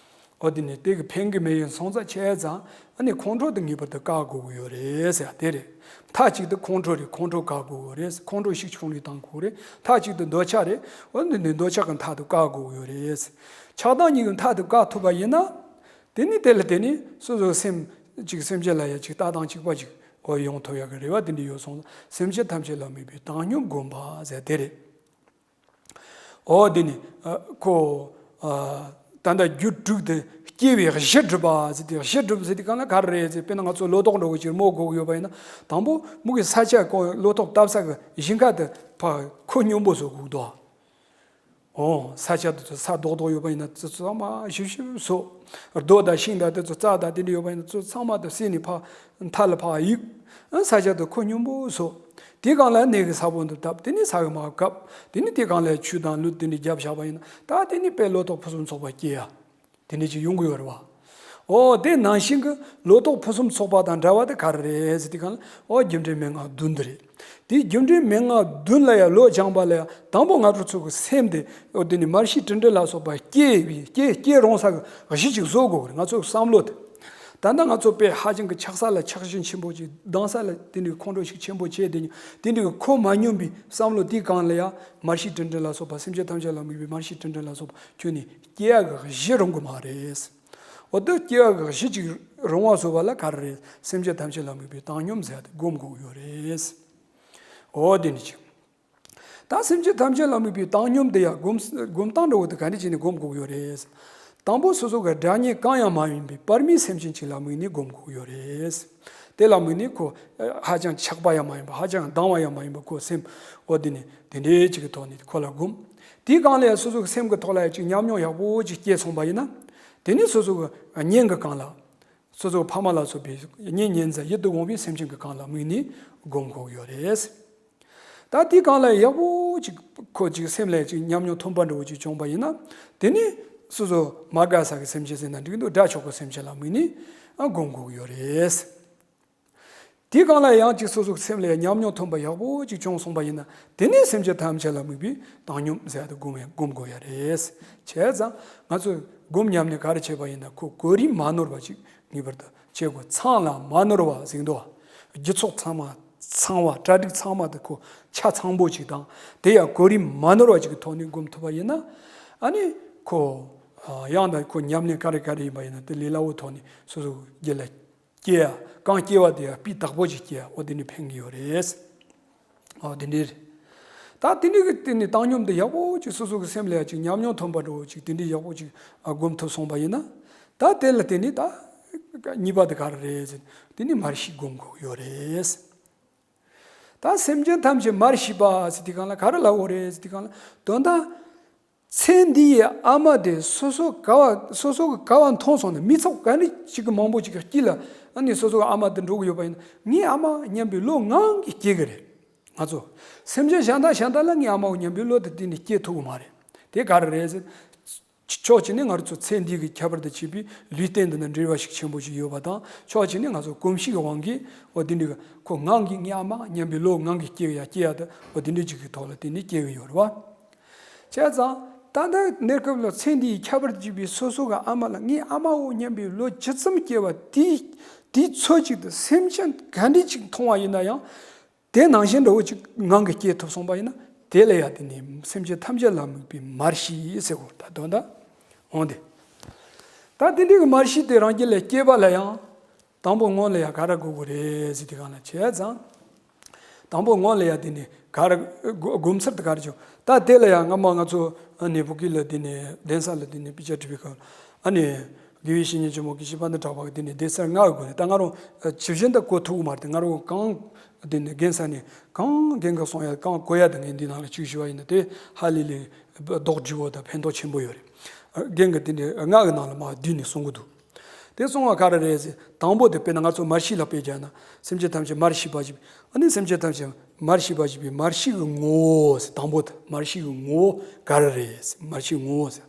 འོ་དེ་ནི་དེ་གི་ཕན་གི་མེད་ཡིན་སོང་ཙང་། བྱས་ཙང་ཨ་ནི་ཁོང་ཁྲོ་དེ་ངེས་པར་དུ་བཀག་དགོས་ཀྱི་ཡོད་རེད་ཟེར་ཡ་དེ་རེད། མཐའ་གཅིག་ཏུ་ཁོང་ཁྲོ་རེད། ཁོང་ཁྲོ་བཀག་དགོས་ཀྱི་ཡོད་རེད། ཁོང་ཁྲོ་ཤུགས་ཆུང་རུ་བཏང་དགོས་རེད། མཐའ་གཅིག་ཏུ་འདོད་ཆགས་རེད། འོ་འདི་ནི་འདོད་ཆགས་ཀྱི་མཐའ་དེ་བཀག་དགོས་ཀྱི་ཡོད་རེད། ཆགས་སྡང་གཉིས་ཀྱི་མཐའ་དེ་བཀག་ཐུབ་པ་ཡིན་ན། དེ་ནི་དེ་ལ་དེ་ནི་སོ་སོའི་སེམས་ཅིག་སེམས་ཅན་ལ་ཡ་ཅིག་ལྟ་སྟངས་གཅིག་པ་ཅིག་འོ་ཡོང་ཐུབ་ཡག་གི་རེ་བ་དེ་འདྲ་ཡོད་སོང་། སེམས་ཅན་ཐམས་ཅད་ལ་དམིགས་པའི་བཏང་སྙོམས་སྒོམ་པ་ཟེར་དེ་རེད། འོ་དེ་ནི་ཨ་ཁོ་ཨ་ད་ལྟ་རྒྱུ་དྲུག་དེ་སྐྱེ་བའི་གཞི་སྒྲུབ་པ་ཟེར་དེ། གཞི་སྒྲུབ་ཟེར་དེ་གང་ལ་ག་རེ་རེད་ཟེར། དཔེར་ན་ང་ཚོ་ལོ་ཏོག་འདྲ་བོ་ཅིག་རྨོ་དགོས་ཀྱི་ཡོད་པ་ཡིན་ན། དང་པོ་མུ་གེ་ས་ཆ་ཁོ་ལོ་ཏོག་བཏབ་ས་གི་ཞིང་ཁ་དེ་ཕར་ཁོ་སྙོམས་པོ་བཟོ་དགོས་འདུག་འོ་ས་ཆ་དེ་ཚོ་ས་རྡོག་རྡོག་ཡོད་པ་ཡིན་ན་དེ་ཚོ་ཚང་མ་ཞིབ་ཞིབ་བཟོ། རྡོ་དང་ཤིང་དང་དེ་ཚོ་རྩྭ་དང་དེ་འདྲ་ཡོད་པ་ཡིན་ན་དེ་ཚོ་ཚང་མ་དེ་བསྲེས་ནས་ཕར་མཐའ་ལ་ཕར་གཡུག་ཨ་ས་ཆ་དེ་ཁོ་སྙོམས་པོ་བཟོ། དེ་སྒང་ལ་ནས་ཀྱི་ས་བོན་དེ་བཏབ། དེ་ནས་ས་གི་མར་བཀབ། དེ་ནས་དེ་སྒང་ལ་ཆུ་དང་ལུད་དེ་འདྲ་བརྒྱབ་བཞག་པ་ཡིན་ན། ད་དེ་ནས་དཔེ་ལོ་ཏོག་ཕུན་སུམ་ཚོགས་པ་སྐྱེ་ཡ་དེ་འདྲ་ཅིག་ཡོང་གི་ཡོད་རེད་བ། འོ་དེ་ནང་བཞིན་གྱི་ལོ་ཏོག་ཕུན་སུམ་ཚོགས་པ་དང་འདྲ་བ་དེ་ག་རེ་རེད་ཟེར་དུས་གང་ལ། འོ་རྒྱུ་འབྲས་མན་ངག་བདུན་དེ་རེད། དེ་རྒྱུ་འབྲས་མན་ངག་བདུན་ལ་ཡ་བློ་སྦྱངས་པ་ལ་ཡ། དང་པོ་ང་ཚོ་ཚོ་གི་སེམས་དེ་འོ་དེ་ནི་མར་ཤེས་དྲིན་དྲན་ལ་སོགས་པ་སྐྱེ་བའི་སྐྱེ་སྐྱེ་རུང་ས་གི་གཞི་ཅིག་བཟོ་དགོས་རེད། ང་ཚོ་གི་བསམ་བློ་དེ། ད་ལྟ་ང་ཚོ་དཔེ་ཧ་ཅང་གི་ཆགས་ས་ལ་ཆགས་ཞེན་ཆེན་པོ་ཅིག་སྡང་ས་ལ་དེ་འདྲའི་ཁོང་ཁྲོ་ཞིག་ཆེན་པོ་བྱས། དེ་ནི་དེ་འདྲའི་གི་ཁོ་མ་སྙོམས་པའི་བསམ་བློ་དེ་སྒང་ལ་ཡ་མར་ཤེས་དྲིན་དྲན་ལ་སོགས་པ། སེམས་ཅན་ཐམས་ཅད་ལ་དམིགས་པའི་མར་ཤེས་དྲིན་དྲན་ལ་སོགས་པ་ཁྱོན་ནས་སྐྱེ་ཡག་གི་གཞི་རུང་གི་མ་རེད། འོ་དེ་སྐྱེ་ཡག་གི་གཞི་ཅིག་རུང་བ་བཟོ་བ་ལ་ག་རེ་རེད། སེམས་ཅན་ཐམས་ཅད་ལ་དམིགས་པའི་བཏང་སྙོམས་ཟེར་ཡ་དེ་སྒོམ་དགོས་ཀྱི་ཡོད་རེད། འོ་དེ་ནི་ཅིག་ད་སེམས་ཅན་ཐམས་ཅད་ལ་དམིགས་པའི་བཏང་སྙོམས་དེ་ཡང་སྒོམ་སྒོམ་སྟངས་འདྲ་བོ་དེ་ག་འདྲ་བྱས་ནས་སྒོམ་དགོས་ཀྱི་ཡོད་རེད། དང་པོ་སོ་སོ་གི་དགྲ་གཉེན་གང་ཡང་མ་ཡིན་པའི་བར་མའི་སེམས་ཅན་ཅིག་ལ་དམིགས་ནས་སྒོམ་དགོས་ཡོད་རེད། དེ་ལ་དམིགས་ནས་ཁོ་ཧ་ཅང་ཆགས་པ་ཡང་མ་ཡིན་པ། ཧ་ཅང་སྡང་བ་ཡང་མ་ཡིན་པ། ཁོ་སེམས་འོ་དེ་ནི་དེ་འདྲའི་ཅིག་གི་ཐོག་ནས་ཁོ་ལ་སྒོམ། དེའི་སྒང་ལ་ཡང་སོ་སོ་གི་སེམས་ཀྱི་ཐོག་ལ་ཡང་ཅིག་ཉམས་མྱོང་ཡག་པོ་ཅིག་སྐྱེས་སོང་པ་ཡིན་ན། དེ་ནི་སོ་སོ་གི་གཉེན་གྱི་སྒང་ལ། སོ་སོ་ཕ་མ་ལ་སོགས་པའི་གཉེན་ཉེ་ཚན་ཡིད་དུ་འོང་བའི་སེམས་ཅན་གྱི་སྒང་ལ་དམིགས་ནས་སྒོམ་དགོས་ཡོད་རེད། ད་དེའི་སྒང་ལ་ཡག་པོ་ཅིག་ཁོ་ཅིག་སེམས་ལ་ཅིག་ཉམས་མྱོང་ཐོན་པ་འདྲ་བོ་ཅིག་བྱུང་པ་ཡིན་ན། དེ་ནི་སོ་སོ་མ་དགའ་ས་གི་སེམས་ཅན་ཟེར་ན་འགྲིག་འདུག་དགྲ་ཕྱོགས་ཀྱི་སེམས་ཅན་ལ་དམིགས་ནས་ཨ་སྒོམ་དགོས་ཀྱི་ཡོད་རེད། དེའི་སྒང་ལ་ཡང་ཅིག་སོ་སོ་གི་སེམས་ལ་ཉམས་མྱོང་ཐོན་པ་ཡག་པོ་ཅིག་བྱུང་སོང་པ་ཡིན་ན། དེ་ནས་སེམས་ཅན་ཐམས་ཅད་ལ་དམིགས་པའི་བཏང་སྙོམས་ཟེར་ཡ་དེ་སྒོམ་ཡ་སྒོམ་དགོས་ཡ་རེད། བྱས་ཙང་ང་ཚོས་སྒོམ་ཉམས་ལེན་ག་རེ་བྱས་པ་ཡིན་ན། ཁོ་གོ་རིམ་མ་ནོར་བ་ཅིག་ངེས་པར་དུ་བྱེད་དགོས། ཚང་ལ་མ་ནོར་བ་ཟེར་འདུག་རྒྱུ་ཚོགས་ཚང་མ་ཚང་བ། གྲ་སྒྲིག་ཚང་མ་དེ་ཁོ་ཆ་ཚང་པོ་ཅིག་དང་། དེ་ཡང་གོ་རིམ་མ་ནོར་བ་ཅིག་གི་ཐོག་ནས་སྒོམ་ཐུབ་པ་ཡིན་ན། ཨ་ནི་ཁོ་ཡང་དང་ཁོ་ཉམས་ལེན་ག་རེ་ག་རེ་ཡིན་པ་ཡིན་ན། དེ་ལས་སླ་བོའི་ཐོག་ནས་སོ་སོ་རྒྱུད་ལ་སྐྱེ་ཡ། གང་སྐྱེ་བ་དེ་ཡང་སྤུས་དག་པོ་ཅིག་སྐྱེ་ཡ། འོ་དེ་ནི་ཕན་གྱི་ཡོད་རེད། འོ་དེ་འདྲ་རེད། ད་དེ་འདྲ་གི་སྟེང་ནས་བཏང་སྙོམས་དེ་ཡག་པོ་ཅིག་སོ་སོ་གི་སེམས་ལ་ཡ་ཅིག་ཉམས་མྱོང་ཐོན་པ་འདྲ་བོ་ཅིག་དེ་འདྲ་ཡག་པོ་ཅིག་ཨ་སྒོམ་ཐུབ་སོང་པ་ཡིན་ན། ད་དེ་ལ་བརྟེན་ནས་ད་གཉིས་པ་དེ་ག་རེ་རེད་ཟེར། དེ་ནི་མར་ཤེས་སྒོམ་དགོས་ཡོད་རེད། ད་སེམས་ཅན་ཐམས་ཅད་མར་ཤེས་པ་ཟེར་དུས་སྒང་ལ་ག་རེ་ལབ་དགོས་རེད་ཟེར་དུས་སྒང་ལ། དོན་དག་ཚེ་འདིའི་ཨ་མ་དེ་སོ་སོ་ག་བ་སོ་སོ་གི་ག་བ་མཐོང་སོང་ན། མི་ཚོགས་ག་འདྲ་ཞིག་གི་མང་པོ་ཞིག་གི་དཀྱིལ་ལ་ཨ་ནི་སོ་སོ་གི་ཨ་མ་དེ་འགྲོ་གི་ཡོད་པ་ཡིན་ན། ངའི་ཨ་མ་སྙམ་པའི་བློ་ངང་གིས་སྐྱེ་གི་རེད། ང་ཚོ་སེམས་ཅན་གཞན་དག་གཞན་དག་ལ་ངའི་ཨ་མའོ་སྙམ་པའི་བློ་དེ་གཏན་ནས་སྐྱེ་ཐུབ་ཀྱི་མ་རེད། དེ་ག་རེ་རེད་ཟེར། ཕྱོགས་གཅིག་ནས་ང་ཚོ་ཚེ་འདི་གི་ཁྱད་པར་དུ་བྱས་པའི་ལུས་རྟེན་འདི་ན་འབྲེལ་བ་ཤུགས་ཆེན་པོ་ཞིག་ཡོད་པ་དང་། ཕྱོགས་གཅིག་ནས་ང་ཚོ་གོམས་གཤིས་ཀྱི་དབང་གིས་འོ་དེ་འདྲའི་ཁོ་ངང་གིས་ངའི་ཨ་མ་སྙམ་པའི་བློ་ངང་གིས་སྐྱེ་ཡ་སྐྱེ་ཡ་དེ་འོ་དེ་འདྲའི་ཅིག་གི་ཐོག་ལ་དེ་ནི་སྐྱེ་གི་ཡོད་རེད་བ། བྱས་ཙང་ད་ལྟ་གནས་སྐབས་ལ་ཚེ་འདིའི་ཁྱད་པར་དུ་བྱས་པའི་སོ་སོ་གི་ཨ་མ་ལ་ངའི་ཨ་མའོ་སྙམ་པའི་བློ་ཇི་ཙམ་སྐྱེ་བ་དེའི་དེའི་ཚོད་ཅིག་ཏུ་སེམས་ཅན་ག་འདྲ་ཅིག་མཐོང་བ་ཡིན་ན་ཡང་། དེ་ནང་བཞིན་འདྲ་བོ་ཅིག་ངང་གིས་སྐྱེ་ཐུབ་སོང་པ་ཡིན་ན། དེ་ལ་ཡང་དེ་ནི་སེམས་ཅན་ཐམས་ཅད་ལ་དམིགས་པའི་མར་ཤེས་ཟེར་གོ། ད་དོན་དག་འོང་དེ། ད་དེ་འདྲའི་གི་མར་ཤེས་དེ་རང་རྒྱུད་ལ་སྐྱེས་པ་ལ་ཡང་དང་པོ་སྔོན་ལ་ཡང་ག་རེ་དགོས་དགོས་རེད་ཟེར་དུས་སྒང་ལ། བྱས་ཙང་དང་པོ་སྔོན་ལ་ཡང་དེ་ནི་ག་རེ་སྒོ་སྒོམ་ཚུལ་དེ་ག་རེ་བྱུང་། ད་དེ་ལ་ཡང་སྔ་མ་ང་ཚོ་ནས་བོད་སྐད་ལ་དེ་ནི་གདན་ས་ལ་དེ་ནི་དཔེ་ཆ་འབྲི་བའི་སྐབས་ཨ་ནི། དགེ་བའི་བཤེས་གཉེན་ཆེན་མོ་དགེ་བཤེས་དཔལ་ལྡན་གྲགས་པ་གིས་དེ་ནས་སྡེ་སར་ལྔ་གི་སྒོ་ནས། ད་ང་རང་ཇི་བཞིན་དུ་གོ་ཐུབ་ཀྱི་མ་རེད། ད་ང་རང་གང་དེ་ནས་རྒན་ས་ནས་གང་རྒན་གིས་གསུང་ཡ་གང་གོ་ཡ་དེ་ངས་འདི་ནང་ལ་བཅུག་ཞུ་བ་ཡིན་ན། དེ་ཧ་ལས་ལས་རྡོག་རྫིས་པོ་དང་ཕན་ཐོགས་ཆེན་པོ་ཡོད་རེད། རྒན་གིས་དེ་ནས་ལྔ་གི་ནང་ལ་མར་བསྡུས་ནས་གསུང་གི་འདུག་དེ་གསུང་བ་ག་རེ་རེད་ཟེར། དང་པོ་དེ་དཔེར་ན་ང་ཚོ་མར་ཤེས་ལ་དཔེ་བརྒྱབ་ན། སེམས་ཅན་ཐམས་ཅད་མར་ཤེས་པ་ཞིག་ཨ་ནི་སེམས་ཅན་ཐམས་ཅད་མར་ཤེས་པ་ཞིག་པའི་མར་ཤེས་ཀྱི་ངོ་བོ་ཟེར། དང་པོ་དེ་མར་ཤེས་ཀྱི་ངོ་བོ་ག་རེ་རེད་ཟེར། མར་ཤེས་ངོ་བོ་ཟེར།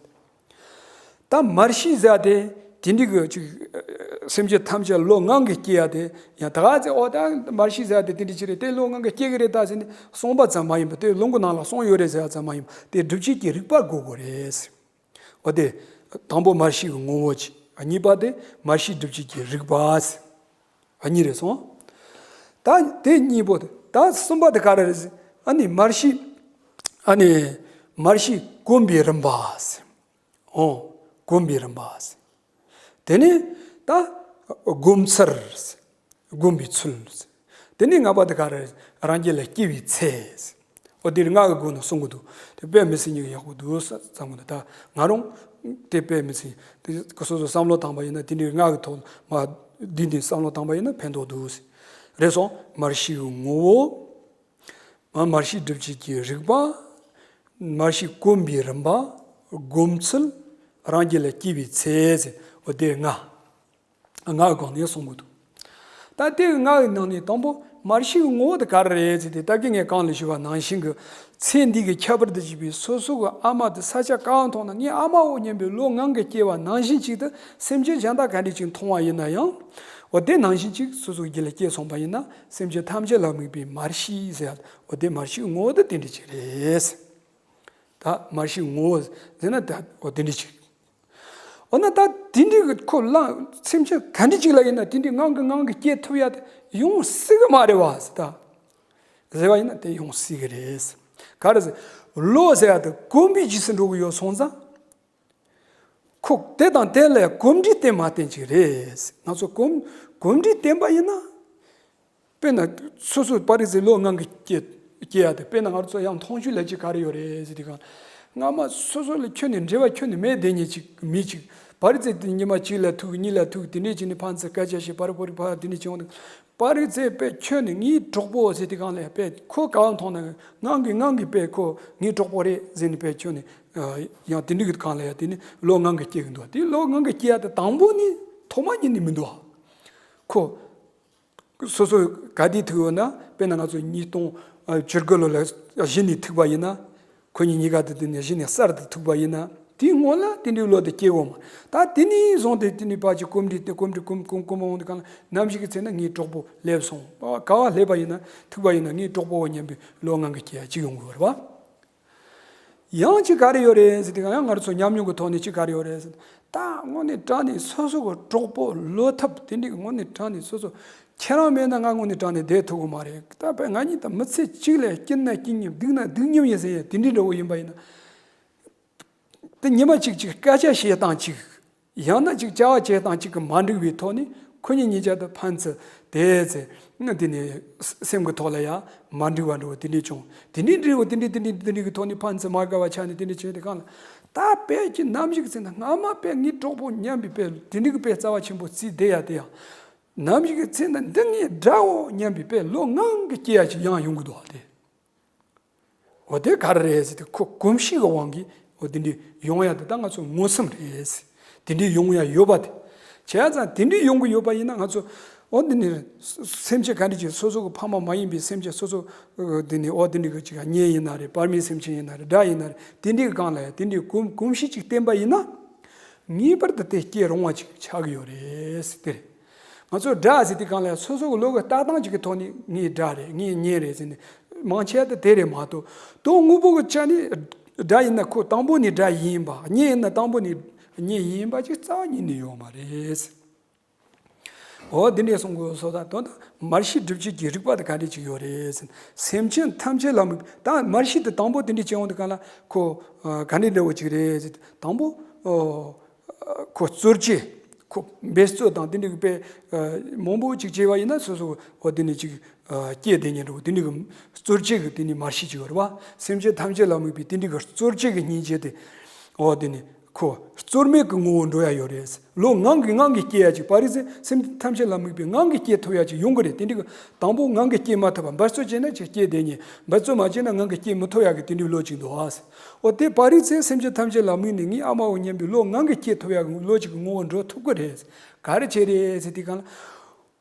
ད་མར་ཤེས་ཟེར་ཡ་དེ་དེ་འདྲའི་གི་ཅིག་སེམས་ཅན་ཐམས་ཅད་བློ་ངང་གིས་སྐྱེ་ཡ་དེ་ཡང་ད་ག་ཚད། འོ་ད་མར་ཤེས་ཟེར་ཡ་དེ་དེ་འདྲ་ཅིག་རེད། དེ་བློ་ངང་གིས་སྐྱེ་གི་རེད་ད་ཟེར་ནས་གསུངས་པ་ཙམ་མ་ཡིན་པར། དེ་ལུང་གི་ནང་ལ་གསུངས་ཡོད་རེད་ཟེར་ཡ་ཙམ་མ་ཡིན་པར། དེ་སྒྲུབ་བྱེད་ཀྱི་རིགས་པ་དགོས་དགོས་རེད། འོ་དེ་དང་པོ་མར་ཤེས་ཀྱི་ངོ་བོ་ཅིག་གཉིས་པ་དེ་མར་ཤེས་སྒྲུབ་བྱེད་ཀྱི་རིགས་པ་ཟེར། གཉིས་རེད་སོང་། ད་དེ་གཉིས་པོ་དེ། ད་གསུམ་པ་དེ་ག་རེ་རེད་ཟེར། ཨ་ནི་མར་ཤེས། ཨ་ནི་མར་ཤེས་གོམས་པའི་རིམ་པ་ཟེར། འོ། གོམས་པའི་རིམ་པ་ཟེར། དེ་ནས་ད་སྒོམ་ཚུལ་ཟེར། སྒོམ་པའི་ཚུལ་ཟེར། དེ་ནས་ལྔ་པ་དེ་ག་རེ་རེད། རང་རྒྱུད་ལ་སྐྱེ་བའི་ཚེ་ཟེར། འོ་དེ་ལྔ་གི་སྒོ་ནས་གསུང་གི་འདུག་དེ་དཔེ་མི་སྲིད་ཉིད་ཀྱི་ཡག་པོ་འདུག་བསམ་གི་འདུག་ད་ང་རང་དེ་དཔེ་མི་སྲིད་དེ་སོ་སོ་བསམ་བློ་བཏང་པ་ཡིན་ན། དེ་འདྲའི་ལྔ་གི་ཐོག་མ་བསྡུས་ནས་བསམ་བློ་བཏང་པ་ཡིན་ན་ཕན་ཐོགས་འདུག་ཟེར། རེད་སོང་། མར་ཤེས་ཀྱི་ངོ་བོ། མ་མར་ཤེས་སྒྲུབ་བྱེད་ཀྱི་རིགས་པ། མར་ཤེས་གོམས་པའི་རིམ་པ། སྒོམ་ཚུལ། རང་རྒྱུད་ལ་སྐྱེ་བའི་ཚེ་ཟེར། འོ་དེ་ལྔ། ལྔ་གི་སྒང་ནས་གསུང་གི་འདུག་ད་དེ་ལྔ་གི་ནང་ནས་དང་པོ་མར་ཤེས་ཀྱི་ངོ་བོ་དེ་ག་རེ་རེད་ཟེར་དུས། ད་གིན་ངས་གོང་ལ་ཞུས་པ་ནང་བཞིན་གྱི་ཚེ་འདི་གི་ཁྱད་པར་དུ་བྱས་པའི་སོ་སོ་གི་ཨ་མ་དེ་ས་ཆ་གང་མཐོང་ན་ངའི་ཨ་མའོ་སྙམ་པའི་བློ་ངང་གིས་སྐྱེ་བ་ནང་བཞིན་ཅིག་ཏུ་སེམས་ཅན་གཞན་དག་ག་འདྲ་ཅིག་མཐོང་བ་ཡིན་ན་ཡང་། འོ་དེ་ནང་བཞིན་ཅིག་སོ་སོའི་རྒྱུད་ལ་སྐྱེས་སོང་པ་ཡིན་ན། སེམས་ཅན་ཐམས་ཅད་ལ་དམིགས་པའི་མར་ཤེས་ཟེར་ཡ། འོ་དེ་མར་ཤེས་ངོ་བོ་དེ་དེ་འདྲ་ཅིག་རེད། ད་མར་ཤེས་ངོ་བོ་ཟེར་ན་ད་འོ་དེ་འདྲ་ཅིག་འོ་ན་ད་དེ་འདྲའི་གི་ཁོ་ལ་སེམས་ཅན་ག་འདྲ་ཅིག་ལ་ཡིན་ན་དེ་འདྲའི་ངང་གིས་ངང་གིས་སྐྱེ་ཐུབ་ཡ་དེ་ཡོང་སྲིད་གི་མ་རེད་བ་ཟེར། ད་ཟེར་བ་ཡིན་ན་དེ་ཡོང་སྲིད་གི་རེད། ག་རེ་ཟེར། བློ་ཟེར་ཡ་དེ་གོམས་པའི་རྗེས་སུ་འགྲོ་གི་ཡོད་སོང་ཙང་། ཁོ་དེ་དང་དེ་ལ་གོམས་འདྲིས་བསྟེན་མ་བསྟེན་ཅིག་རེད། ང་ཚོ་གོམས་གོམས་འདྲིས་བསྟེན་པ་ཡིན་ན། དཔེར་ན་སོ་སོ་པར་རིས་ཟེར་བློ་ངང་གིས་སྐྱེ་སྐྱེ་ཡ་དེ། དཔེར་ན་ང་ཚོ་ཡང་མཐོང་ཆོས་ལབ་ཅིག་ག་རེ་ཡོད་རེད་ཟེར་དུས་སྒང་། སྔ་མ་སོ་སོ་ལ་ཁྱོན་ནས་འབྲེལ་བ་ཁྱོན་ནས་མེད་བསྡད་མཁན་ཅིག་མི་ཅིག་ པ་རི་ཙེ་དེ་ཉི་མ་གཅིག་ལ་ཐུག་གཉིས་ལ་ཐུག་དེ་འདྲས་བྱས་ནས་ཕན་ཚུན་སྐད་ཆ་བཤད། པར་པོ་རི་ཕ་དེ་འདྲས་བྱས་འོང་དུས། པ་རི་ཙེ་པས་ཁྱོད་ནི་ངའི་གྲོགས་པོ་ཟེར་དུས་སྒང་ལ་ཡ་པས་ཁོ་ག་བ་མཐོང་ན་ངང་གིས་ངང་གིས་པས་ཁོ་ངའི་གྲོགས་པོ་རེད་ཟེར་ནས་པས་ཁྱོད་ནི་ཡང་དེ་འདྲས་ཀྱི་སྒང་ལ་ཡ་དེ་ནི་བློ་ངང་གིས་སྐྱེ་གི་འདུག་དེ་བློ་ངང་གིས་སྐྱེ་ཡ་དེ་དང་པོ་ནི་ཐོག་མ་ཉིད་ནས་མི་འདུག་ཁོ། སོ་སོ་ག་དུས་ཐུག་ཡོད་ན། དཔེར་ན་ང་ཚོ་ཉིས་སྟོང་བཅུ་དགུ་ལོ་ལ་གཞི་ནས་ཐུག་པ་ཡིན་ན། ཁོ་གཉིས་གཉིས་ཀ་དེ་དུས་ནས་གཞི་ནས་གསར་དུ་ཐུག་པ་ཡིན་ན། དེའི་སྔོན་ལ་དེ་འདྲའི་བློ་དེ་སྐྱེ་འོང་མ། ད་དེ་ནས་བཟུང་སྟེ་དེ་ནས་ཕར་གྱི་གོམས་འདྲིས་དེ་གོམས་འདྲིས་གོམས་གོམས་གོམས་འོང་དུས་སྒང་ལ་ནམ་ཞིག་གི་ཚེ་ན་ངའི་གྲོགས་པོ་སླེབས་སོང་། ག་བ་སླེབས་པ་ཡིན་ན་ཐུག་པ་ཡིན་ན་ངའི་གྲོགས་པོ་བོ་སྙམ་པའི་བློ་ངང་གིས་སྐྱེ་ཡ་གཅིག་ཡོང་དགོས་རེད་བ། ཡང་ཅིག་ག་རེ་ཡོད་རེད་ཟེར་དུས་སྒང་ཡང་ང་རང་ཚོ་ཉམས་མྱོང་གི་ཐོག་ནས་ཅིག་ག་རེ་ཡོད་རེད་ཟེར། ད་དངོས་གནས་དྲང་གནས་སོ་སོ་གི་གྲོགས་པོ་བློ་ཐབས་དེ་འདྲའི་དངོས་གནས་དྲང་གནས་སོ་སོ་ཁྱེད་རང་མེད་ན་ང་དངོས་གནས་དྲང་གནས་བསྡད་ཐུབ་གི་མ་རེད། ད་དཔེ་ང་གཉིས་ད་མི་ཚེ་གཅིག་ལ་སྐྱིད་ན་སྐྱིད་མཉམ་སྡུག་ན་སྡུག་མཉམ་ཡིན་ཟེར་ཡ་དེ་འདྲའི་འདྲ་བོ་ཡིན་པ་ཡིན་ན། དེ་ཉི་མ་གཅིག་གཅིག་སྐད་ཆ་བཤད་སྟངས་གཅིག་ཡང་ན་གཅིག་བྱ་བ་བྱེད་སྟངས་གཅིག་གི་མ་འགྲིག་པའི་ཐོག་ནས་ཁོ་གཉིས་གཉིས་ཆར་དུ་ཕན་ཚུན་དེ་ཚེ་དེ་ནས་སེམས་ཀྱི་ཐོག་ལ་ཡང་མ་འགྲིག་པ་འདྲ་བོ་དེ་འདྲས་བྱུང་། དེ་འདྲས་འདྲ་བོ་དེ་འདྲས་དེ་འདྲས་དེ་འདྲས་ཀྱི་ཐོག་ནས་ཕན་ཚུན་མ་དགའ་བ་ཆགས་ནས་དེ་འདྲས་བྱས་ཏེ་གང་ལ། ད་དཔེ་ཀྱི་ནམ་ཞིག་ཚེ་ན་སྔ་མ་དཔེ་ངའི་གྲོགས་པོ་སྙམ་པའི་དཔེ་དེ་འདྲས་ཀྱི་དཔེ་རྩ་བ་ཆེན་པོ་བརྩིས་བསྡད་ཡ་དེ་ཡང་། ནམ་ཞིག་གི་ཚེ་ན་འདི་ངའི་དགྲ་བོ་སྙམ་པའི་དཔེ་བློ་ངང་གིས་སྐྱེ་ཡ་ཅིག་ཡང་ཡོང་གི་འདུག་བ་དེ། འོ་དེ་ག་རེ་རེད་ཟེར་ཏེ་ཁོ་གོམས་གཤིས་ཀྱི་དབང་གིས་འོ་དེ་འདྲའི་ཡོང་ཡ་དེ་ད་ང་ཚོ་མངོན་སུམ་རེད་ཟེར། དེ་འདྲའི་ཡོང་ཡ་ཡོད་པ་དེ། བྱས་ཙང་དེ་འདྲའི་ཡོང་གི་ཡོད་པ་ཡིན་ན་ང་ཚོ་འོ་དེ་ནི་སེམས་ཅན་ག་འདྲ་ཅིག་སོ་སོ་གི་ཕ་མ་མ་ཡིན་པའི་སེམས་ཅན་སོ་སོ་དེ་ནི་འོ་དེ་འདྲ་གི་ཅིག་གཉེན་ཡིན་ན་རེད། བར་མའི་སེམས་ཅན་ཡིན་ན་རེད། དགྲ་ཡིན་ན་རེད། དེ་འདྲའི་གི་སྒང་ལ་ཡ་དེ་འདྲའི་གོམས་གོམས་གཤིས་ཅིག་བསྟེན་པ་ཡིན་ན། ངེས་པར་དུ་དེ་སྐྱེ་རུང་བ་ཅིག་ཆགས་ཀྱི་ཡོད་རེད་ཟེར་དེ་རེད། ང་ཚོ་དགྲ་ཟེར་དུས་སྒང་ལ་སོ་སོ་གི་བློ་གི་ལྟ་སྟངས་ཅིག་གི་ཐོག་ནས་ངའི་དགྲ་རེད། ངའི་གཉེན་རེད་ཟེར་ནས་མང་ཆེ་བ་དེ་རེད་མ་གཏོགས། དོན་དངོས་པོ་གི་ཆ་ནས་དགྲ་ཡིན་ན་ཁོ་དང་པོ་ནས་དགྲ་ཡིན་པ། གཉེན་ཡིན་ན་དང་པོ་ནས་གཉེན་ཡིན་པ་ཅིག་རྩ་བ་ཉིད་ནས་ཡོད་མ་རེད། འོ་འདི་འདྲས་གསུང་དགོས་སོ། ད་དོན་དག་མར་ཤེས་སྒྲུབ་བྱེད་ཀྱི་རིགས་པ་དེ་ག་འདྲས་ཅིག་ཡོད་རེད་ཟེར་ན། སེམས་ཅན་ཐམས་ཅད་ལ་དམིགས་པའི། ད་མར་ཤེས་དེ་དང་པོ་དེ་འདྲས་བྱེད་ཡོང་དུས་སྒང་ལ་ཁོ་ག་འདྲས་འདྲ་བོ་ཅིག་རེད་ཟེར། དང་པོ་ཁོ་རྩོལ་བཅས། ཁོ་འབད་རྩོལ་དང་དེ་འདྲའི་དཔེ་མང་པོ་ཅིག་བྱས་པ་ཡིན་ན་སོ་སོ་འོ་དེ་ནས་ཅིག་སྐྱེས་བསྡད་མཁན་འདྲ་བོ་དེ་འདྲའི་གི་རྩོལ་བཅས་ཀྱི་དེ་ནས་མར་ཤེས་ཅིག་ཡོད་རེད་བ། སེམས་ཅན་ཐམས་ཅད་ལ་དམིགས་པའི་དེ་འདྲའི་གི་རྩོལ་བཅས་ཀྱི་སྙིང་རྗེ་དེ་འོ་དེ་ནས་ཁོ་རྩོལ་མེད་ཀྱི་ངོ་བོ་འགྲོ་ཡ་ཡོད་རེད། བློ་ངང་གིས་ངང་གིས་སྐྱེ་ཡ་ཅིག་པ་རི་ཙེ་སེམས་ཅན་ཐམས་ཅད་ལ་དམིགས་པའི་ངང་གིས་སྐྱེ་ཐུབ་ཡ་ཅིག་ཡོང་གི་རེད། དེ་འདྲའི་གི་དང་པོ་ངང་གིས་སྐྱེ་མ་ཐུབ་པ། འབད་རྩོལ་བྱས་ན་ཅིག་སྐྱེ་བསྡད་མཁན། འབད་རྩོལ་མ་བྱས་ན་ངང་གིས་སྐྱེ་མི་ཐུབ་ཡ་གི་དེ་འདྲའི་བློ་ཅིག་འདུག་ཨ། འོ་དེ་པ་རི་ཙེ་སེམས་ཅན་ཐམས་ཅད་ལ་དམིགས་ནས་ངའི་ཨ་མའོ་སྙམ་པའི་བློ་ངང་གིས་སྐྱེ་ཐུབ་ཡ་གི་བློ་ཅིག་གི་ངོ་བོ་འགྲོ་ཐུབ་ཀྱི་རེད། ག་རེ་བྱས་རེད་ཟེར་དུས་སྒང་ལ།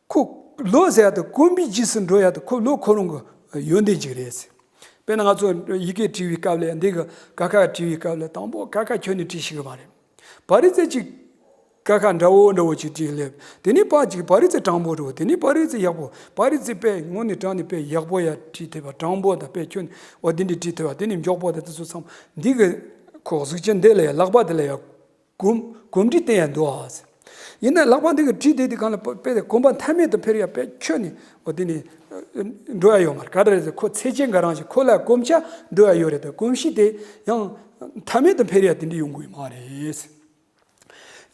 ཁོ་བློ་ཟེར་ཡ་དེ་གོམས་པའི་རྗེས་སུ་འགྲོ་ཡ་དེ་ཁོ་བློ་ཁོ་རང་གི་ཡོན་ཏན་ཅིག་རེད། དཔེར་ན་ང་ཚོ་ཡི་གེ་བྲིས་པའི་སྐབས་ལ་འདི་གི་ཀ་ཁ་བྲིས་པའི་སྐབས་ལ་དང་པོ་ཀ་ཁ་ཁྱོན་ནས་བྲིས་ཤེས་གི་མ་རེད། པ་རི་ཙེ་ཅིག་ཀ་ཁ་འདྲ་བོ་འདྲ་བོ་ཅིག་བྲིས་སླེབས། དེ་ནས་པ་ཅིག་པ་རི་ཙེ་དྲང་པོ་འདྲ་བོ། དེ་ནས་པ་རི་ཙེ་ཡག་པོ། པ་རི་ཙེ་དཔེ་དངོས་གནས་དྲང་ནས་དཔེ་ཡག་པོ་ཡ་བྲིས་ཐུབ་པ། དྲང་པོ་དང་དཔེ་ཁྱོན་འོ་དེ་འདྲ་བྲིས་ཐུབ་པ། དེ་ནས་མགྱོགས་པོ་དང་དེ་ཚོ་ཚང་མ་འདི་གི་ཁོ་གཟུགས་ཅན་འདི་ལ་ཡ་ལག་པ་དེ་ལ་ཡ། གོམས་གོམས་འདྲིས་བསྟེན་ཡ་འདུག་ཨ། ཡིན་ན་ལག་པ་འདི་གི་བྲིས་བསྡད་དུས་སྒང་ལ་དཔེ་དེ་གོམ་པ་མཐའ་མེད་དུ་འཕེལ་ཡ་དཔེ་ཁྱོན་ནས་འོ་དེ་ནས་འགྲོ་ཡ་ཡོད་མ་རེད། ག་རེ་རེད་ཟེར། ཁོ་ཚེ་ཅན་གྱི་རང་བཞིན། ཁོ་ལ་གོམས་ཆ་འགྲོ་ཡ་ཡོད་རེད། ད་གོམས་གཤིས་དེ་ཡང་མཐའ་མེད་དུ་འཕེལ་ཡ་དེ་འདྲ་ཡོང་གི་ཡོད་མ་རེད།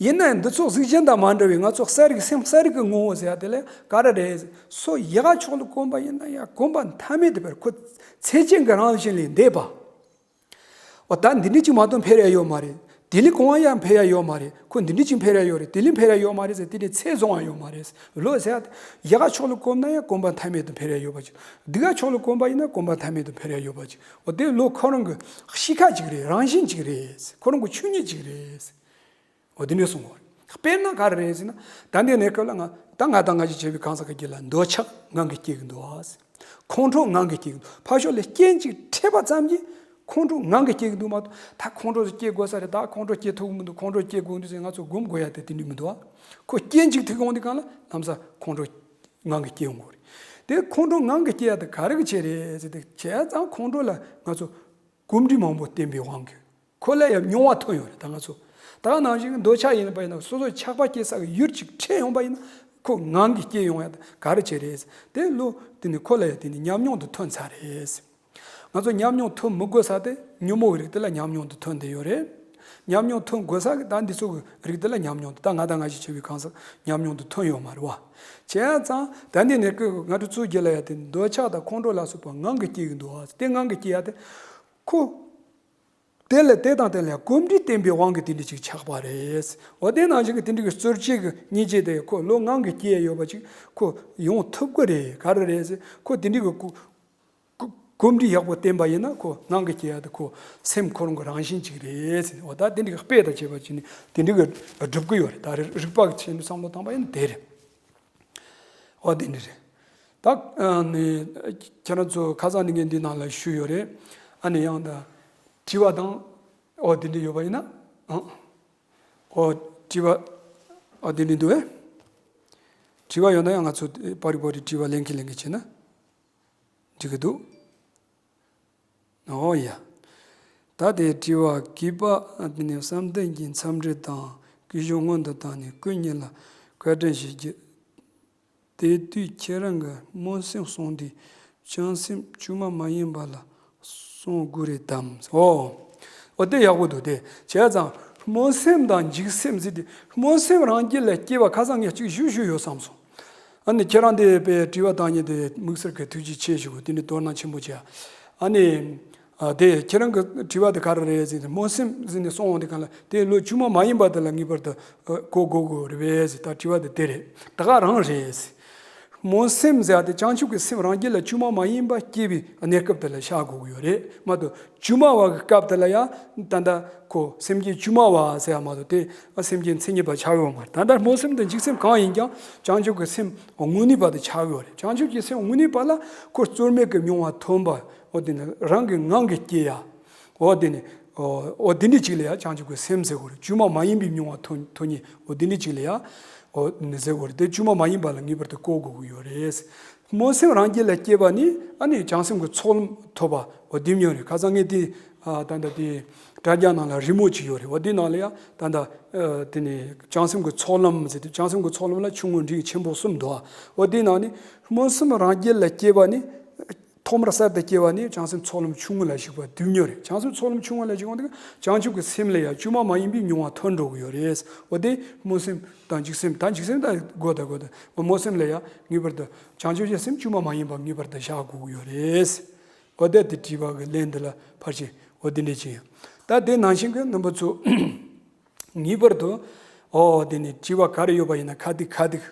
ཡིན་ན་འདི་ཚོ་གཟུགས་ཅན་དང་མ་འདྲ་བའི་ང་ཚོ་གསལ་རིག་སེམས་གསལ་རིག་གི་ངོ་བོ་ཟེར་ཡ་དེ་ལ་ག་རེ་རེད་ཟེར། སོ་ཡག་ཕྱོགས་ལ་གོམས་པ་ཡིན་ན་ཡང་གོམས་པ་མཐའ་མེད་དུ་འཕེལ། ཁོ་ཚེ་ཅན་གྱི་རང་བཞིན་ལས་འདས་པ། འོ་ད་འདི་འདྲ་ཅིག་མ་གཏོགས་འཕེལ་ཡ་ཡོད་མ་རེད། དེ་ལས་གོང་བ་ཡང་འཕེལ་ཡ་ཡོད་མ་རེད། ཁོ་འདི་འདྲ་ཅིག་འཕེལ་ཡ་ཡོད་རེད། དེ་ལས་འཕེལ་ཡ་ཡོད་མ་རེད་ཟེར། དེ་འདྲའི་ཚད་བཟུང་བ་ཡོད་མ་རེད། བློ་ཟེར་ཡ་ཡག་ཕྱོགས་ལ་གོམས་ན་ཡང་གོམས་པ་མཐའ་མེད་དུ་འཕེལ་ཡ་ཡོད་པ་ཅིག་སྡུག་ག་ཕྱོགས་ལ་གོམས་པ་ཡིན་ན་གོམས་པ་མཐའ་མེད་དུ་འཕེལ་ཡ་ཡོད་པ་ཅིག་འོ་དེ་བློ་ཁོ་རང་གི་གཤིས་ཀ་ཅིག་རེད། རང་བཞིན་ཅིག་རེད། ཁོ་རང་གི་ཆོས་ཉིད་ཅིག་རེད། འོ་དེ་འདྲ་གསུངས་པ་རེད། དཔེར་ན་ག་རེ་རེད་ཟེར་ན། ད་འདི་ནས་སྐབས་ལ་ང་ད་ང་དང་ང་ཞིག་བྱས་པའི་གང་ཟག་གི་རྒྱུད་ལ་འདོད་ཆགས་ངང་གིས་སྐྱེ་གི་འདུག་ཨ། ཁོང་ཁྲོ་ངང་གིས་སྐྱེ་གི་འདུག་ཕར་ཕྱོགས་ལ་རྐྱེན་ཅིག་འཕྲད་པ་ཙམ་གྱིས་ཁོང་ཁྲོ་ངང་གིས་སྐྱེ་གི་འདུག་མ་གཏོགས། ད་ཁོང་ཁྲོ་སྐྱེ་དགོས་ས་རེད། ད་ཁོང་ཁྲོ་སྐྱེ་ཐུབ་ཀྱི་མི་འདུག་ཁོང་ཁྲོ་སྐྱེ་དགོས་འདུག་ཟེར་ང་ཚོ་སྒོམ་དགོས་ཡ་དེ་དེ་འདྲ་མི་འདུག་ཨ། ཁོ་རྐྱེན་ཅིག་ཐུག་ཡོང་དུས་སྒང་ལ་ལམ་སང་ཁོང་ཁྲོ་ངང་གིས་སྐྱེ་ཡོང་གི་རེད། དེ་ཁོང་ཁྲོ་ངང་གིས་སྐྱེ་ཡ་དེ་ག་རེ་གི་ཆེད་རེད་ཟེར་ཏེ། བྱས་ཙང་ཁོང་ཁྲོ་ལ་ང་ཚོ་གོམས་འདྲིས་མང་པོ་བསྟེན་པའི་དབང་གིས། ཁོ་ལ་ཡང་མྱོང་བ་ཐོན་ཡོད་རེད། ད་ང་ཚོ་ད་ག་ནང་བཞིན་འདོད་ཆགས་ཡིན་པ་ཡིན་ན། སོ་སོའི་ཆགས་པ་སྐྱེ་ས་གི་ཡུལ་ཅིག་འཕྲད་ཡོང་པ་ཡིན་ན། ཁོ་ངང་གིས་སྐྱེ་ཡོང་ཡ་དེ་ག་རེ་བྱས་རེད། དེ་བློ་དེ་ནི་ཁོ་ལ་ཡང་དེ་ནི་ཉམས་མྱོང་དུ་ཐོན་ཚར་རེད། ང་ཚོ་ཉམས་མྱོང་ཐོན་མི་དགོས་ས་དེ་ཉོན་མོངས་ཀྱི་རིགས་དེ་ལ་ཉམས་མྱོང་དུ་ཐོན་བསྡད་ཡོད་རེད། ཉམས་མྱོང་ཐོན་དགོས་ས་གི་ད་འདི་ཚོ་གི་རིགས་དེ་ལ་ཉམས་མྱོང་དུ། ད་ང་དང་ང་ཞིག་བྱས་པའི་གང་ཟག་ཉམས་མྱོང་དུ་ཐོན་ཡོད་མ་རེད་བ། བྱས་ཙང་ད་འདི་ནས་ཀི་ང་ཚོ་གཙོ་རྒྱུ་ལ་ཡ་དེ་འདོད་ཆགས་དང་ཁོང་ཁྲོ་ལ་སོགས་པ་ངང་གིས་སྐྱེ་གི་འདུག་བ། དེ་ངང་གིས་སྐྱེ་ཡ་དེ་ཁོ། དེ་ལ་དེ་དང་དེ་ལ་གོམས་འདྲིས་བརྟན་པའི་དབང་གིས་དེ་འདྲ་ཅིག་ཆགས་པ་རེད། འོ་དེ་ནང་བཞིན་གྱི་དེ་འདྲ་གི་རྩོལ་བཅས་ཀྱི་སྙིང་རྗེ་དེ་ཁོ་ལོ་ངང་གིས་སྐྱེས་ཡོད་པ་ཅིག་ཁོ་ཡོང་ཐུབ་ཀྱི་རེད། ག་རེ་རེད་ཟེར། ཁོ་དེ་འདྲ་གི་གོ་གོ་གོམས་འདྲིས་ཡག་པོ་བརྟན་པ་ཡིན་ན་ཁོ་ངང་གིས་སྐྱེ་ཡ་དེ་ཁོ་སེམས་ཁོ་རང་གི་རང་བཞིན་ཅིག་རེད་ཟེར། འོ་ད་དེ་འདྲ་གི་དཔེ་དང་བཅས་པ་བྱས་ནས་དེ་འདྲ་གི་སྒྲུབ་ཀྱི་ཡོད་རེད། ད་རེ་རིགས་པ་གི་ཆ་ནས་བསམ་བློ་བཏང་པ་ཡིན་ན་དེ་རེད། འོ་དེ་འདྲ་རེད། ད་ཨ་ནི་ཁྱེད་རང་ཚོ་ཁ་སང་ནས་ངས་འདི་ནང་ལ་ཞུས་ཡོད་རེད། ཨ་ནི་ཡང་ད་དྲི་བ་དང་འོ་དེ་འདྲ་ཡོད་པ་ཡིན་ན་ཨང་། འོ་དྲི་བ་འོ་དེ་འདྲ་འདུག་ཨེ། དྲི་བ་ཡོད་ན་ཡང་ང་ཚོ་པར་རིས་པར་རིས་དྲི་བ་ལེན་གི་ལེན་གི་བྱས་ན་འགྲིག་གི་འདུག་འོ་ཡ། ད་དེ་དྲི་བ་བརྒྱད་པ་དེ་ནི་བསམ་གཏན་གྱི་མཚམས་འདྲི་དང་ཀུན་སློང་སྔོན་དུ་བཏང་ནས་སྐུ་ཉིད་ལ་བཀའ་དྲིན་ཞུ་རྒྱུ། དེ་དུས་ཁྱེད་རང་གི་སྨོན་སེམས་གསུངས་དུས་བྱང་སེམས་བཅོས་མ་མ་ཡིན་པ་ལ་གསུང་དགོས་རེད་དམ། ཨོ། ཨོ་དེ་ཡག་པོ་འདུག་དེ་བྱས་ཙང་སྨོན་སེམས་དང་འཇིགས་སེམས་ཟེར་དུས་སྨོན་སེམས་རང་རྒྱུད་ལ་སྐྱེ་བ་ཁ་སང་ངས་གཅིག་ཞུ་ཞུ་ཡོད་བསམ་སོང་། ཨ་ནི་ཁྱེད་རང་དེ་དཔེ་དྲི་བ་བཏང་མཁན་དེ་དམིགས་བསལ་གྱི་ཐུགས་རྗེ་ཆེ་ཞུ་དགོས། དེ་ནི་དོ་སྣང་ཆེན་པོ་བྱས། ཨ་ནི། ཨ་དེ་ཁྱེད་རང་གི་དྲི་བ་དེ་ག་རེ་རེད་ཟེར་ན་སྨོན་སེམས་ཟེར་ནས་གསུངས་འོང་དེ་གང་ལ་དེ་བློ་བཅོས་མ་མ་ཡིན་པ་དེ་ལ་ངེས་པར་དུ་ཨ་གོ་དགོས་དགོས་རེད་པས་ཟེར། ད་དྲི་བ་དེ་དེ་རེད། ད་ག་རང་རེད་ཟེར། སྨོན་སེམས་ཟེར་ཡ་དེ་བྱང་ཆུབ་ཀྱི་སེམས་རང་རྒྱུད་ལ་བཅོས་མ་མ་ཡིན་པ་སྐྱེ་བའི་གནས་སྐབས་དེ་ལ་བཞག་དགོས་ཀྱི་ཡོད་རེད་མ་གཏོགས་བཅོས་མ་བ་གི་སྐབས་དེ་ལ་ཡང་ད་ལྟ་ཁོ་སེམས་བསྐྱེད་བཅོས་མ་བ་ཟེར་ཡ་མ་གཏོགས་དེ་སེམས་བསྐྱེད་མཚན་ཉིད་པ་ཆགས་ཡོད་མ་རེད། ད་ལྟ་སྨོན་སེམས་དང་འཇིགས་སེམས་གང་ཡིན་ཀྱང་བྱང་ཆུབ་ཀྱི་སེམས་དངོས་གནས་པ་དེ་ཆགས་ཡོད་རེད། བྱང་ཆུབ་ཀྱི་སེམས་དངོས་གནས་པ་ལ་ཁོ་རྩོལ་མེད་ཀྱི་མྱོང་བ་ཐོན་པ། འོ་དེ་ནི་རང་གི་ངང་གིས་སྐྱེ་ཡ། འོ་དེ་ནི། འོ་འོ་དེ་འདྲ་ཅིག་ལ་ཡ་བྱང་ཆུབ་ཀྱི་སེམས་ཟེར་དགོས་རེད། བཅོས་མ་མ་ཡིན་པའི་མྱོང་བ་ཐོན་ཐོན་ནི་འོ་དེ་འདྲ་ཅིག་ལ་ཡ། འོ་ནི་ཟེར་དགོས་རེད། དེ་བཅོས་མ་མ་ཡིན་པ་ལ་ངེས་པར་དུ་གོ་དགོས་ཀྱི་ཡོད་རེད། སྨོན་སེམས་རང་རྒྱུད་ལ་སྐྱེས་པ་ནི་ཨ་ནི་བྱང་སེམས་ཀྱི་ཚོགས་ལམ་ཐོབ་པ་འོ་དེ་མྱོང་རེད། ཁ་སང་ངས་དེ་ཨ་ད་ལྟ་དེ་དྲ་རྒྱ་ནང་ལ་རི་མོ་ཅིག་ཡོད་རེད། འོ་དེ་ནང་ལ་ཡ་ད་ལྟ་ཨ་དེ་ནི་བྱང་སེམས་ཀྱི་ཚོགས་ལམ་ཟེར་དུས་བྱང་སེམས་ཀྱི་ཚོགས་ལམ་ལ་ཆུང་ངུ་འབྲིང་ཆེན་པོ་གསུམ་འདུག་འོ་དེ་ནང་ནི་སྨོན་སེམས་རང་རྒྱུད་ལ་སྐྱེས་པ་ནི། ཐོག་མར་གསར་དུ་སྐྱེ་བ་ནི་བྱང་སེམས་ཚོགས་ལམ་ཆུང་ངུ་ལ་ཞུགས་པ་དེ་མྱོང་རེད། བྱང་སེམས་ཚོགས་ལམ་ཆུང་ངུ་ལ་ཞུགས་པ་འདི་བྱང་ཆུབ་ཀྱི་སེམས་ལ་ཡང་བཅོས་མ་མ་ཡིན་པའི་མྱོང་བ་ཐོན་འགྲོ་གི་ཡོད་རེད། འོ་དེ་སྨོན་སེམས་དང་འཇིགས་སེམས་དང་འཇིགས་སེམས་དང་དགོས་དང་དགོས་དང་འོ་སྨོན་སེམས་ལ་ཡང་ངེས་པར་དུ་བྱང་ཆུབ་ཀྱི་སེམས་བཅོས་མ་མ་ཡིན་པ་ངེས་པར་དུ་བཞག་དགོས་ཀྱི་ཡོད་རེད། འོ་དེ་དེ་དྲིས་པ་གི་ལན་འདི་ལ་ཕར་ཕྱིན་འོ་དེ་འདྲས་ཅིག་ཡིན། ད་དེ་ནང་བཞིན་གྱི་རྣམ་པ་ཚོ། ངེས་པར་དུ། ཨོ་དེ་ནི་དྲི་བ་ག་རེ་ཡོད་པ་ཡིན་ན་ཁ་ཐུག་ཁ་ཐུག་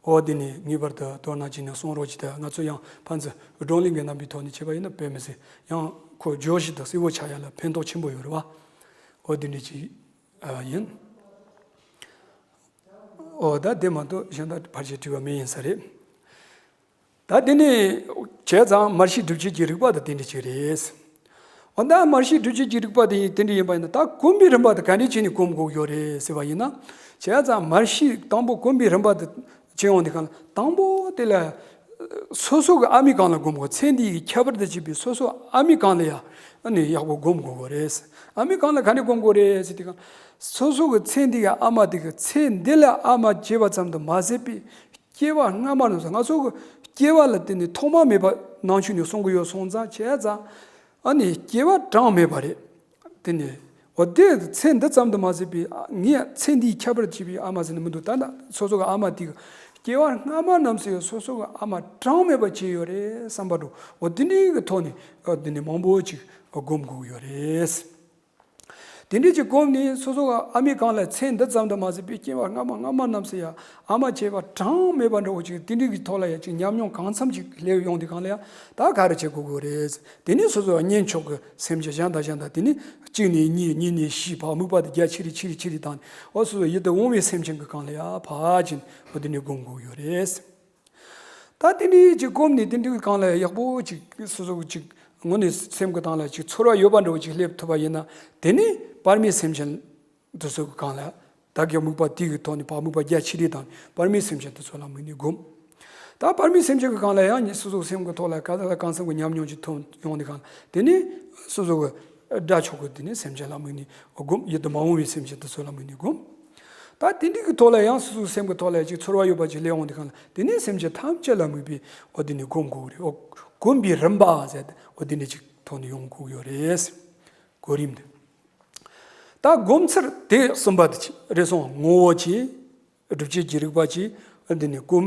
ཨོ་དེ་ནི་ངེས་པར་དུ་དོ་སྣང་བྱས་ནས་གསུང་རོགས་གྱིས། ད་ང་ཚོ་ཡང་ཕན་ཚུན་བགྲོ་གླེང་གི་རྣམ་པའི་ཐོག་ནས་བྱས་པ་ཡིན་ན་དཔེ་མི་སྲིད་ཡང་ཁོ་བརྗོད་གཞི་དང་གསལ་བོ་ཆགས་ཡ་ལ་ཕན་ཐོགས་ཆེན་པོ་ཡོད་རེད་བ། ཨོ་དེ་འདྲ་ཅིག་ཨ་ཡིན། ཨོ་ད་དེ་མ་གཏོགས་གཞན་དག་ཕལ་ཆེར་དྲི་བ་མེད་ཡིན་ས་རེད། ད་དེ་ནི་བྱས་ཙང་མར་ཤེས་སྒྲུབ་བྱེད་ཀྱི་རིགས་པ་དང་དེ་འདྲ་ཅིག་རེད། འོ་ད་མར་ཤེས་སྒྲུབ་བྱེད་ཀྱི་རིགས་པ་དེ་དེ་འདྲ་ཡིན་པ་ཡིན་ན་ད་གོམས་པའི་རིམ་པ་དེ་ག་འདྲ་བྱས་ནས་གོམས་དགོས་ཡོད་རེད་ཟེར་བ་ཡིན་ན། བྱས་ཙང་མར་ཤེས་དང་པོ་གོམས་པའི་རིམ་པ་དེ་བྱེད་ཡོང་དུས་གང་ལ་དང་པོ་དེ་ལ་སོ་སོ་གི་ཨ་མའི་སྒང་ལ་གོམས་དགོས། ཚེ་འདི་ཡི་ཁྱད་པར་དུ་བྱས་པའི་སོ་སོ་ཨ་མའི་སྒང་ལ་ཡང་ཨ་ནི་ཡག་པོ་གོམས་དགོས་ཀྱི་རེད། ཨ་མའི་སྒང་ལ་ག་འདྲ་གོམས་དགོས་རེད་ཟེར་དུས་གང་སོ་སོ་གི་ཚེ་འདི་གི་ཨ་མ་དེ་གི་ཚེ་འདི་ལ་ཨ་མ་བྱས་པ་ཙམ་དུ་མ་ཟད་པའི། སྐྱེ་བ་སྔ་མ་རྣམས་སུ་ང་ཚོ་གི་སྐྱེ་བ་ལ་བརྟེན་ནས་ཐོག་མ་མེད་པ་ནང་ཆོས་ནས་གསུང་གི་ཡོད་སོང་ཙང་བྱས་ཙང་། ཨ་ནི་སྐྱེ་བ་གྲངས་མེད་པ་རེད། དེ་ནས་འོ་དེ་ཚེ་འདི་ཙམ་དུ་མ་ཟད་པའི་ངས་ཚེ་འདིའི་ཁྱད་པར་བྱས་པའི་ཨ་མ་ཟེར་ནས་མི་འདུག་ད་ལྟ་སོ་སོ་གི་ཨ་མ་དེ་གི་སྐྱེ་བ་སྔ་མ་རྣམས་སུ་སོ་སོ་གི་ཨ་མ་གྲངས་མེད་པ་བྱས་ཡོད་རེད་བསམ་པ་འདྲ་འོ་དེ་འདྲའི་གི་ཐོག་ནས་འོ་དེ་ནས་མང་པོ་ཅིག་སྒོམ་དགོས་ཀྱི་ཡོད་རེད། དེ་འདྲས་ཀྱི་སྒོམ་ནས་སོ་སོ་ག་ཨ་མའི་སྒང་ལ་ཚེ་འདི་ཙམ་དུ་མ་ཟད་པའི་སྐྱེ་བ་སྔ་མ་སྔ་མ་རྣམས་སུ་ཡང་ཨ་མ་བྱས་པ་གྲངས་མེད་པ་འདྲ་བོ་ཅིག་དེ་འདྲས་ཀྱི་ཐོག་ལ་ཡང་ཅིག་ཉམས་མྱོང་གང་འཚམ་ཅིག་སླེབས་ཡོང་དུས་སྒང་ལ་ཡང་ད་ག་རེ་བྱེད་དགོས་ཀྱི་རེད། དེ་ནས་སོ་སོ་གཉེན་ཕྱོགས་ཀྱི་སེམས་ཅན་གཞན་དང་གཞན་དང་དེ་ནས་གཅིག་ནས་གཉིས་གཉིས་ནས་བཞི་བར་དམིགས་པ་དེ་རྒྱ་ཆེ་རུ་ཆེ་རུ་ཆེ་རུ་བཏང་ནས་འོ་སོ་སོ་ཡིད་དུ་འོང་བའི་སེམས་ཅན་གྱི་སྒང་ལ་ཡང་ཕར་ཕྱིན་འོ་དེ་ནས་སྒོམ་དགོས་ཀྱི་རེད། ད་དེ་འདྲའི་ཅིག་སྒོམ་ནས་དེ་འདྲའི་སྒང་ལ་ཡག་པོ་ཅིག་སོ་སོ་ཅིག་དངོས་གནས་སེམས་ཀྱི་སྟེང་ལ་ཅིག་ཚོར་བ་ཡོད་པ་འདྲ་བོ་ཅིག་སླེབས་ཐུབ་པ་ཡིན་ན་དེ་ནི་བར་མའི་སེམས་ཅན་དེ་ཚོ་གི་སྒང་ལ་བདག་གི་དམིགས་པ་དེ་གི་ཐོག་ནས་བར་དམིགས་པ་རྒྱ་ཆེ་རུ་བཏང་ནས་བར་མའི་སེམས་ཅན་དེ་ཚོ་ལ་དམིགས་ནས་སྒོམ། ད་བར་མའི་སེམས་ཅན་གྱི་སྒང་ལ་ཡང་སོ་སོའི་སེམས་ཀྱི་ཐོག་ལ་ག་ས་ལ་གང་འཚམ་གྱི་ཉམས་མྱོང་ཅིག་ཐོན་ཡོང་དུས་སྒང་ལ་དེ་ནི་སོ་སོ་གི་དགྲ་ཕྱོགས་ཀྱི་དེ་ནི་སེམས་ཅན་ལ་དམིགས་ནས་སྒོམ། ཡིད་དུ་མ་འོང་བའི་སེམས་ཅན་དེ་ཚོ་ལ་དམིགས་ནས་སྒོམ། ད་དེ་འདྲའི་གི་ཐོག་ལ་ཡང་སོ་སོའི་སེམས་ཀྱི་ཐོག་ལ་ཅིག་ཚོར་བ་ཡོད་པ་ཅིག་སླེབས་འོང་དུས་སྒང་ལ་དེ་ནས་སེམས་ཅན་ཐམས་ཅད་ལ་དམིགས་པའི་འོ་དེ་ནས་སྒོམ་དགོས་ཀྱི་རེད། འོ་སྒོམ་པའི་རིམ་པ་ཟེར་འོ་དེ་འདྲ་ཅིག་ཐོག་ནས་ཡོང་དགོས་ཀྱི་ཡོད་རེད། གོ་རིམ་དེ། ད་སྒོམ་ཚུལ་དེ་གསུམ་པ་དེ་ཅིག་རེད་སོང་། ངོ་བོ་ཅིག་སྒྲུབ་བྱེད་ཀྱི་རིགས་པ་ཅིག་འདི་ནས་སྒོམ།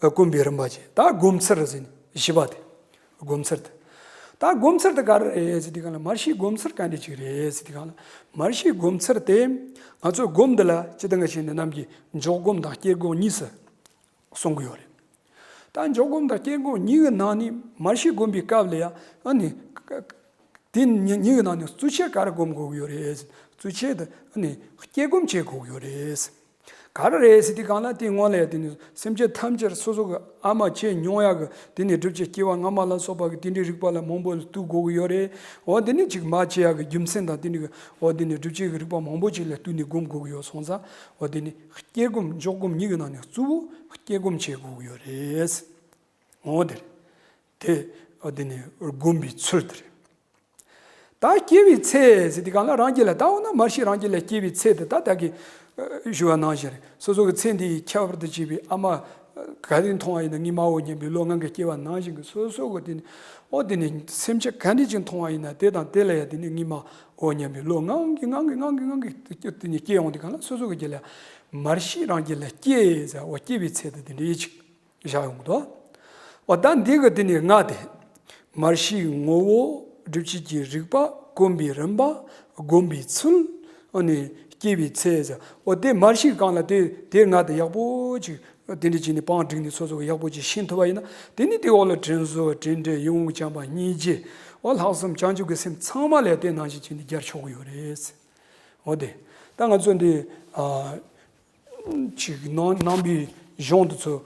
སྒོམ་པའི་རིམ་པ་ཅིག་ད་སྒོམ་ཚུལ་ཟེར་ནས་བཞི་པ་དེ། སྒོམ་ཚུལ་དེ། ད་ ད་སྒོམ་ཚུལ་དེ་ག་རེ་རེད་ཟེར་དུས་སྒང་ལ། མར་ཤེས་སྒོམ་ཚུལ་ག་འདྲ་ཅིག་རེད་ཟེར་དུས་སྒང་ལ། མར་ཤེས་སྒོམ་ཚུལ་དེ་ང་ཚོས་སྒོམ་འདི་ལ་སྤྱིར་བཏང་གི་བྱས་ནས་ནམ་རྒྱུན་འཇོག་སྒོམ་དང་སྐྱེ་སྒོམ་གཉིས་སུ་གསུང་གི་ཡོད་རེད། ད་འཇོག་སྒོམ་དང་སྐྱེ་སྒོམ་གཉིས་ཀྱི་ནང་ནས་མར་ཤེས་སྒོམ་པའི་སྐབས་ལ་ཡང་ཨ་ནི། དེ་གཉིས་གཉིས་ཀྱི་ནང་ནས་གཙོ་ཆེ་ག་རེ་སྒོམ་དགོས་ཀྱི་ཡོད་རེད། གཙོ་ཆེ་དེ་ཨ་ནི་སྐྱེ་སྒོམ་བྱེད་དགོས་ཀྱི་ཡོད་རེད། ག་རེ་རེད་ཟེར་དུས་སྒང་ལ། དེ་སྔོན་ལ་ཡང་དེ་ནི་སེམས་ཅན་ཐམས་ཅད་སོ་སོ་གི་ཨ་མ་བྱས་མྱོང་ཡག་གི་དེ་ནི་སྒྲུབ་བྱེད་སྐྱེ་བ་སྔ་མ་ལ་སོགས་པ་གི་དེ་འདྲའི་རིག་པ་ལ་མང་པོ་ལ་ལྟོས་དགོས་ཀྱི་ཡོད་རེད། འོ་དེ་ནི་ཅིག་མ་བྱེད་ཡག་གི་རྒྱུ་མཚན་དང་དེ་ནི་གི་འོ་དེ་ནི་སྒྲུབ་བྱེད་ཀྱི་རིག་པ་མང་པོ་ཅིག་ལ་ལྟོས་ནས་སྒོམ་དགོས་ཀྱི་ཡོད་སོང་ཙང་། འོ་དེ་ནི་སྐྱེ་སྒོམ་འཇོག་སྒོམ་གཉིས་ཀྱི་ནང་ནས་གཙོ་བོ་སྐྱེ་སྒོམ་བྱེད་དགོས་ཀྱི་ཡོད་རེད། འོ་དེ་རེད། དེ་འོ་དེ་ནི་སྒོམ་པའི་ཚུལ་དེ་རེད། ད་སྐྱེ་བའི་ཚེ་ཟེར་དུས་སྒང་ལ་རང་རྒྱུད་ལ། ད་འོ་ན་མར་ཤེས་རང་རྒྱུད་ལ་སྐྱེ་བའི་ཚེ་དེ། ད་ད་གིན་ཞུ་བ་ནང་བཞིན་རེད། སོ་སོ་གི་ཚེ་འདི་ཡི་ཁྱད་པར་དུ་བྱས་པའི་ཨ་མ་ག་རེ་མཐོང་བ་ཡིན་ན་ངའི་མ་འོ་སྙམ་པའི་བློ་ངང་གིས་སྐྱེ་བ་ནང་བཞིན་གྱི་སོ་སོ་གི་དེ་ནི། འོ་དེ་ནི་སེམས་ཅན་ག་འདྲ་ཅིག་མཐོང་བ་ཡིན་ན་དེ་དང་དེ་ལ་ཡང་དེ་ནི་ངའི་མ་འོ་སྙམ་པའི་བློ་ངང་གིས་ངང་གིས་ངང་གིས་ངང་གིས་དེ་ནི་སྐྱེ་ཡོང་དུས་སྒང་ལ། སོ་སོ་གི་རྒྱུད་ལ་མར་ཤེས་རང་རྒྱུད་ལ་སྐྱེ་ཟེར། འོ་སྐྱེ་བའི་ཚེ་དེ་དེ་འདྲ་ཡིན་ཅིག་བཞག་ཡོང་གི་འདུག་འོ་ད་འདི་གི་དེ་ནི་ལྔ་དེ། མར་ཤེས་ངོ་བོ། སྒྲུབ་བྱེད་ཀྱི་རིག་པ། སྒོམ་པའི་རིམ་པ། སྒོམ་པའི་ཚུལ། ཨ་ནི་སྐྱེ་བའི་ཚེ་ཟེར། འོ་དེ་མར་ཤེས་སྒང་ལ་དེ་དེ་ལྔ་དེ་ཡག་པོ་ཅིག་དེ་འདྲ་བྱས་ནས་པང་བསྒྲིགས་ནས་སོ་སོ་གི་ཡག་པོ་ཅིག་ཤེས་ཐུབ་པ་ཡིན་ན། དེ་ནི་དེའི་འོག་ལ་དྲིན་གཟོ། དྲིན་དྲན། ཡིད་འོང་བྱམས་པ། སྙིང་རྗེ། འོ་ལྷག་བསམ། བྱང་ཆུབ་ཀྱི་སེམས་ཚང་མ་ལ་དེ་ནང་བཞིན་བྱས་ནས་སྦྱར་ཆོག་གི་ཡོད་རེད། འོ་དེ། ད་ང་ཚོ་འདི་ཨ། ཅིག་ནང་ནང་པའི་གཞུང་དེ་ཚོ་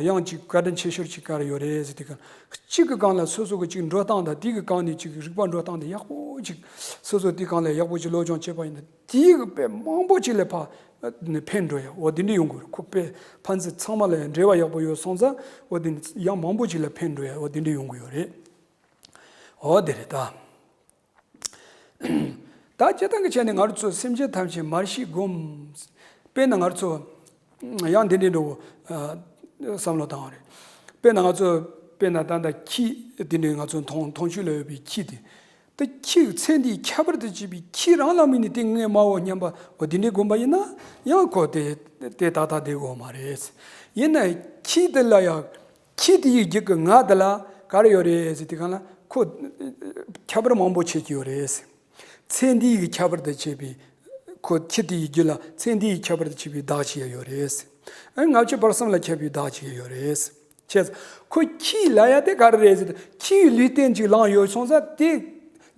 ཡང་ཅིག་བཀའ་དྲིན་ཆེ་ཤོས་ཅིག་ག་རེ་ཡོད་རེད་ཟེར་དུས་སྒང་། གཅིག་གི་སྒང་ལ་སོ་སོ་གི་ཅིག་འགྲོ་སྟངས་དང་། དེ་གི་སྒང་ནས་ཅིག་རིག་པ་འགྲོ་སྟངས་དེ་ཡག་པོ་ཅིག་སོ་སོ་དེ་སྒང་ལ་ཡག་པོ་ཅིག་སློབ་སྦྱོང་བྱས་པ་ཡིན་ན། དེ་གི་དཔེ་མང་པོ་ཅིག་ལ་ཕ་ནས་ཕན་འགྲོ་ཡ། འོ་དེ་འདྲ་ཡོང་གི་རེད། ཁོ་དཔེ་ཕན་ཚུན་ཚང་མ་ལ་ཡང་འབྲེལ་བ་ཡག་པོ་ཡོད་སོང་ཙང་། འོ་དེ་ནི་ཡང་མང་པོ་ཅིག་ལ་ཕན་འགྲོ་ཡ། འོ་དེ་འདྲ་ཡོང་གི་ཡོད་རེད། འོ་དེ་རེད་ད། ད་སྤྱིར་བཏང་གི་ཆ་ནས་ང་རང་ཚོ་སེམས་ཅན་ཐམས་ཅད་མར་ཤེས་སྒོམ། དཔེར་ན་ང་རང་ཚོ་ཡང་འདི་འདྲའི་འགྲོ་བསམ་བློ་བཏང་བ་རེད། དཔེར་ན་ང་ཚོ་དཔེར་ན་ད་ལྟ་ཁྱི་འདི་འདྲའི་ང་ཚོ་མཐོང་མཐོང་ཆོས་ལ་ཡོད་པའི་ཁྱི་དེ། ད་ཁྱི་ཚེ་འདིའི་ཁྱད་པར་དུ་བྱས་པའི་ཁྱི་རང་ལ་དམིགས་ནས་དེ་ངའི་མ་འོ་སྙམ་པ་འོ་དེ་འདྲའི་སྒོམ་པ་ཡིན་ན། ཡང་ཁོ་དེ་དེ་ཏག་ཏག་བསྡད་དགོས་མ་རེད། ཡིན་ན་ཁྱི་དེ་ལ་ཡང་། ཁྱི་དེ་ཡི་རྒྱུད་ཀྱི་ང་དེ་ལ་ག་རེ་ཡོད་རེད་ཟེར་དུས་སྒང་ལ། ཁོ་ཁྱད་པར་མང་པོ་ཕྱེ་གི་ཡོད་རེད། ཚེ་འདི་ཡི་ཁྱད་པར་དུ་བྱས་པའི། ཁོ་ཁྱི་དེ་ཡི་རྒྱུད་ལ་ཚེ་འདི་ཡི་ཁྱད་པར་དུ་བྱས་པའི་བདག་ཅིག་ཡང་ཡོད་རེད། ཨ་ནི་ལྔ་བཅུ་བར་གསུམ་ལ་ཁྱབ་པའི་བདག་ཅིག་ཡང་ཡོད་རེད། བྱས་ཙང་ཁོ་ཁྱི་ལབ་ཡ་དེ་ག་རེ་རེད་ཟེར་ན། ཁྱི་ཡི་ལུས་རྟེན་ཅིག་བླངས་ཡོད་སོང་ཙང་། དེ་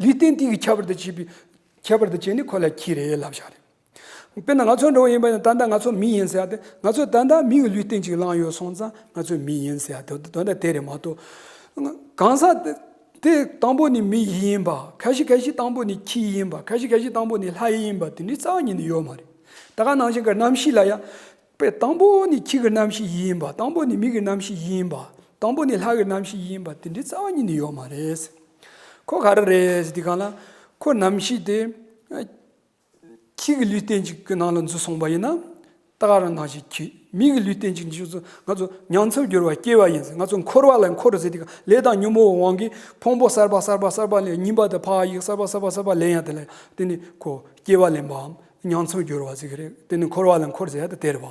ལུས་རྟེན་དེ་ཡི་ཁྱད་པར་དུ་བྱས་པའི། ཁྱད་པར་དུ་བྱས་ནས་ཁོ་ལ་ཁྱི་རེད་ལབ་བཞག་རེད། དཔེར་ན་ང་ཚོ་འདྲ་བོ་ཡིན་པ་ཡིན་ན། ད་ལྟ་ང་ཚོ་མི་ཡིན་ཟེར་ཡ་དེ། ང་ཚོ་ད་ལྟ་མི་ཡི་ལུས་རྟེན་ཅིག་བླངས་ཡོད་སོང་ཙང་ང་ཚོ་མི་ཡིན་ཟེར་ཡ་དེ་དོན་དག་དེ་རེད་མ་གཏོགས། གང་ཟག་དེ་དེ་དང་པོ་ནས་མི་ཡི་ཡིན་པ། ཁ་ཤས་ཁ་ཤས་དང་པོ་ནས་ཁྱི་ཡི་ཡིན་པ། ཁ་ཤས་ཁ་ཤས་དང་པོ་ནས་ལྷ་ཡི་ཡིན་པ། དེ་འདྲའི་རྩ་བ་ཉིད་ནས་ཡོད་མ་རེད། ད་ག་ནང་བཞིན་གྱི་རྣམ་ཤེས་ལ་ཡང་། དཔེ་དང་པོ་ནས་ཁྱི་གི་རྣམ་ཤེས་ཡིན་པ། དང་པོ་ནས་མི་གི་རྣམ་ཤེས་ཡིན་པ། དང་པོ་ནས་ལྷ་གི་རྣམ་ཤེས་ཡིན་པ། དེ་འདྲའི་རྩ་བ་ཉིད་ནས་ཡོད་མ་རེད། ཁོ་ག་རེ་རེད་ཟེར་དུས་སྒང་ལ། ཁོ་རྣམ་ཤེས་དེ། ཁྱི་གི་ལུས་རྟེན་ཅིག་གི་ནང་ལ་འཛུལ་སོང་བ་ཡིན་ན། ད་ག་རང་ནང་བཞིན་ཁྱི། མི་གི་ལུས་རྟེན་ཅིག་འཇུག་ཚུལ། ང་ཚོ་ཉམས་སུ་གྱུར་པ་སྐྱེ་བ་ཡིན་ཟེར། ང་ཚོ་འཁོར་བ་ལ་འཁོར་ཟེར་དུས་སྒང་། ལས་དང་ཉོན་མོངས་དབང་གིས་ཕུང་པོ་གསར་པ་གསར་པ་གསར་པ་ལེན། ཉིན་པ་དེ་ཕར་གཡུག་གསར་པ་གསར་པ་གསར་པ་ལེན་ཡ་དེ་ལ་དེ་ནི་ཁོ་སྐྱེ་བ་ལེན་པའམ་ཉམས་སུ་གྱུར་པ་ཟེར་གི་རེད། དེ་ནི་འཁོར་བ་ལ་འཁོར་ཟེར་ཡ་དེ་དེ་རེད་པ།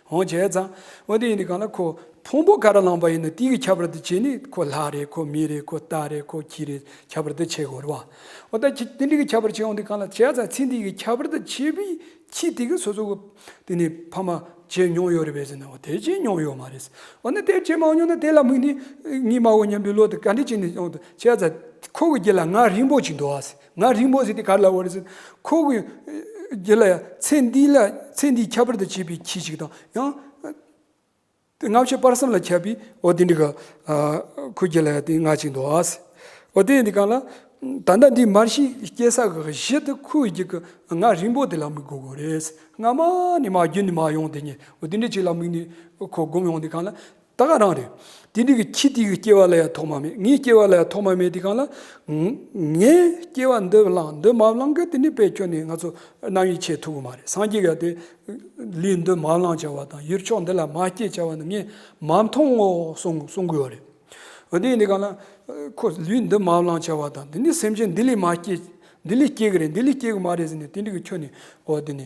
འོ་བྱས་ཙང་འོ་དེ་ཡིན་དུས་སྒང་ལ་ཁོ་ཕུང་པོ་ག་རེ་བླངས་པ་ཡིན་ན་དེ་གི་ཁྱད་པར་དུ་བྱས་ནས། ཁོ་ལྷ་རེད། ཁོ་མི་རེད། ཁོ་རྟ་རེད། ཁོ་ཁྱི་རེད། ཁྱད་པར་དུ་ཕྱེ་དགོས་རེད་པ། འོ་ད་ཁྱི་དེ་འདྲ་གི་ཁྱད་པར་ཕྱེ་ཡོང་དུས་སྒང་ལ། བྱས་ཙང་ཚེ་འདི་གི་ཁྱད་པར་དུ་བྱས་པའི་ཁྱི་དེ་གིས་སོ་སོ་གི་དེ་ནི་ཕ་མ་བྱས་མྱོང་ཡོད་རེད་པས་ཟེར་ན། འོ་དེ་བྱས་མྱོང་ཡོད་མ་རེད། འོ་ན་དེ་བྱས་མ་མྱོང་ན་དེ་ལ་དམིགས་ནས་ངའི་མ་འོ་སྙམ་པའི་བློ་དེ་ག་འདྲ་བྱས་ནས་ཡོང་དུས། བྱས་ཙང་ཁོ་གི་རྒྱུད་ལ་ང་རིང་པོ་ཅིག་འདུག་ཨ་ཟེར། ང་རིང་པོ་ཟེར་དེ་ག་རེ་ལབ་པ་རེད་ཟེར། ཁོ་གི་རྒྱུད་ལ་ཡང་ཚེ་འདི་ལ་ཚེ་འདིའི་ཁྱད་པར་དུ་བྱས་པའི་ཁྱི་ཞིག་དང་། ཡང་ལྔ་བཅུ་བར་གསུམ་ལ་ཁྱབ་པའི་འོ་དེ་འདྲ་གི་ཁོ་རྒྱུད་ལ་ཡང་དེ་ང་ཅིག་འདུག་ཨ་ཟེར། འོ་དེ་ཡིན་དུས་སྒང་ལ། ད་ལྟ་འདི་མར་ཤེས་སྐྱེ་ས་གི་གཞི་དེ་ཁོ་གི་རྒྱུད་ཀྱི་ང་རིང་པོ་དེ་ལ་དམིགས་དགོས་ཀྱི་རེད། སྔ་མ་ནས་མར་རྒྱུན་ནས་མར་ཡོང་དེ་ཉིད། འོ་དེ་འདྲ་ཅིག་ལ་དམིགས་ནས་ཁོ་སྒོམ་ཡོང་དུས་སྒང་ལ། ད་ག་རང་རེད། དེ་འདྲ་གི་ཁྱི་དེ་གི་སྐྱེ་བ་ལ་ཡང་ཐོག་མ་མེད། ངའི་སྐྱེ་བ་ལ་ཡང་ཐོག་མ་མེད་དུས་སྒང་ལ། ངས་སྐྱེ་བ་འདི་བླངས་འདི་མ་བླངས་གི་དེ་ནི་དཔེ་ཁྱོན་ནས་ང་ཚོ་རྣམ་གཡེང་བྱེད་ཐུབ་ཀྱི་མ་རེད། སངས་རྒྱས་ཀྱིས་དེ་ལུས་འདི་མ་བླངས་བྱ་བ་དང་། ཡུལ་ཕྱོགས་འདི་ལ་མ་སྐྱེས་བྱ་བ་ནི་ངས་མ་མཐོང་ངོ་གསུང་གསུང་གི་ཡོད་རེད། འོ་དེ་ཡིན་དུས་སྒང་ལ། ཁོ་ལུས་འདི་མ་བླངས་བྱ་བ་དང་། འདི་ནི་སེམས་ཅན་འདི་ལས་མ་སྐྱེས། འདི་ལས་སྐྱེ་གི་རེད། འདི་ལས་སྐྱེ་གི་མ་རེད་ཟེར་ནས་དེ་འདྲ་གི་ཁྱོན་ནས། འོ་དེ་ནི་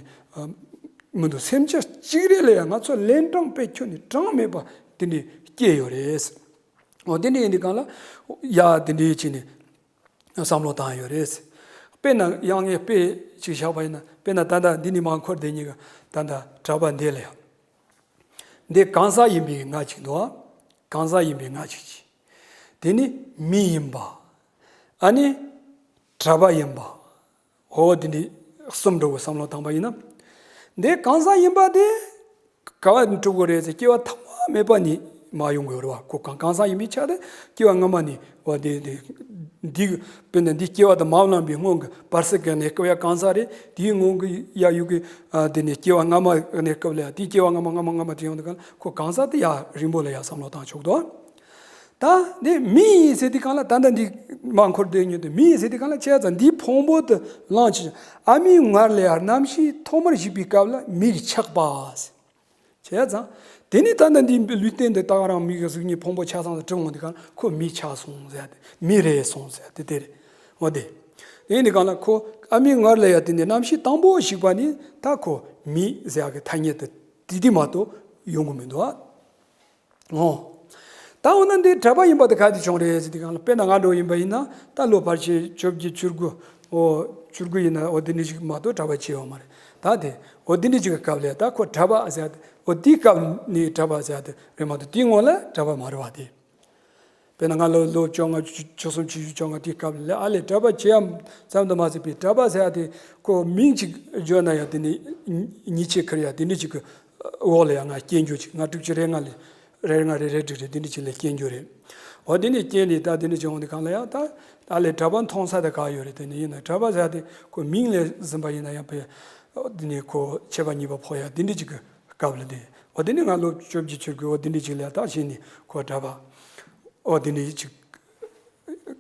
མི་འདུག་སེམས་ཅན་གཅིག་རེ་ལ་ཡང་ང་ཚོ་ལན་གྲངས་དཔེ་ཁྱོན་ནས་གྲངས་མེད་པ་དེ་འདྲ་སྐྱེས་ཡོད་རེད། འོ་དེ་འདྲ་ཡིན་དུས་སྒང་ལ། ཡ་དེ་འདྲ་བྱས་ནས། བསམ་བློ་བཏང་ཡོད་རེད། དཔེར་ན་ཡང་ངས་དཔེ་ཅིག་བཞག་པ་ཡིན་ན། དཔེར་ན་ད་ལྟ་འདི་ནས་མར་འཁོར་བསྡད་མཁན་གྱི་ད་ལྟ་གྲྭ་པ་འདི་ལ་ཡང་། འདི་གང་ཟག་ཡིན་པའི་ང་གཅིག་འདུག་ཨ། གང་ཟག་ཡིན་པའི་ང་གཅིག་གཅིག་དེ་ནི་མི་ཡིན་པ། ཨ་ནི་གྲྭ་པ་ཡིན་པ། འོ་དེ་འདྲ་གསུམ་འགྲོ་བའི་བསམ་བློ་བཏང་པ་ཡིན་ན། འདི་གང་ཟག་ཡིན་པ་དེ་ག་བ་ནས་གྲུབ་དགོས་རེད་ཟེར། སྐྱེ་བ་ཐོག་མ་མེད་པ་ནས་མར་ཡོང་དགོས་རེད་བ། ཁོ་གང་གང་ཟག་ཡིན་པའི་ཆ་དེ་སྐྱེ་བ་སྔ་མ་ནས་བ་དེ་དེ་འདི་དཔེར་ན་འདི་སྐྱེ་བ་དང་མ་ལངས་པའི་སྔོན་གྱི་བར་སྲིད་ཀྱི་གནས་སྐབས་ཡ་གང་ཟག་རེད། དེའི་སྔོན་གྱི་ཡ་ཡུལ་གྱི་ཨ་དེ་ནས་སྐྱེ་བ་སྔ་མ་གནས་སྐབས་ལ་ཡ་དེའི་སྐྱེ་བ་སྔ་མ་སྔ་མ་སྔ་མ་དེ་ཡོང་དུས་གང་ལ་ཁོ་གང་ཟག་དེ་ཡ་རིང་པོ་ལ་ཡ་བསམ་བློ་བཏང་ཆོག་དོ། ད་འདི་མི་ཡིན་ཟེར་དུས་གང་ལ་ད་ལྟ་འདི་མར་འཁོར་བསྡད་མྱོང་དུས་མི་ཡིན་ཟེར་དུས་གང་ལ་བྱས་ཙང་འདིའི་ཕུང་པོ་དེ་བླངས་ཀྱི་ཨ་མའི་མངལ་ལ་ཡང་རྣམ་ཤེས་ཐོག་མར་ཞིག་པའི་སྐབས་ལ་མིར་ཆགས་པ་ཟེར། བྱས་ཙང་དེ་ནི་ད་ལྟ་འདིའི་ལུས་རྟེན་འདི་ད་ག་རང་མི་གི་གཟུགས་བརྙན་ཕུང་པོ་ཆ་ཚང་དུ་གྲུབ་འོང་དུས་གང་ཁོ་མི་ཆགས་སོང་ཟེར་ཏེ་མི་རེད་སོང་ཟེར་ཏེ་དེ་རེད། འོ་དེ། དེ་ནི་གང་ལ་ཁོ་ཨ་མའི་མངལ་ལ་ཡང་དེ་ནི་རྣམ་ཤེས་དང་པོ་ཞིག་པ་ནི་ད་ཁོ་མི་ཟེར་གི་ཐ་སྙད་དེ་དེ་དེ་མ་གཏོགས་ཡོང་གི་མི་འདུག་ཨ། ཨོ། ད་འོ་ན་འདི་གྲྭ་པ་ཡིན་པ་དེ་ག་དེ་བྱུང་རེད་ཟེར་དུས་གང་ལ་དཔེར་ན་ང་འདྲ་བོ་ཡིན་པ་ཡིན་ན་ད་ལོ་ཕལ་ཆེར་བཅོ་བརྒྱད་བཅུ་དགུ། ཨོ། བཅུ་དགུ་ཡིན་ན་འོ་དེ་འདྲ་ཞིག་མ་གཏོགས་གྲྭ་པ་བྱས་ཡོད་མ་རེད། ད་དེ་འོ་དེ་འདྲ་ཞིག་གི་སྐབས་ལ་ད་ཁོ་གྲྭ་པ་ཟེར་ཏེ་འོ་དེའི་སྐབས་ནས་གྲྭ་པ་ཟེར་ཏེ་རེད་མ་གཏོགས་དེའི་སྔོན་ལ་གྲྭ་པ་མ་རེད་བ་དེ། དཔེར་ན་ང་ལོ་ལོ་བཅོ་ལྔ་བཅུ་གསུམ་བཅུ་བཞི་བཅོ་ལྔ་དེའི་སྐབས་ལ་ཨ་ལས་གྲྭ་པ་བྱེད་ཡ་ཙམ་དུ་མ་ཟད་པའི་གྲྭ་པ་ཟེར་ཡ་དེ་ཁོ་མིང་ཅིག་བརྗོད་ན་ཡང་དེ་ནི་ཉེས་ཆད་ཁུར་ཡ་དེ་འདྲ་ཅིག་གི་འོག་ལ་ཡང་ང་སྐྱེལ་རྒྱུ་ཅིག་ང་དྲུག་ཅུ་རེ་ལྔ་ལས་རེ་ལྔ་རེ་རེ་དྲུག་རེ་དེ་འདྲ་ཅིག་ལ་སྐྱེལ་རྒྱུ་རེད། འོ་དེ་ནས་སྐྱེལ་ནས་ད་དེ་འདྲ་ཅིག་འོང་དུས་གང་ལ་ཡང་ད་ཨ་ལས་གྲྭ་པ་མཐོང་ས་དེ་ག་ཡོད་རེད། དེ་ནི་ཡིན་ན་གྲྭ་པ་ཟེར་ཡ་དེ་ཁོ་མིང་ལས་ཟིན་པ་ཡིན་ན་ཡང་དཔེ་དེ་ནི་ཁོ་ཆད་པ་གཉིས་པ་ཕོག་ཡ་དེ་འདྲ་ཅིག་གི་སྐབས་ལ་དེ། འོ་དེ་ནི་ང་ལོ་བཅོ་བརྒྱད་བཅུ་དགུ་འོ་དེ་འདྲ་ཅིག་ལ་ད་གཞི་ནས་ཁོ་གྲྭ་པ། འོ་དེ་འདྲ་ཅིག་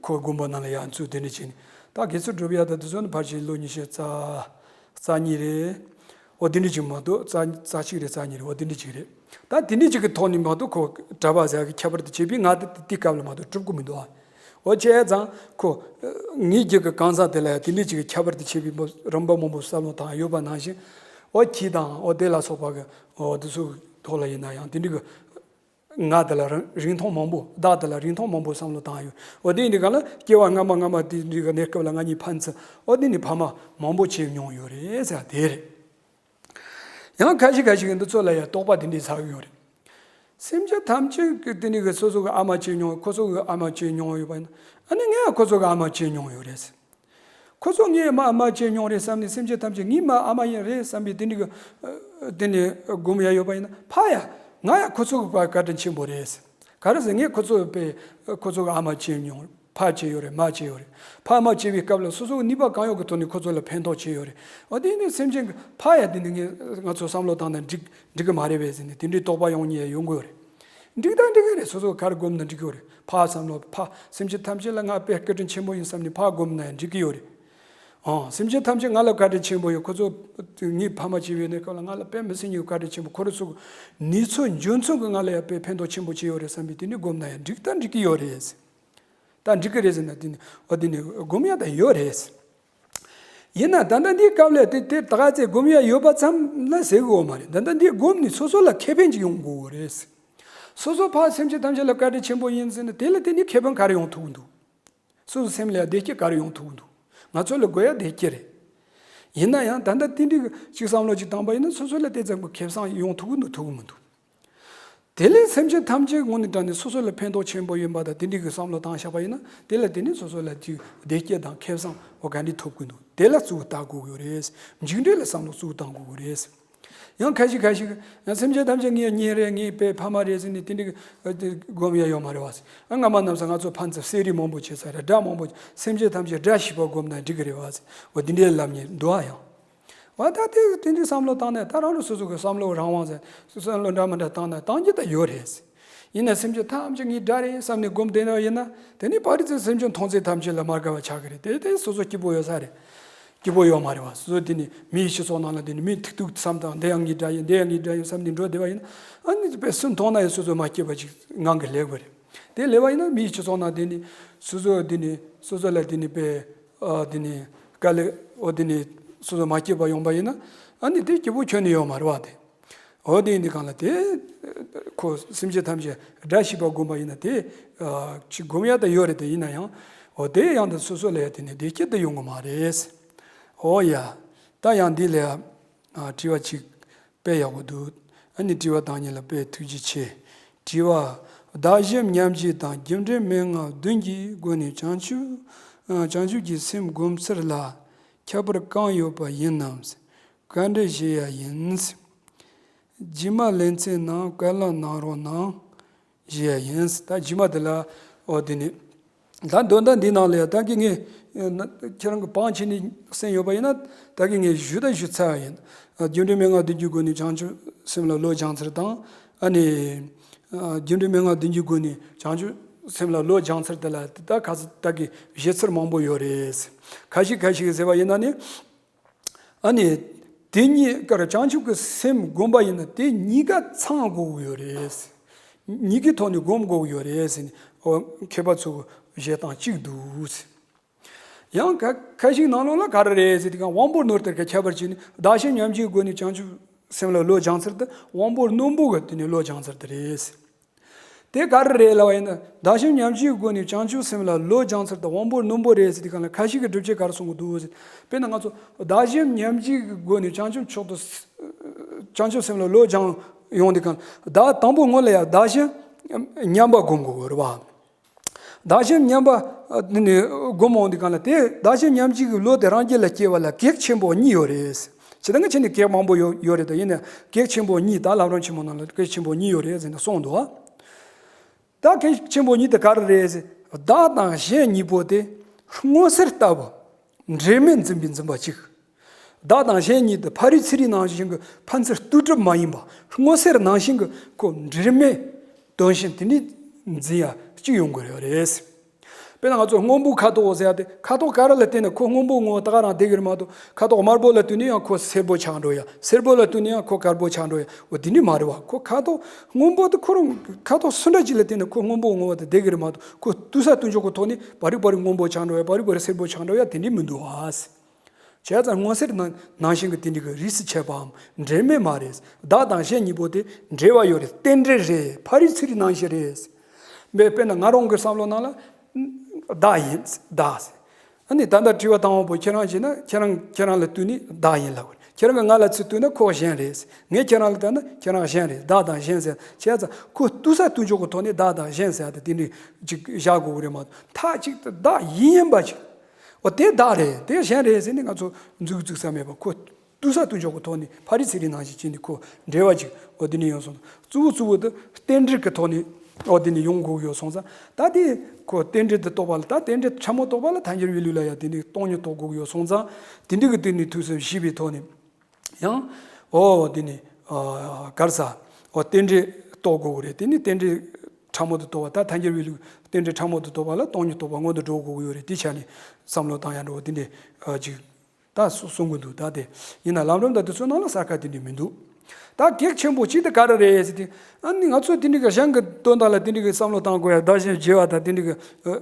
ཁོ་དགོན་པ་ནང་ལ་ཡར་འཛུལ་དེ་འདྲ་ཅིག་ནས་ད་དགེ་ཚུལ་སྒྲུབ་ཡ་ད་དེ་ཚོ་ནི་ཕལ་ཆེར་ལོ་ཉི་ཤུ་རྩ་རྩ་གཉིས་རེད། འོ་དེ་འདྲ་ཅིག་མ་གཏོགས་རྩ་རྩ་གཅིག་རེད་རྩ་གཉིས་རེད་འོ་དེ་འདྲ་ཅིག་རེད། ད་དེ་འདྲ་ཅིག་གི་ཐོག་ནས་མ་གཏོགས་ཁོ་གྲྭ་པ་ཟེར་གི་ཁྱད་པར་དུ་བྱས་པའི་ང་ད་དེ་སྐབས་ལ་མ་གཏོགས་གྲུབ་ཀྱི་མི་འདུག་ཨ། འོ་བྱས་ཙང་ཁོ་ངའི་རྒྱུད་ཀྱི་གང་ཟག་དེ་ལ་ཡང་དེ་འདྲ་ཅིག་གི་ཁྱད་པར་དུ་བྱས་པའི་རིམ་པ་མང་པོ་བསམ་བློ་བཏང་ཡོད་པ་ནང་བཞིན། འོ་ཁྱི་དང་འོ་དེ་ལ་སོགས་པ་གི་འོ་དེ་ཚོའི་ཐོག་ལ་ཡིན་ན་ཡང་དེ་འདྲ་གི་ང་དེ་ལ་རིང་རིང་ཐུང་མང་པོ་བདག་དེ་ལ་རིང་ཐུང་མང་པོ་བསམ་བློ་བཏང་ཡོད། འོ་དེ་ཡིན་དུས་གང་ལ་སྐྱེ་བ་སྔ་མ་སྔ་མ་དེ་འདྲ་གི་གནས་སྐབས་ལ་ང་གཉིས་ཕན་ཚུན་འོ་དེ་ནི་ཕ་མ་མང་པོ་བྱས་མྱོང་ཡོད་རེད་ཟེར་དེ་རེད། ཡང་ཁ་ཤས་ཁ་ཤས་ཀྱིས་འདི་ཚོ་ལ་ཡང་དོགས་པ་དེ་འདྲའི་ཟ་གི་ཡོད་རེད། སེམས་ཅན་ཐམས་ཅད་ཀྱི་དེ་འདྲ་གི་སོ་སོ་གི་ཨ་མ་བྱས་མྱོང་ཁོ་ཚོ་གི་ཨ་མ་བྱས་མྱོང་ཡོད་པ་ཡིན་ན་ཨ་ནི་ངས་ཡང་ཁོ་ཚོ་གི་ཨ་མ་བྱས་མྱོང་ཡོད་རེད། ཁོ་ཚོ་ངའི་མ་ཨ་མ་བྱས་མྱོང་རེད་བསམ་ནས་སེམས་ཅན་ཐམས་ཅད་ངའི་མ་ཨ་མ་ཡིན་རེད་བསམ་པའི་དེ་འདྲ་གི་དེ་ནས་སྒོམ་ཡ་ཡོད་པ་ཡིན་ན་ཕ་ཡ་ང་ཡ་ཁོ་ཚོ་གི་བཀའ་དྲིན་ཆེན་པོ་རེད། ག་རེ་ཟེར་ངས་ཁོ་ཚོ་པས་ཁོ་ཚོ་གི་ཨ་མ་བྱས་མྱོང་ཕ་བྱས་ཡོད་རེད་མ་བྱས་ཡོད་རེད། ཕ་མ་བྱས་པའི་སྐབས་ལ་སོ་སོ་གི་ནུས་པ་གང་ཡོད་ཀྱི་ཐོག་ནས་ཁོ་ཚོ་ལ་ཕན་ཐོགས་བྱས་ཡོད་རེད། འོ་དེ་ནས་སེམས་ཅན་གི་ཕ་ཡ་དེ་ནི་ངས་ང་ཚོ་བསམ་བློ་བཏང་ན་འགྲིག་འགྲིག་གི་མ་རེད་པས་ཟེར་ནས་དེ་འདྲའི་དོགས་པ་ཡོང་ཉེན་ཡང་ཡོང་གི་ཡོད་རེད། འགྲིག་དང་འགྲིག་གི་རེད། སོ་སོ་ག་རེ་སྒོམ་ན་འགྲིག་གི་ཡོད་རེད། ཕ་བསམ་བློ་ཕ་སེམས་ཅན་ཐམས་ཅད་ལ་ང་དཔེ་བཀའ་དྲིན་ཆེན་པོ་ཡིན་བསམ་ནས་ཕ་སྒོམ་ན་ཡང་འགྲིག་གི་ཡོད་རེད། ཨང་སེམས་ཅན་ཐམས་ཅད་ང་ལ་བཀའ་དྲིན་ཆེན་པོ་ཡོད། ཁོ་ཚོ་ངའི་ཕ་མ་བྱས་པའི་གནས་སྐབས་ལ་ང་ལ་དཔེ་མི་སྲིད་ཉེ་བའི་བཀའ་དྲིན་ཆེན་པོ་ཁོ་རང་ཚོ་གི་ནུས་ཚོད་འཇོན་ཚོད་ཀྱིས་ང་ལ་ཡང་དཔེ་ཕན་ཐོགས་ཆེན་པོ་བྱས་ཡོད་རེད་བསམ་པའི་དེ་ནི་སྒོམ་ན་ཡང་འགྲིག་ད་འགྲིག་གི་ཡོད་རེད། ད་འགྲིག་གི་རེད་ཟེར་ན་དེ་ནི་འོ་དེ་ནི་སྒོམ་ཡ་ད་ཡོད་རེད། ཡིན་ན་ད་ལྟ་འདིའི་སྐབས་ལ་དེ་དེ་ད་ག་ཚད་སྒོམ་ཡ་ཡོད་པ་ཙམ་ལ་ཟེར་གི་ཡོད་མ་རེད། ད་ལྟ་འདི་སྒོམ་ནས་སོ་སོ་ལ་ཁེ་ཕན་ཅིག་ཡོང་དགོས་རེད། སོ་སོ་ཕ་སེམས་ཅན་ཐམས་ཅད་ལ་བཀའ་དྲིན་ཆེན་པོ་ཡིན་ཟེར་ན་དེ་ལ་དེ་ནི་ཁེ་ཕན་ག་རེ་ཡོང་ཐུབ་ཀྱི་འདུག་སོ་སོ་སེམས་ལ་བདེ་སྐྱིད་ག་རེ་ཡོང་ཐུབ་ཀྱི་འདུག་ང་ཚོ་ལ་དགོས་ཡ་བདེ་སྐྱིད་རེད། ཡིན་ན་ཡང་ད་ལྟ་དེ་འདྲའི་ཅིག་བསམ་བློ་ཅིག་བཏང་པ་ཡིན་ན་སོ་སོ་ལ་དེ་ཙམ་གྱི་ཁེ་བཟང་ཡོང་ཐུབ་ཀྱི་འདུག་ཐུབ་ཀྱི་མི་འདུག་དེ་ལས་སེམས་ཅན་ཐམས་ཅད་ངོ་ནས་དྲངས་ནས་སོ་སོ་ལ་ཕན་ཐོགས་ཆེན་པོ་ཡིན་པ་དང་དེ་འདྲའི་གི་བསམ་བློ་བཏང་བཞག་པ་ཡིན་ན་དེ་ལ་དེ་ནི་སོ་སོ་ལ་ཅིག་བདེ་སྐྱིད་དང་ཁེ་བཟང་འོ་ག་འདྲ་ཐོབ་ཀྱི་འདུག་དེ་ལ་གཙོ་བོ་ལྟ་དགོས་ཀྱི་ཡོད་རེད། མཇུག་འབྲས་ལ་བསམ་བློ་གཙོ་བོ་བཏང་དགོས་ཀྱི་ཡོད་རེད། ཡང་ཁ་ཤས་ཁ་ཤས་ཀྱིས་ཡང་སེམས་ཅན་ཐམས་ཅད་ངའི་གཉེན་རེད་ངའི་དཔེ་ཕ་མ་རེད་ཟེར་ནས་དེ་འདྲའི་གི་སྒོམ་ཡ་ཡོད་མ་རེད་བ་ཟེར། ཨ་སྔ་མ་ནམ་ས་ང་ཚོ་ཕན་ཚུན་བསེ་རུས་མང་པོ་བྱས་ས་རེད། དགྲ་མང་པོ་སེམས་ཅན་ཐམས་ཅད་དགྲ་བྱེད་པ་སྒོམ་ན་འགྲིག་གི་རེད་བ་ཟེར། འོ་དེ་འདྲའི་ལབ་མཁན་འདུག་ཨ། ཡང་བ་ད་དེ་དེ་འདྲའི་བསམ་བློ་བཏང་ནས་ད་རང་རང་སོ་སོ་གི་བསམ་བློ་རང་དབང་ཟེར་བསམ་བློ་འདྲ་མི་འདྲ་བཏང་ན་བཏང་རྒྱུ་ད་ཡོད་རེད། ཡིན་ན་སེམས་ཅན་ཐམས་ཅད་ངའི་དགྲ་རེད་བསམ་ནས་སྒོམ་བསྡད་ན་ཡིན་ན་དེ་ནི་ཕ་རི་ཚོས་སེམས་ཅན་མཐོང་ཚད་ཐམས་ཅད་ལ་མ་དགའ་བ་ཆགས་ཀྱི་རེད། དེ་དེ་སོ་སོ་སྐྱིད་པོ་ཡོད་ས་རེད། སྐྱིད་པོ་ཡོད་མ་རེད་བ། སོ་སོ་དེ་ནི་མིའི་སྤྱི་ཚོགས་ནང་ལ་དེ་ནི་མི་ཐུག་ཐུག་བསམ་དང་འདི་ཡང་ངའི་དགྲ་ཡིན་འདི་ཡང་ངའི་དགྲ་ཡིན་བསམ་ནས་འགྲོ་བསྡད་པ་ཡིན་ན་ཨ་ནི་དཔེ་སུ་མཐོང་ན་ཡང་སོ་སོ་མ་སྐྱིད་པ་ཅིག་ངང་གིས་སླེབས་དགོས་རེད། དེ་སླེབས་པ་ཡིན་ན་མིའི་སྤྱི་ཚོགས་ནང་དེ་ནི་སོ་སོ་དེ་ནི་སོ་སོ་ལ་དེ་ནི་དཔེ་ཨ་དེ་ནི་དཀའ་ལས་འོ་དེ་ནི་སོ་སོ་མ་སྐྱིད་པ་ཡོང་པ་ཡིན་ན་ཨ་ནི་དེ་སྐྱིད་པོ་ཁྱོན་ནས་ཡོད་མ་རེད་བ་དེ། འོ་དེ་ཡིན་དུས་གང་ལ་དེ་ཁོ་སེམས་ཅན་ཐམས་ཅད་དགྲ་བྱེད་པ་སྒོམ་པ་ཡིན་ན་དེ་ཅིག་སྒོམ་ཡ་ད་ཡོད་རེད། དེ་ཡིན་ན་ཡང་ འོ་དེ་ཡང་དུ་སོ་སོ་ལ་ཡ་དེ་ནི་བདེ་སྐྱིད་དུ་ཡོང་གི་མ་རེད། འོ་ཡ། ད་ཡང་འདི་ལ་ཡ། ཨ། དྲི་བ་གཅིག་དཔེ་ཡག་པོ་འདུག་ཨ་ནི་དྲི་བ་བདག་ཉིད་ལ་དཔེ་ཐུགས་རྗེ་ཆེ། དྲི་བ། བདག་གཞན་མཉམ་བརྗེ་དང་རྒྱུ་འབྲས་མན་ངག་བདུན་གྱི་སྒོ་ནས་བྱང་ཆུབ། ཨ། བྱང་ཆུབ་ཀྱི་སེམས་བསྒོམ་ཚུལ་ལ་ཁྱད་པར་གང་ཡོད་པ་ཡིན་ནམ། བཀའ་འདྲི་ཞུ་ཡ་ཡིན། རྗེས་མ་ལེ་ཚན་ནང་བཀའ་སློབ་གནང་རོགས་གནང་། ཞུ་ཡ་ཡིན། ད་རྗེས་མ་དེ་ལ། འོ་དེ་ནི། ད་དོན་དག་འདི་ནང་ལ་ཡ་ད་གི་ངས། ཁྱེད་རང་གི་བང་ཆེན་ནས་གསན་ཡོད་པ་ཡིན་ན། ད་གི་ངས་ཞུ་ད་ཞུ་ཚར་བ་ཡིན། རྒྱུ་འབྲས་མན་ངག་བདུན་གྱི་སྒོ་ནས་བྱང་ཆུབ་སེམས་ལ་བློ་སྦྱང་ཚུལ་དང་། ཨ་ནི། རྒྱུ་འབྲས་མན་ངག་བདུན་གྱི་སྒོ་ནས་བྱང་ཆུབ་སེམས་ལ་བློ་སྦྱང་ཚུལ་དེ་ལ་ད་ག་ཚོད་ད་གི་བཞེད་ཚུལ་མང་པོ་ཡོད་རེད། ཁ་ཤས་ཁ་ཤས་ཟེར་བ་ཡིན་ན་ནི། ཨ་ནི། དེ་གཉིས་ཀར་བྱང་ཆུབ་ཀྱི་སེམས་བསྒོམ་པ་ཡིན་ན་དེ་གཉིས་ཀ་ཚང་དགོས་ཀྱི་ཡོད་རེད། གཉིས་ཀའི་ཐོག་ནས་བསྒོམ་དགོས་ཀྱི་ཡོད་རེད་ཟེར་ནས། འོ། མཁས་པ་ཚོ་གི་བཞེད་སྟངས་གཅིག་འདུག་ཡང་ཁ་ཁ་ཤས་ནང་ལོགས་ལ་ག་རེ་རེད་ཟེར་དུས་སྒང་དབང་པོ་རྣོ་རྟུལ་གྱི་ཁྱད་པར་བྱས་ནས་བདག་གཞན་མཉམ་བརྗེའི་སྒོ་ནས་བྱང་ཆུབ་སེམས་ལ་བློ་སྦྱང་ཚུལ་དེ་དབང་པོ་རྣོན་པོ་གི་དེ་ནས་བློ་སྦྱང་ཚུལ་དེ་རེད། དེ་ག་རེ་རེད་ལབ་པ་ཡིན་ན། བདག་གཞན་མཉམ་བརྗེའི་སྒོ་ནས་བྱང་ཆུབ་སེམས་ལ་བློ་སྦྱང་ཚུལ་དེ་དབང་པོ་རྣོན་པོ་རེད་ཟེར་དུས་སྒང་ལ་ཁ་ཤས་ཀྱིས་སྒྲུབ་བྱེད་ག་རེ་གསུང་གི་འདུག་ཟེར། དཔེར་ན་ང་ཚོ་བདག་གཞན་མཉམ་བརྗེའི་སྒོ་ནས་བྱང་ཆུབ་མཆོག་ཏུ། བྱང་ཆུབ་སེམས་ལ་བློ་སྦྱང་ཡོང་དུས་སྒང་ལ། བདག་དང་པོ་སྔོན་ལ་ཡ་བདག་གཞན་མཉམ་པ་སྒོམ་དགོས་རེད་བ། བདག་གཞན་མཉམ་པ། ཨ། དེ་ནས་སྒོམ་འོང་དུས་སྒང་ལ་དེ་བདག་གཞན་མཉམ་བརྗེའི་བློ་དེ་རང་རྒྱུད་ལ་སྐྱེ་བ་ལ་གེགས་ཆེན་པོ་གཉིས་ཡོད་རེད། ཇི་ལྟར་ང་ཁྱེད་ནི་གེགས་མང་པོ་ཡོད་ཡོད་རེད་དོ། ཡིན་ན་གེགས་ཆེན་པོ་གཉིས། ད་བླ་བྲང་ཆེན་མོ་ནང་ལ་གེགས་ཆེན་པོ་གཉིས་ཡོད་རེད་ཟེར་ནས་གསུངས་འདུག་ཨ། ད་གེགས་ཆེན་པོ་གཉིས་དེ་ག་རེ་རེད་ཟེར། བདག་དང་གཞན་གཉིས་པོ་དེ་སྔོ་སེར་ལྟ་བུ། འབྲེལ་མེད་འཛིན་པའི་འཛིན་པ་གཅིག་བདག་དང་གཞན་གཉིས་དེ་ཕ་རི་ཚི་རི་ནང་བཞིན་གྱི་ཕན་ཚུན་ལྟོས་གྲུབ་མ་ཡིན་པ། སྔོ་སེར་ནང་བཞིན་གྱི་ཁོ་འབྲེལ་མེད་དོན་གཞན་དེ་འདྲ་འཛིན་ཡ་གཅིག་ཡོང་གི་རེད། དཔེར་ན་ང་ཚོ་སྔོན་པོ་ཁ་དོག་ཟེར་ཡ་དེ། ཁ་དོག་ག་རེ་ལ་བལྟས་ན་ཁོ་སྔོན་པོ་ངོ་ད་ག་རང་བསྡད་ཀྱི་རེད་མ་གཏོགས། ཁ་དོག་དམར་པོ་ལ་བལྟས་ནས་ཡང་ཁོ་སེར་པོ་ཆགས་འགྲོ་ཡ། སེར་པོ་ལ་བལྟས་ནས་ཡང་ཁོ་དཀར་པོ་ཆགས་འགྲོ་ཡ། འོ་དེ་འདྲ་མ་རེད་བ། ཁོ་ཁ་དོག་སྔོན་པོ་དེ་ཁོ་རང་ཁ་དོག་སུ་འདྲ་ཅིག་ལ་བལྟས་ན་ཁོ་སྔོན་པོ་ངོ་བོ་དེ་བསྡད་ཀྱི་རེད་མ་གཏོགས། ཁོ་ལྟོས་ས་ལྟོས་འཇོག་གི་ཐོག་ནས་བ་རི་བ་རི་སྔོན་པོ་ཆགས་འགྲོ་ཡ། བ་རི་བ་རི་སེར་པོ་ཆགས་འགྲོ་ཡ་དེ་འདྲ་མི་འདུག་བ། བྱས་ཙང་སྔོ་སེར་ནང་ནང་བཞིན་གྱི་དེ་འདྲ་གི་རིས་སུ་ཆད་པའམ་འབྲེལ་མེད་མ་རེད། བདག་དང་གཞན་གཉིས་པོ་དེ་འབྲེལ་བ་ཡོད་རེད། རྟེན་འབྲེལ་རེད། ཕ་རི་ཚུ་རི་ནང་བཞིན་རེད། དཔེ་དཔེར་ན་ང་རང་གི་བསམ་བློ་ནང་ལ། བདག་ཡིན། བདག་ཟེར། ཨ་ནི་ད་ལྟ་དྲི་བ་དང་པོ་ཁྱེད་རང་བྱས་ན་ཁྱེད་རང་ཁྱེད་རང་ལ་ལྟོས་ནས་བདག་ཡིན་ལབ་དགོས། ཁྱེད་རང་གིས་ང་ལ་ཚུར་ལྟོས་ན་ཁོ་གཞན་རེད། ངས་ཁྱེད་རང་ལ་ལྟོས་ན་ཁྱེད་རང་གཞན་རེད། བདག་དང་གཞན་ཟེར། བྱས་ཙང་ཁོ་ལྟོས་ས་ལྟོས་འཇོག་གི་ཐོག་ནས་བདག་དང་གཞན་ཟེར་ཡ་དེ་དེ་འདྲ་ཅིག་བཞག་དགོས་ཀྱི་རེད་མ་གཏོགས། མཐའ་གཅིག་ཏུ་བདག་ཡིན་ཡིན་པ་ཅིག་འོ་དེ་བདག་རེད། དེ་གཞན་རེད་ཟེར་ནས་ང་ཚོ་འཛུགས་འཛུགས་ས་མེད་པ། ཁོ་ལྟོས་ས་ལྟོས་འཇོག་གི་ཐོག་ནས་ཕ་རི་ཚུ་རི་ནང་བཞིན་བྱས་ནས་ཁོ་འབྲེལ་བ་ཅིག་འོ་དེ་ནས་ཡོང་སོང་། གཙོ་བོ་གཙོ་བོ་དེ་རྟེན་འབྲེལ་གྱི་ཐོག་ནས་འོ་དེ་ནས་ཡོང་དགོས་ཀྱི་ཡོད་སོང་ཙང་། ད་དེ་ཁོ་རྟེན་འབྲེལ་དུ་གཏོགས་པ་ལ། ད་རྟེན་འབྲེལ་ཕྲ་མོ་གཏོགས་པ་ལ་ཐལ་འགྱུར་བའི་ལུགས་ལ་ཡང་དེ་ནས་སྟོང་ཉིད་རྟོགས་དགོས་ཀྱི་ཡོད་སོང་ཙང་། དེ་འདྲ་གི་སྟེང་ནས་ཐུགས་སུ་བཞེས་པའི་ཐོག་ནས་ཡང་འོ་དེ་ནས་ག་རེ་ཟ་འོ་རྟེན་འབྲེལ་གཏོགས་དགོས་ཀྱི་རེད། དེ་ནས་རྟེན་འབྲེལ་ཕྲ་མོ་དུ་གཏོགས་པ། ད་ཐལ་འགྱུར་བའི་ལུགས་རྟེན་འབྲེལ་ཕྲ་མོ་དུ་གཏོགས་པ་ལ་སྟོང་ཉིད་རྟོགས་པ་སྔོན་དུ་འགྲོ་དགོས་ཀྱི་ཡོད་རེད། དེ་ཆ་ནས་བསམ་བློ་བཏང་ཡ་འགྲོ་བ་དེ་འདྲ་ཅིག་ད་གསུང་གི་འདུག་ད་དེ་ཡིན་ན་ལམ་རིམ་དང་དེ་ཚོའི་ནང་ལ་གསལ་ཁ་དེ་འདྲ་མི་འདུག་ད་གེགས་ཆེན་པོ་གཅིག་དེ་ག་རེ་རེད་ཟེར་དུས། ཨ་ནི་ང་ཚོས་དེ་འདྲ་གི་གཞན་གྱི་དོན་དག་ལ་དེ་འདྲ་གི་བསམ་བློ་བཏང་དགོས་ཡ། བདག་གཞན་བརྗེ་བ་དང་དེ་འདྲ་གི་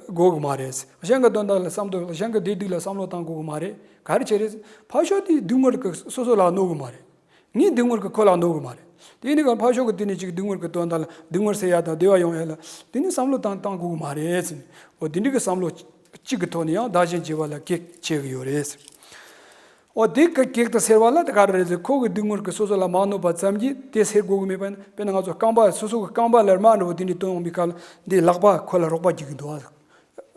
དགོས་གི་མ་རེད། གཞན་གྱི་དོན་དག་ལ་བསམ་བློ། གཞན་གྱི་བདེ་སྡུག་ལ་བསམ་བློ་བཏང་དགོས་གི་མ་རེད། ག་རེ་བྱས་རེད། ཕར་ཕྱོགས་དེ་སྡུག་བསྔལ་གྱི་སོ་སོ་ལ་གནོད་གི་མ་རེད། ངའི་སྡུག་བསྔལ་གྱི་ཁོ་ལ་གནོད་གི་མ་རེད། དེ་ཡིན་དུས་ཕར་ཕྱོགས་ཀྱི་དེ་ནས་ཅིག་སྡུག་བསྔལ་གྱི་དོན་དག་ལ། སྡུག་བསྔལ་སེལ་ཡ་དང་བདེ་བ་ཡོང་ཡ་ལ་དེ་ནས་བསམ་བློ་བཏང་བཏང་དགོས་གི་མ་རེད་ཟེར་ནས། འོ་དེ་འདྲ་གི་བསམ་བློ་གཅིག་གི་ཐོག་ནས་ཡང་བདག་གཞན་བརྗེ་བ་ལ་གེགས་བྱེད་ཀྱི་ཡོད་རེད། འོ་དེ་གི་གེགས་དེ་སེལ་བ་ལ་དེ་ག་རེ་རེད་ཟེར། ཁོ་གི་སྡུག་བསྔལ་གྱི་སོ་སོ་ལ་མ་གནོད་པ་ཙམ་གྱིས་དེ་སེལ་དགོས་གི་མེད་པ་ཡིན་ན། དཔེར་ན་ང་ཚོ་རྐང་པ་སོ་སོ་གི་རྐང་པ་ལ་རྨ་འདྲ་བོ་དེ་འདྲ་བཏོན་ཡོང་པའི་སྐབས་ལ་འདི་ལག་པ་ཁོ་ལ་རོགས་པ་རྒྱག་གི་འདུག་ཨ།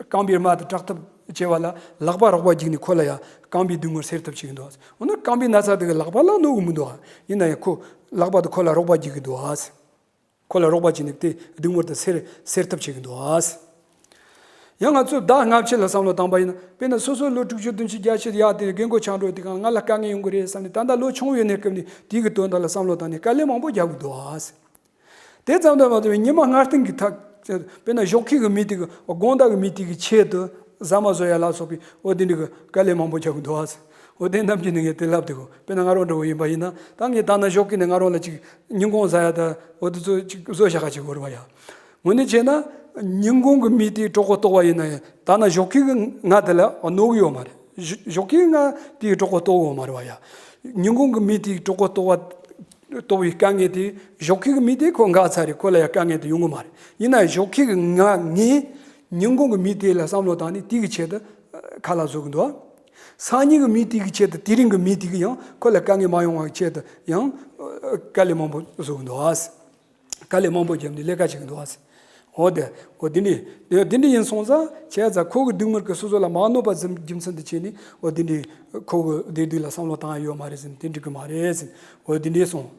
རྐང་པའི་རྨ་དེ་དྲག་ཐབས་བྱེད་པ་ལ་ལག་པ་རོགས་པ་རྒྱག་ནས་ཁོ་ལ་ཡ་རྐང་པའི་སྡུག་བསྔལ་སེལ་ཐབས་བྱེད་ཀྱི་འདུག་ཨ། འོ་ན་རྐང་པའི་ན་ཚ་དེ་གི་ལག་པ་ལ་གནོད་གི་མི་འདུག་ཨ། ཡིན་ན་ཡང་ཁོ་ལག་པ་དེ་ཁོ་ལ་རོགས་པ་རྒྱག་གི་འདུག་ཨ། ཁོ་ལ་རོགས་པ་བྱས་ནས་དེ་སྡུག་བསྔལ་དེ་སེལ་སེལ་ཐབས་བྱེད་ཀྱི་འདུག་ཨ། ཡང་ང་ཚོས་བདག་སྔ་ཕྱི་ལ་བསམ་བློ་བཏང་པ་ཡིན་ན། དཔེར་ན་སོ་སོ་ལོ་དྲུག་ཅུ་བདུན་ཅུ་བརྒྱད་ཅུ་ཡར་དེ་རྒན་གོག་ཆགས་འགྲོ་དུས་སྒང་ང་ལ་དཀའ་ངལ་ཡོང་གི་རེད་བསམ་ནས། ད་ལྟ་ལོ་ཆུང་བའི་གནས་སྐབས་ནས་དེའི་གི་དོན་དག་ལ་བསམ་བློ་བཏང་ནས་དཀའ་ལས་མང་པོ་རྒྱག་གི་འདུག་ཨ། དེ་ཙམ་དུ་མ་ཟད་པའི་ཉི་མ་སྔ་རྟིང་གི་ཐག་དཔེར་ན་ཞོགས་ཀས་གི་མི་དེ་གི་དགོང་དག་གི་མི་དེ་གི་ཆེད་དུ་ཟ་མ་བཟོ་ཡ་ལ་སོགས་པའི་འོ་དེ་འདྲ་གི་དཀའ་ལས་མང་པོ་རྒྱག་གི་འདུག་ཨ། འོ་དེ་ནམ་རྒྱུན་ནས་ངས་དེ་ལབ་དེ་གོ། དཔེར་ན་ང་རང་འདྲ་བོ་ཡིན་པ་ཡིན་ན། ད་ངས་ད་ནང་ཞོགས་ཀས་ནས་ང་རང་ལ་ཅིག་ཉིན་གུང་ཟ་ཡ་ད་འོ་དེ་ཚོ་ཅིག་བཟོ་བཞག་ག་ཅིག་དགོས་རེད་བ་ཡ། དངོས་གནས་བྱས་ན་ཉིན་གུང་གི་མི་དེའི་གྲོད་ཁོག་ལྟོགས་པ་ཡིན་ན་ཡང་ད་ནང་ཞོགས་ཀས་གི་ང་དེ་ལ་གནོད་གི་ཡོད་མ་རེད། ཞོ་ཞོགས་ཀས་ང་དེའི་གྲོད་ཁོག་ལྟོགས་གི་ཡོད་མ་རེད་བ་ཡ། ཉིན་གུང་གི་མི་དེའི་གྲོད་ཁོག་ལྟོགས་པ་ལྟོགས་པའི་དཀའ་ངལ་དེ་ཞོགས་ཀས་གི་མི་དེ་ཁོ་འགག་ཚར་རེད། ཁོ་ལ་ཡ་དཀའ་ངལ་དེ་ཡོང་གི་མ་རེད། ཡིན་ན་ཡང་ཞོགས་ཀས་གི་ང་ངས་ ཉིན་གུང་གི་མི་དེ་ལ་བསམ་བློ་བཏང་ནས་དེ་གི་ཆེད་དུ་ཁ་ལག་བཟོ་གི་འདུག། སང་ཉིན་གྱི་མི་དེ་གི་ཆེད་དུ་དེ་རིང་གི་མི་དེ་གི་ཡང་ཁོ་ལ་དཀའ་ངལ་མ་ཡོང་བའི་ཆེད་དུ་ཡང་དཀའ་ལས་མང་པོ་བཟོ་གི་འདུག། དཀའ་ལས་མང་པོ་བརྒྱབ་ནས་ལས་ཀ་བྱེད་ཀྱི་འདུག་ཨ། འོ་དེ། འོ་དེ་འདྲ། དེ་འདྲ་ཡིན་སོང་ཙང་བྱས་ཙང་ཁོ་གི་སྡུག་བསྔལ་གྱིས་སོ་སོ་ལ་མ་གནོད་པ་ཙམ་རྒྱུ་མཚན་དུ་བྱས་ནས། འོ་དེ་འདྲ་ཁོ་གི་བདེ་སྡུག་ལ་བསམ་བློ་བཏང་ཡ་ཡོད་མ་རེད་ཟེར་ནས་དེ་འགྲིག་གི་མ་རེད་ཟེར་ནས། འོ་དེ་འདྲ་སོང་།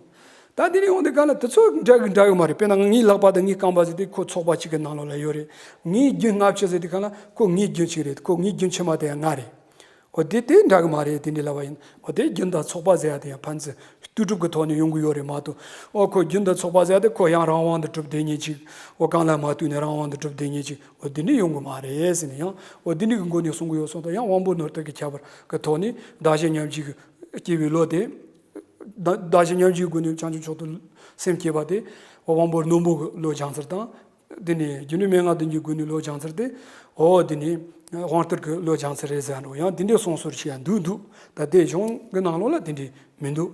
ད་དེ་འདྲ་ཡོང་དུས་ག་ལ་དེ་ཚོ་འདྲ་གི་འདྲ་གི་མ་རེད། དཔེར་ན་ངའི་ལག་པ་དང་ངའི་རྐང་པ་ཟེར་དེ་ཁོ་ཚོགས་པ་གཅིག་གི་ནང་ལོགས་ལ་ཡོད་རེད། ངའི་རྒྱུན་ལྔ་བཅུ་ཟེར་དུས་ག་ལ་ཁོ་ངའི་རྒྱུན་གཅིག་རེད། ཁོ་ངའི་རྒྱུན་ཆེ་མ་དེ་ཡང་ལྔ་རེད། འོ་དེ་དེ་འདྲ་གི་མ་རེད། དེ་འདྲ་ལབ་པ་ཡིན། འོ་དེ་རྒྱུན་དང་ཚོགས་པ་ཟེར་ཡ་དེ་ཡང་ཕན་ཚུན་ལྟོས་གྲུབ་ཀྱི་ཐོག་ནས་ཡོང་གི་ཡོད་རེད་མ་གཏོགས། འོ་ཁོ་རྒྱུན་དང་ཚོགས་པ་ཟེར་ཡ་དེ་ཁོ་ཡང་རང་དབང་དུ་གྲུབ་བསྡད་མཁན་ཅིག། འོ་གང་ལ་མ་ལྟོས་ནས་རང་དབང་དུ་གྲུབ་བསྡད་མཁན་ཅིག། འོ་དེ་འདྲ་ཡོང་གི་མ་རེད་ཟེར་ནས། ཡང་འོ་དེ་འདྲ་གི་སྒོ་ནས་གསུང་གི་ཡོད་སོང་། ད་ཡང་དབང་པོ་རྣོ་རྟུལ་གྱི་ཁྱད་པར་གྱི་ཐོག་ནས་བདག་གཞན་མཉམ་བརྗེ་གི་སྐྱེ་བའི་བློ་དེ། བདག་བདག་གཞན་མཉམ་བརྗེའི་སྒོ་ནས་བྱང་ཆུབ་མཆོག་ཏུ་སེམས་བསྐྱེད་པ་དེ། འོ་དབང་པོ་རྣོན་པོ་གི་བློ་སྦྱང་ཚུལ་དང་། དེ་ནས་རྒྱུ་འབྲས་མན་ངག་བདུན་གྱི་སྒོ་ནས་བློ་སྦྱང་ཚུལ་དེ། འོ་དེ་ནས་དབང་རྟུལ་གྱི་བློ་སྦྱང་ཚུལ་རེད་ཟེར་འགྲོ། ཡང་དེ་འདྲའི་གསུང་སྲོལ་ཞིག་ཡང་འདུག་འདུག། ད་དེ་གཞུང་གི་ནང་ལོགས་ལ་དེ་འདྲའི་མི་འདུག།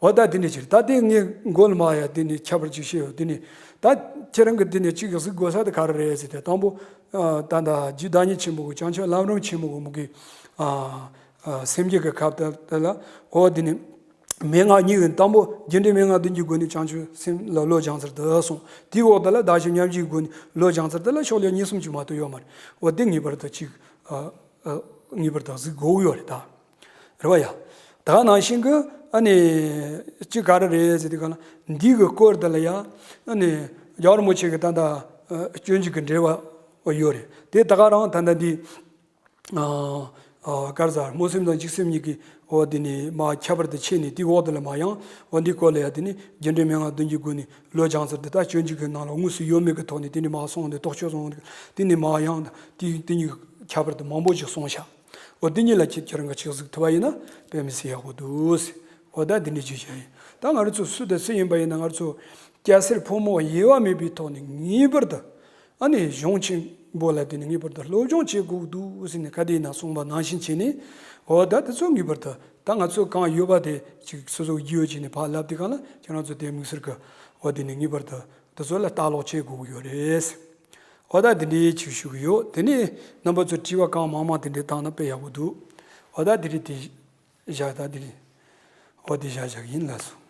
འོ་ད་དེ་འདྲའི་ཕྱིར་ད་དེ་ངས་མགོ་ལ་མ་ཡ་དེ་ནས་ཁྱད་པར་ཅིག་བཤད་ཡོད། དེ་ནས་ད་ཁྱེད་རང་གི་དེ་ནས་ཅིག་གཟིགས་དགོས་ས་དེ་ག་རེ་རེད་ཟེར་ཏེ། དང་པོ་ད་ད་རྗེ་བདག་ཉིད་ཆེན་པོ་གི་བྱང་ཆུབ་ལམ་རིམ་ཆེན་མོ་གི་མུ་གེ་སེམས་བསྐྱེད་ཀྱི་ཁ་དེ་ལ། འོ་དེ་ནས། མན་ངག་གཉིས་ཀྱི་དང་པོ་རྒྱུ་འབྲས་མན་ངག་བདུན་གྱི་སྒོ་ནས་བྱང་ཆུབ་སེམས་ལ་བློ་སྦྱང་ཚུལ་དུ་གསུངས། དེའི་འོག་དེ་ལ་བདག་གཞན་མཉམ་བརྗེའི་སྒོ་ནས་བློ་སྦྱང་ཚུལ་དེ་ལ་ཕྱོགས་ལས་གཉིས་གསུམ་ཅིག་མ་གཏོགས་ཡོད་མ་རེད། འོ་དེ་ངེས་པར་དུ་ཅིག་ཨ་ཨ་ངེས་པར་དུ་གཟིགས་དགོས་ཀྱི་ཡོད་རེད་ད། རེད་བ་ཡ། ད་ག་ནང་བཞིན་གྱི་ཨ་ནི་ཅིག་ག་རེ་རེད་ཟེར་དུས་ག་ལ། འདི་གི་སྐོར་དེ་ལ་ཡ་ཨ་ནི་རྒྱལ་བ་རིན་པོ་ཆེ་གི་ད་ལྟ་ཨ་སྤྱོད་འཇུག་གི་འགྲེལ་པ་ཡོད་རེད། དེ་ད་ག་རང་ད་ལྟ་འདི། ཨ་ཨ་ག་རེ་ཟེར། སྨོན་སེམས་དང་འཇིགས་སེམས་གཉིས་ཀྱི་འོ་དེ་ནས་མར་ཁྱད་པར་དུ་ཕྱེ་ནས། དེའི་འོག་དེ་ལ་མར་ཡང་འོ་འདིའི་སྐོར་ལ་ཡང་དེ་ནས་རྒྱུ་འབྲས་མན་ངག་བདུན་གྱི་སྒོ་ནས་བློ་སྦྱང་ཚུལ་དེ་ད་སྤྱོད་འཇུག་གི་ནང་ལ་དངོས་སུ་ཡོད་མེད་ཀྱི་ཐོག་ནས་དེ་ནས་མར་སོང་སྟེ་རྟོག་དཔྱོད་སོང་སྟེ། དེ་ནས་མར་ཡང་དེ་དེ་གཉིས་ཁྱད་པར་དུ་མང་པོ་ཞིག་གསུངས་ཤག། འོ་དེ་གཉིས་ལ་ཁྱེད་ཁྱེད་རང་གིས་ཅིག་གཟིགས་ཐུབ་པ་ཡིན་ན་དཔེ་མི་སྲིད་ཡག་པོ་འདུག། འོ་ད་དེ་འདྲའི་ཅིག་བྱས་ཡིན། ད་ང་རང་ཚོ་སུ་དང་སུ་ཡིན་པ་ཡིན་ན། ང་རང་ཚོ་སྐྱ་སེར་ཕོ་མོ་དབྱེ་བ་མེད་པའི་ཐོག་ནས་ངེས་པར་དུ། ཨ་ནི་གཞུང་ཆེན་པོ་ལ་དེ་ནི་ངེས་པར་དུ་སློབ་སྦྱོང་བྱེད་དགོས་འདུག་ཟེར་ནས་ག་དེ་ཡིན་ན་གསུངས་པ་ནང་བཞིན་བྱས་ནས། འོ་ད་དེ་ཚོ་ངེས་པར་དུ་ད་ང་ཚོ་གང་ཡོད་པ་དེ་ཅིག་སོ་སོ་རྒྱུས་ཡོད་བྱས་ནས་ཕར་ལབ་དུས་གང་ལ་ཁྱེད་རང་ཚོ་དེ་དམིགས་བསལ་གྱི་འོ་དེ་ནི་ངེས་པར་དུ་དེ་ཚོ་ལ་ལྟ་ཀློག་བྱེད་དགོས་ཀྱི་ཡོད་རེད། འོ་ད་དེ་འདྲའི་ཅིག་ཞུ་གི་ཡོད། དེ་ནས་རྣམ་པ་ཚོ་དྲི་བ་གང་མང་མང་དེ་འདྲའི་བཏང་ན་དཔེ་ཡག་པོ་འདུག། འོ་ད་དེ་རེད། དེ་བཞག་ད་དེ་རེད། འོ་དེ་བཞག་བཞག་ཡིན་ལགས་སོ།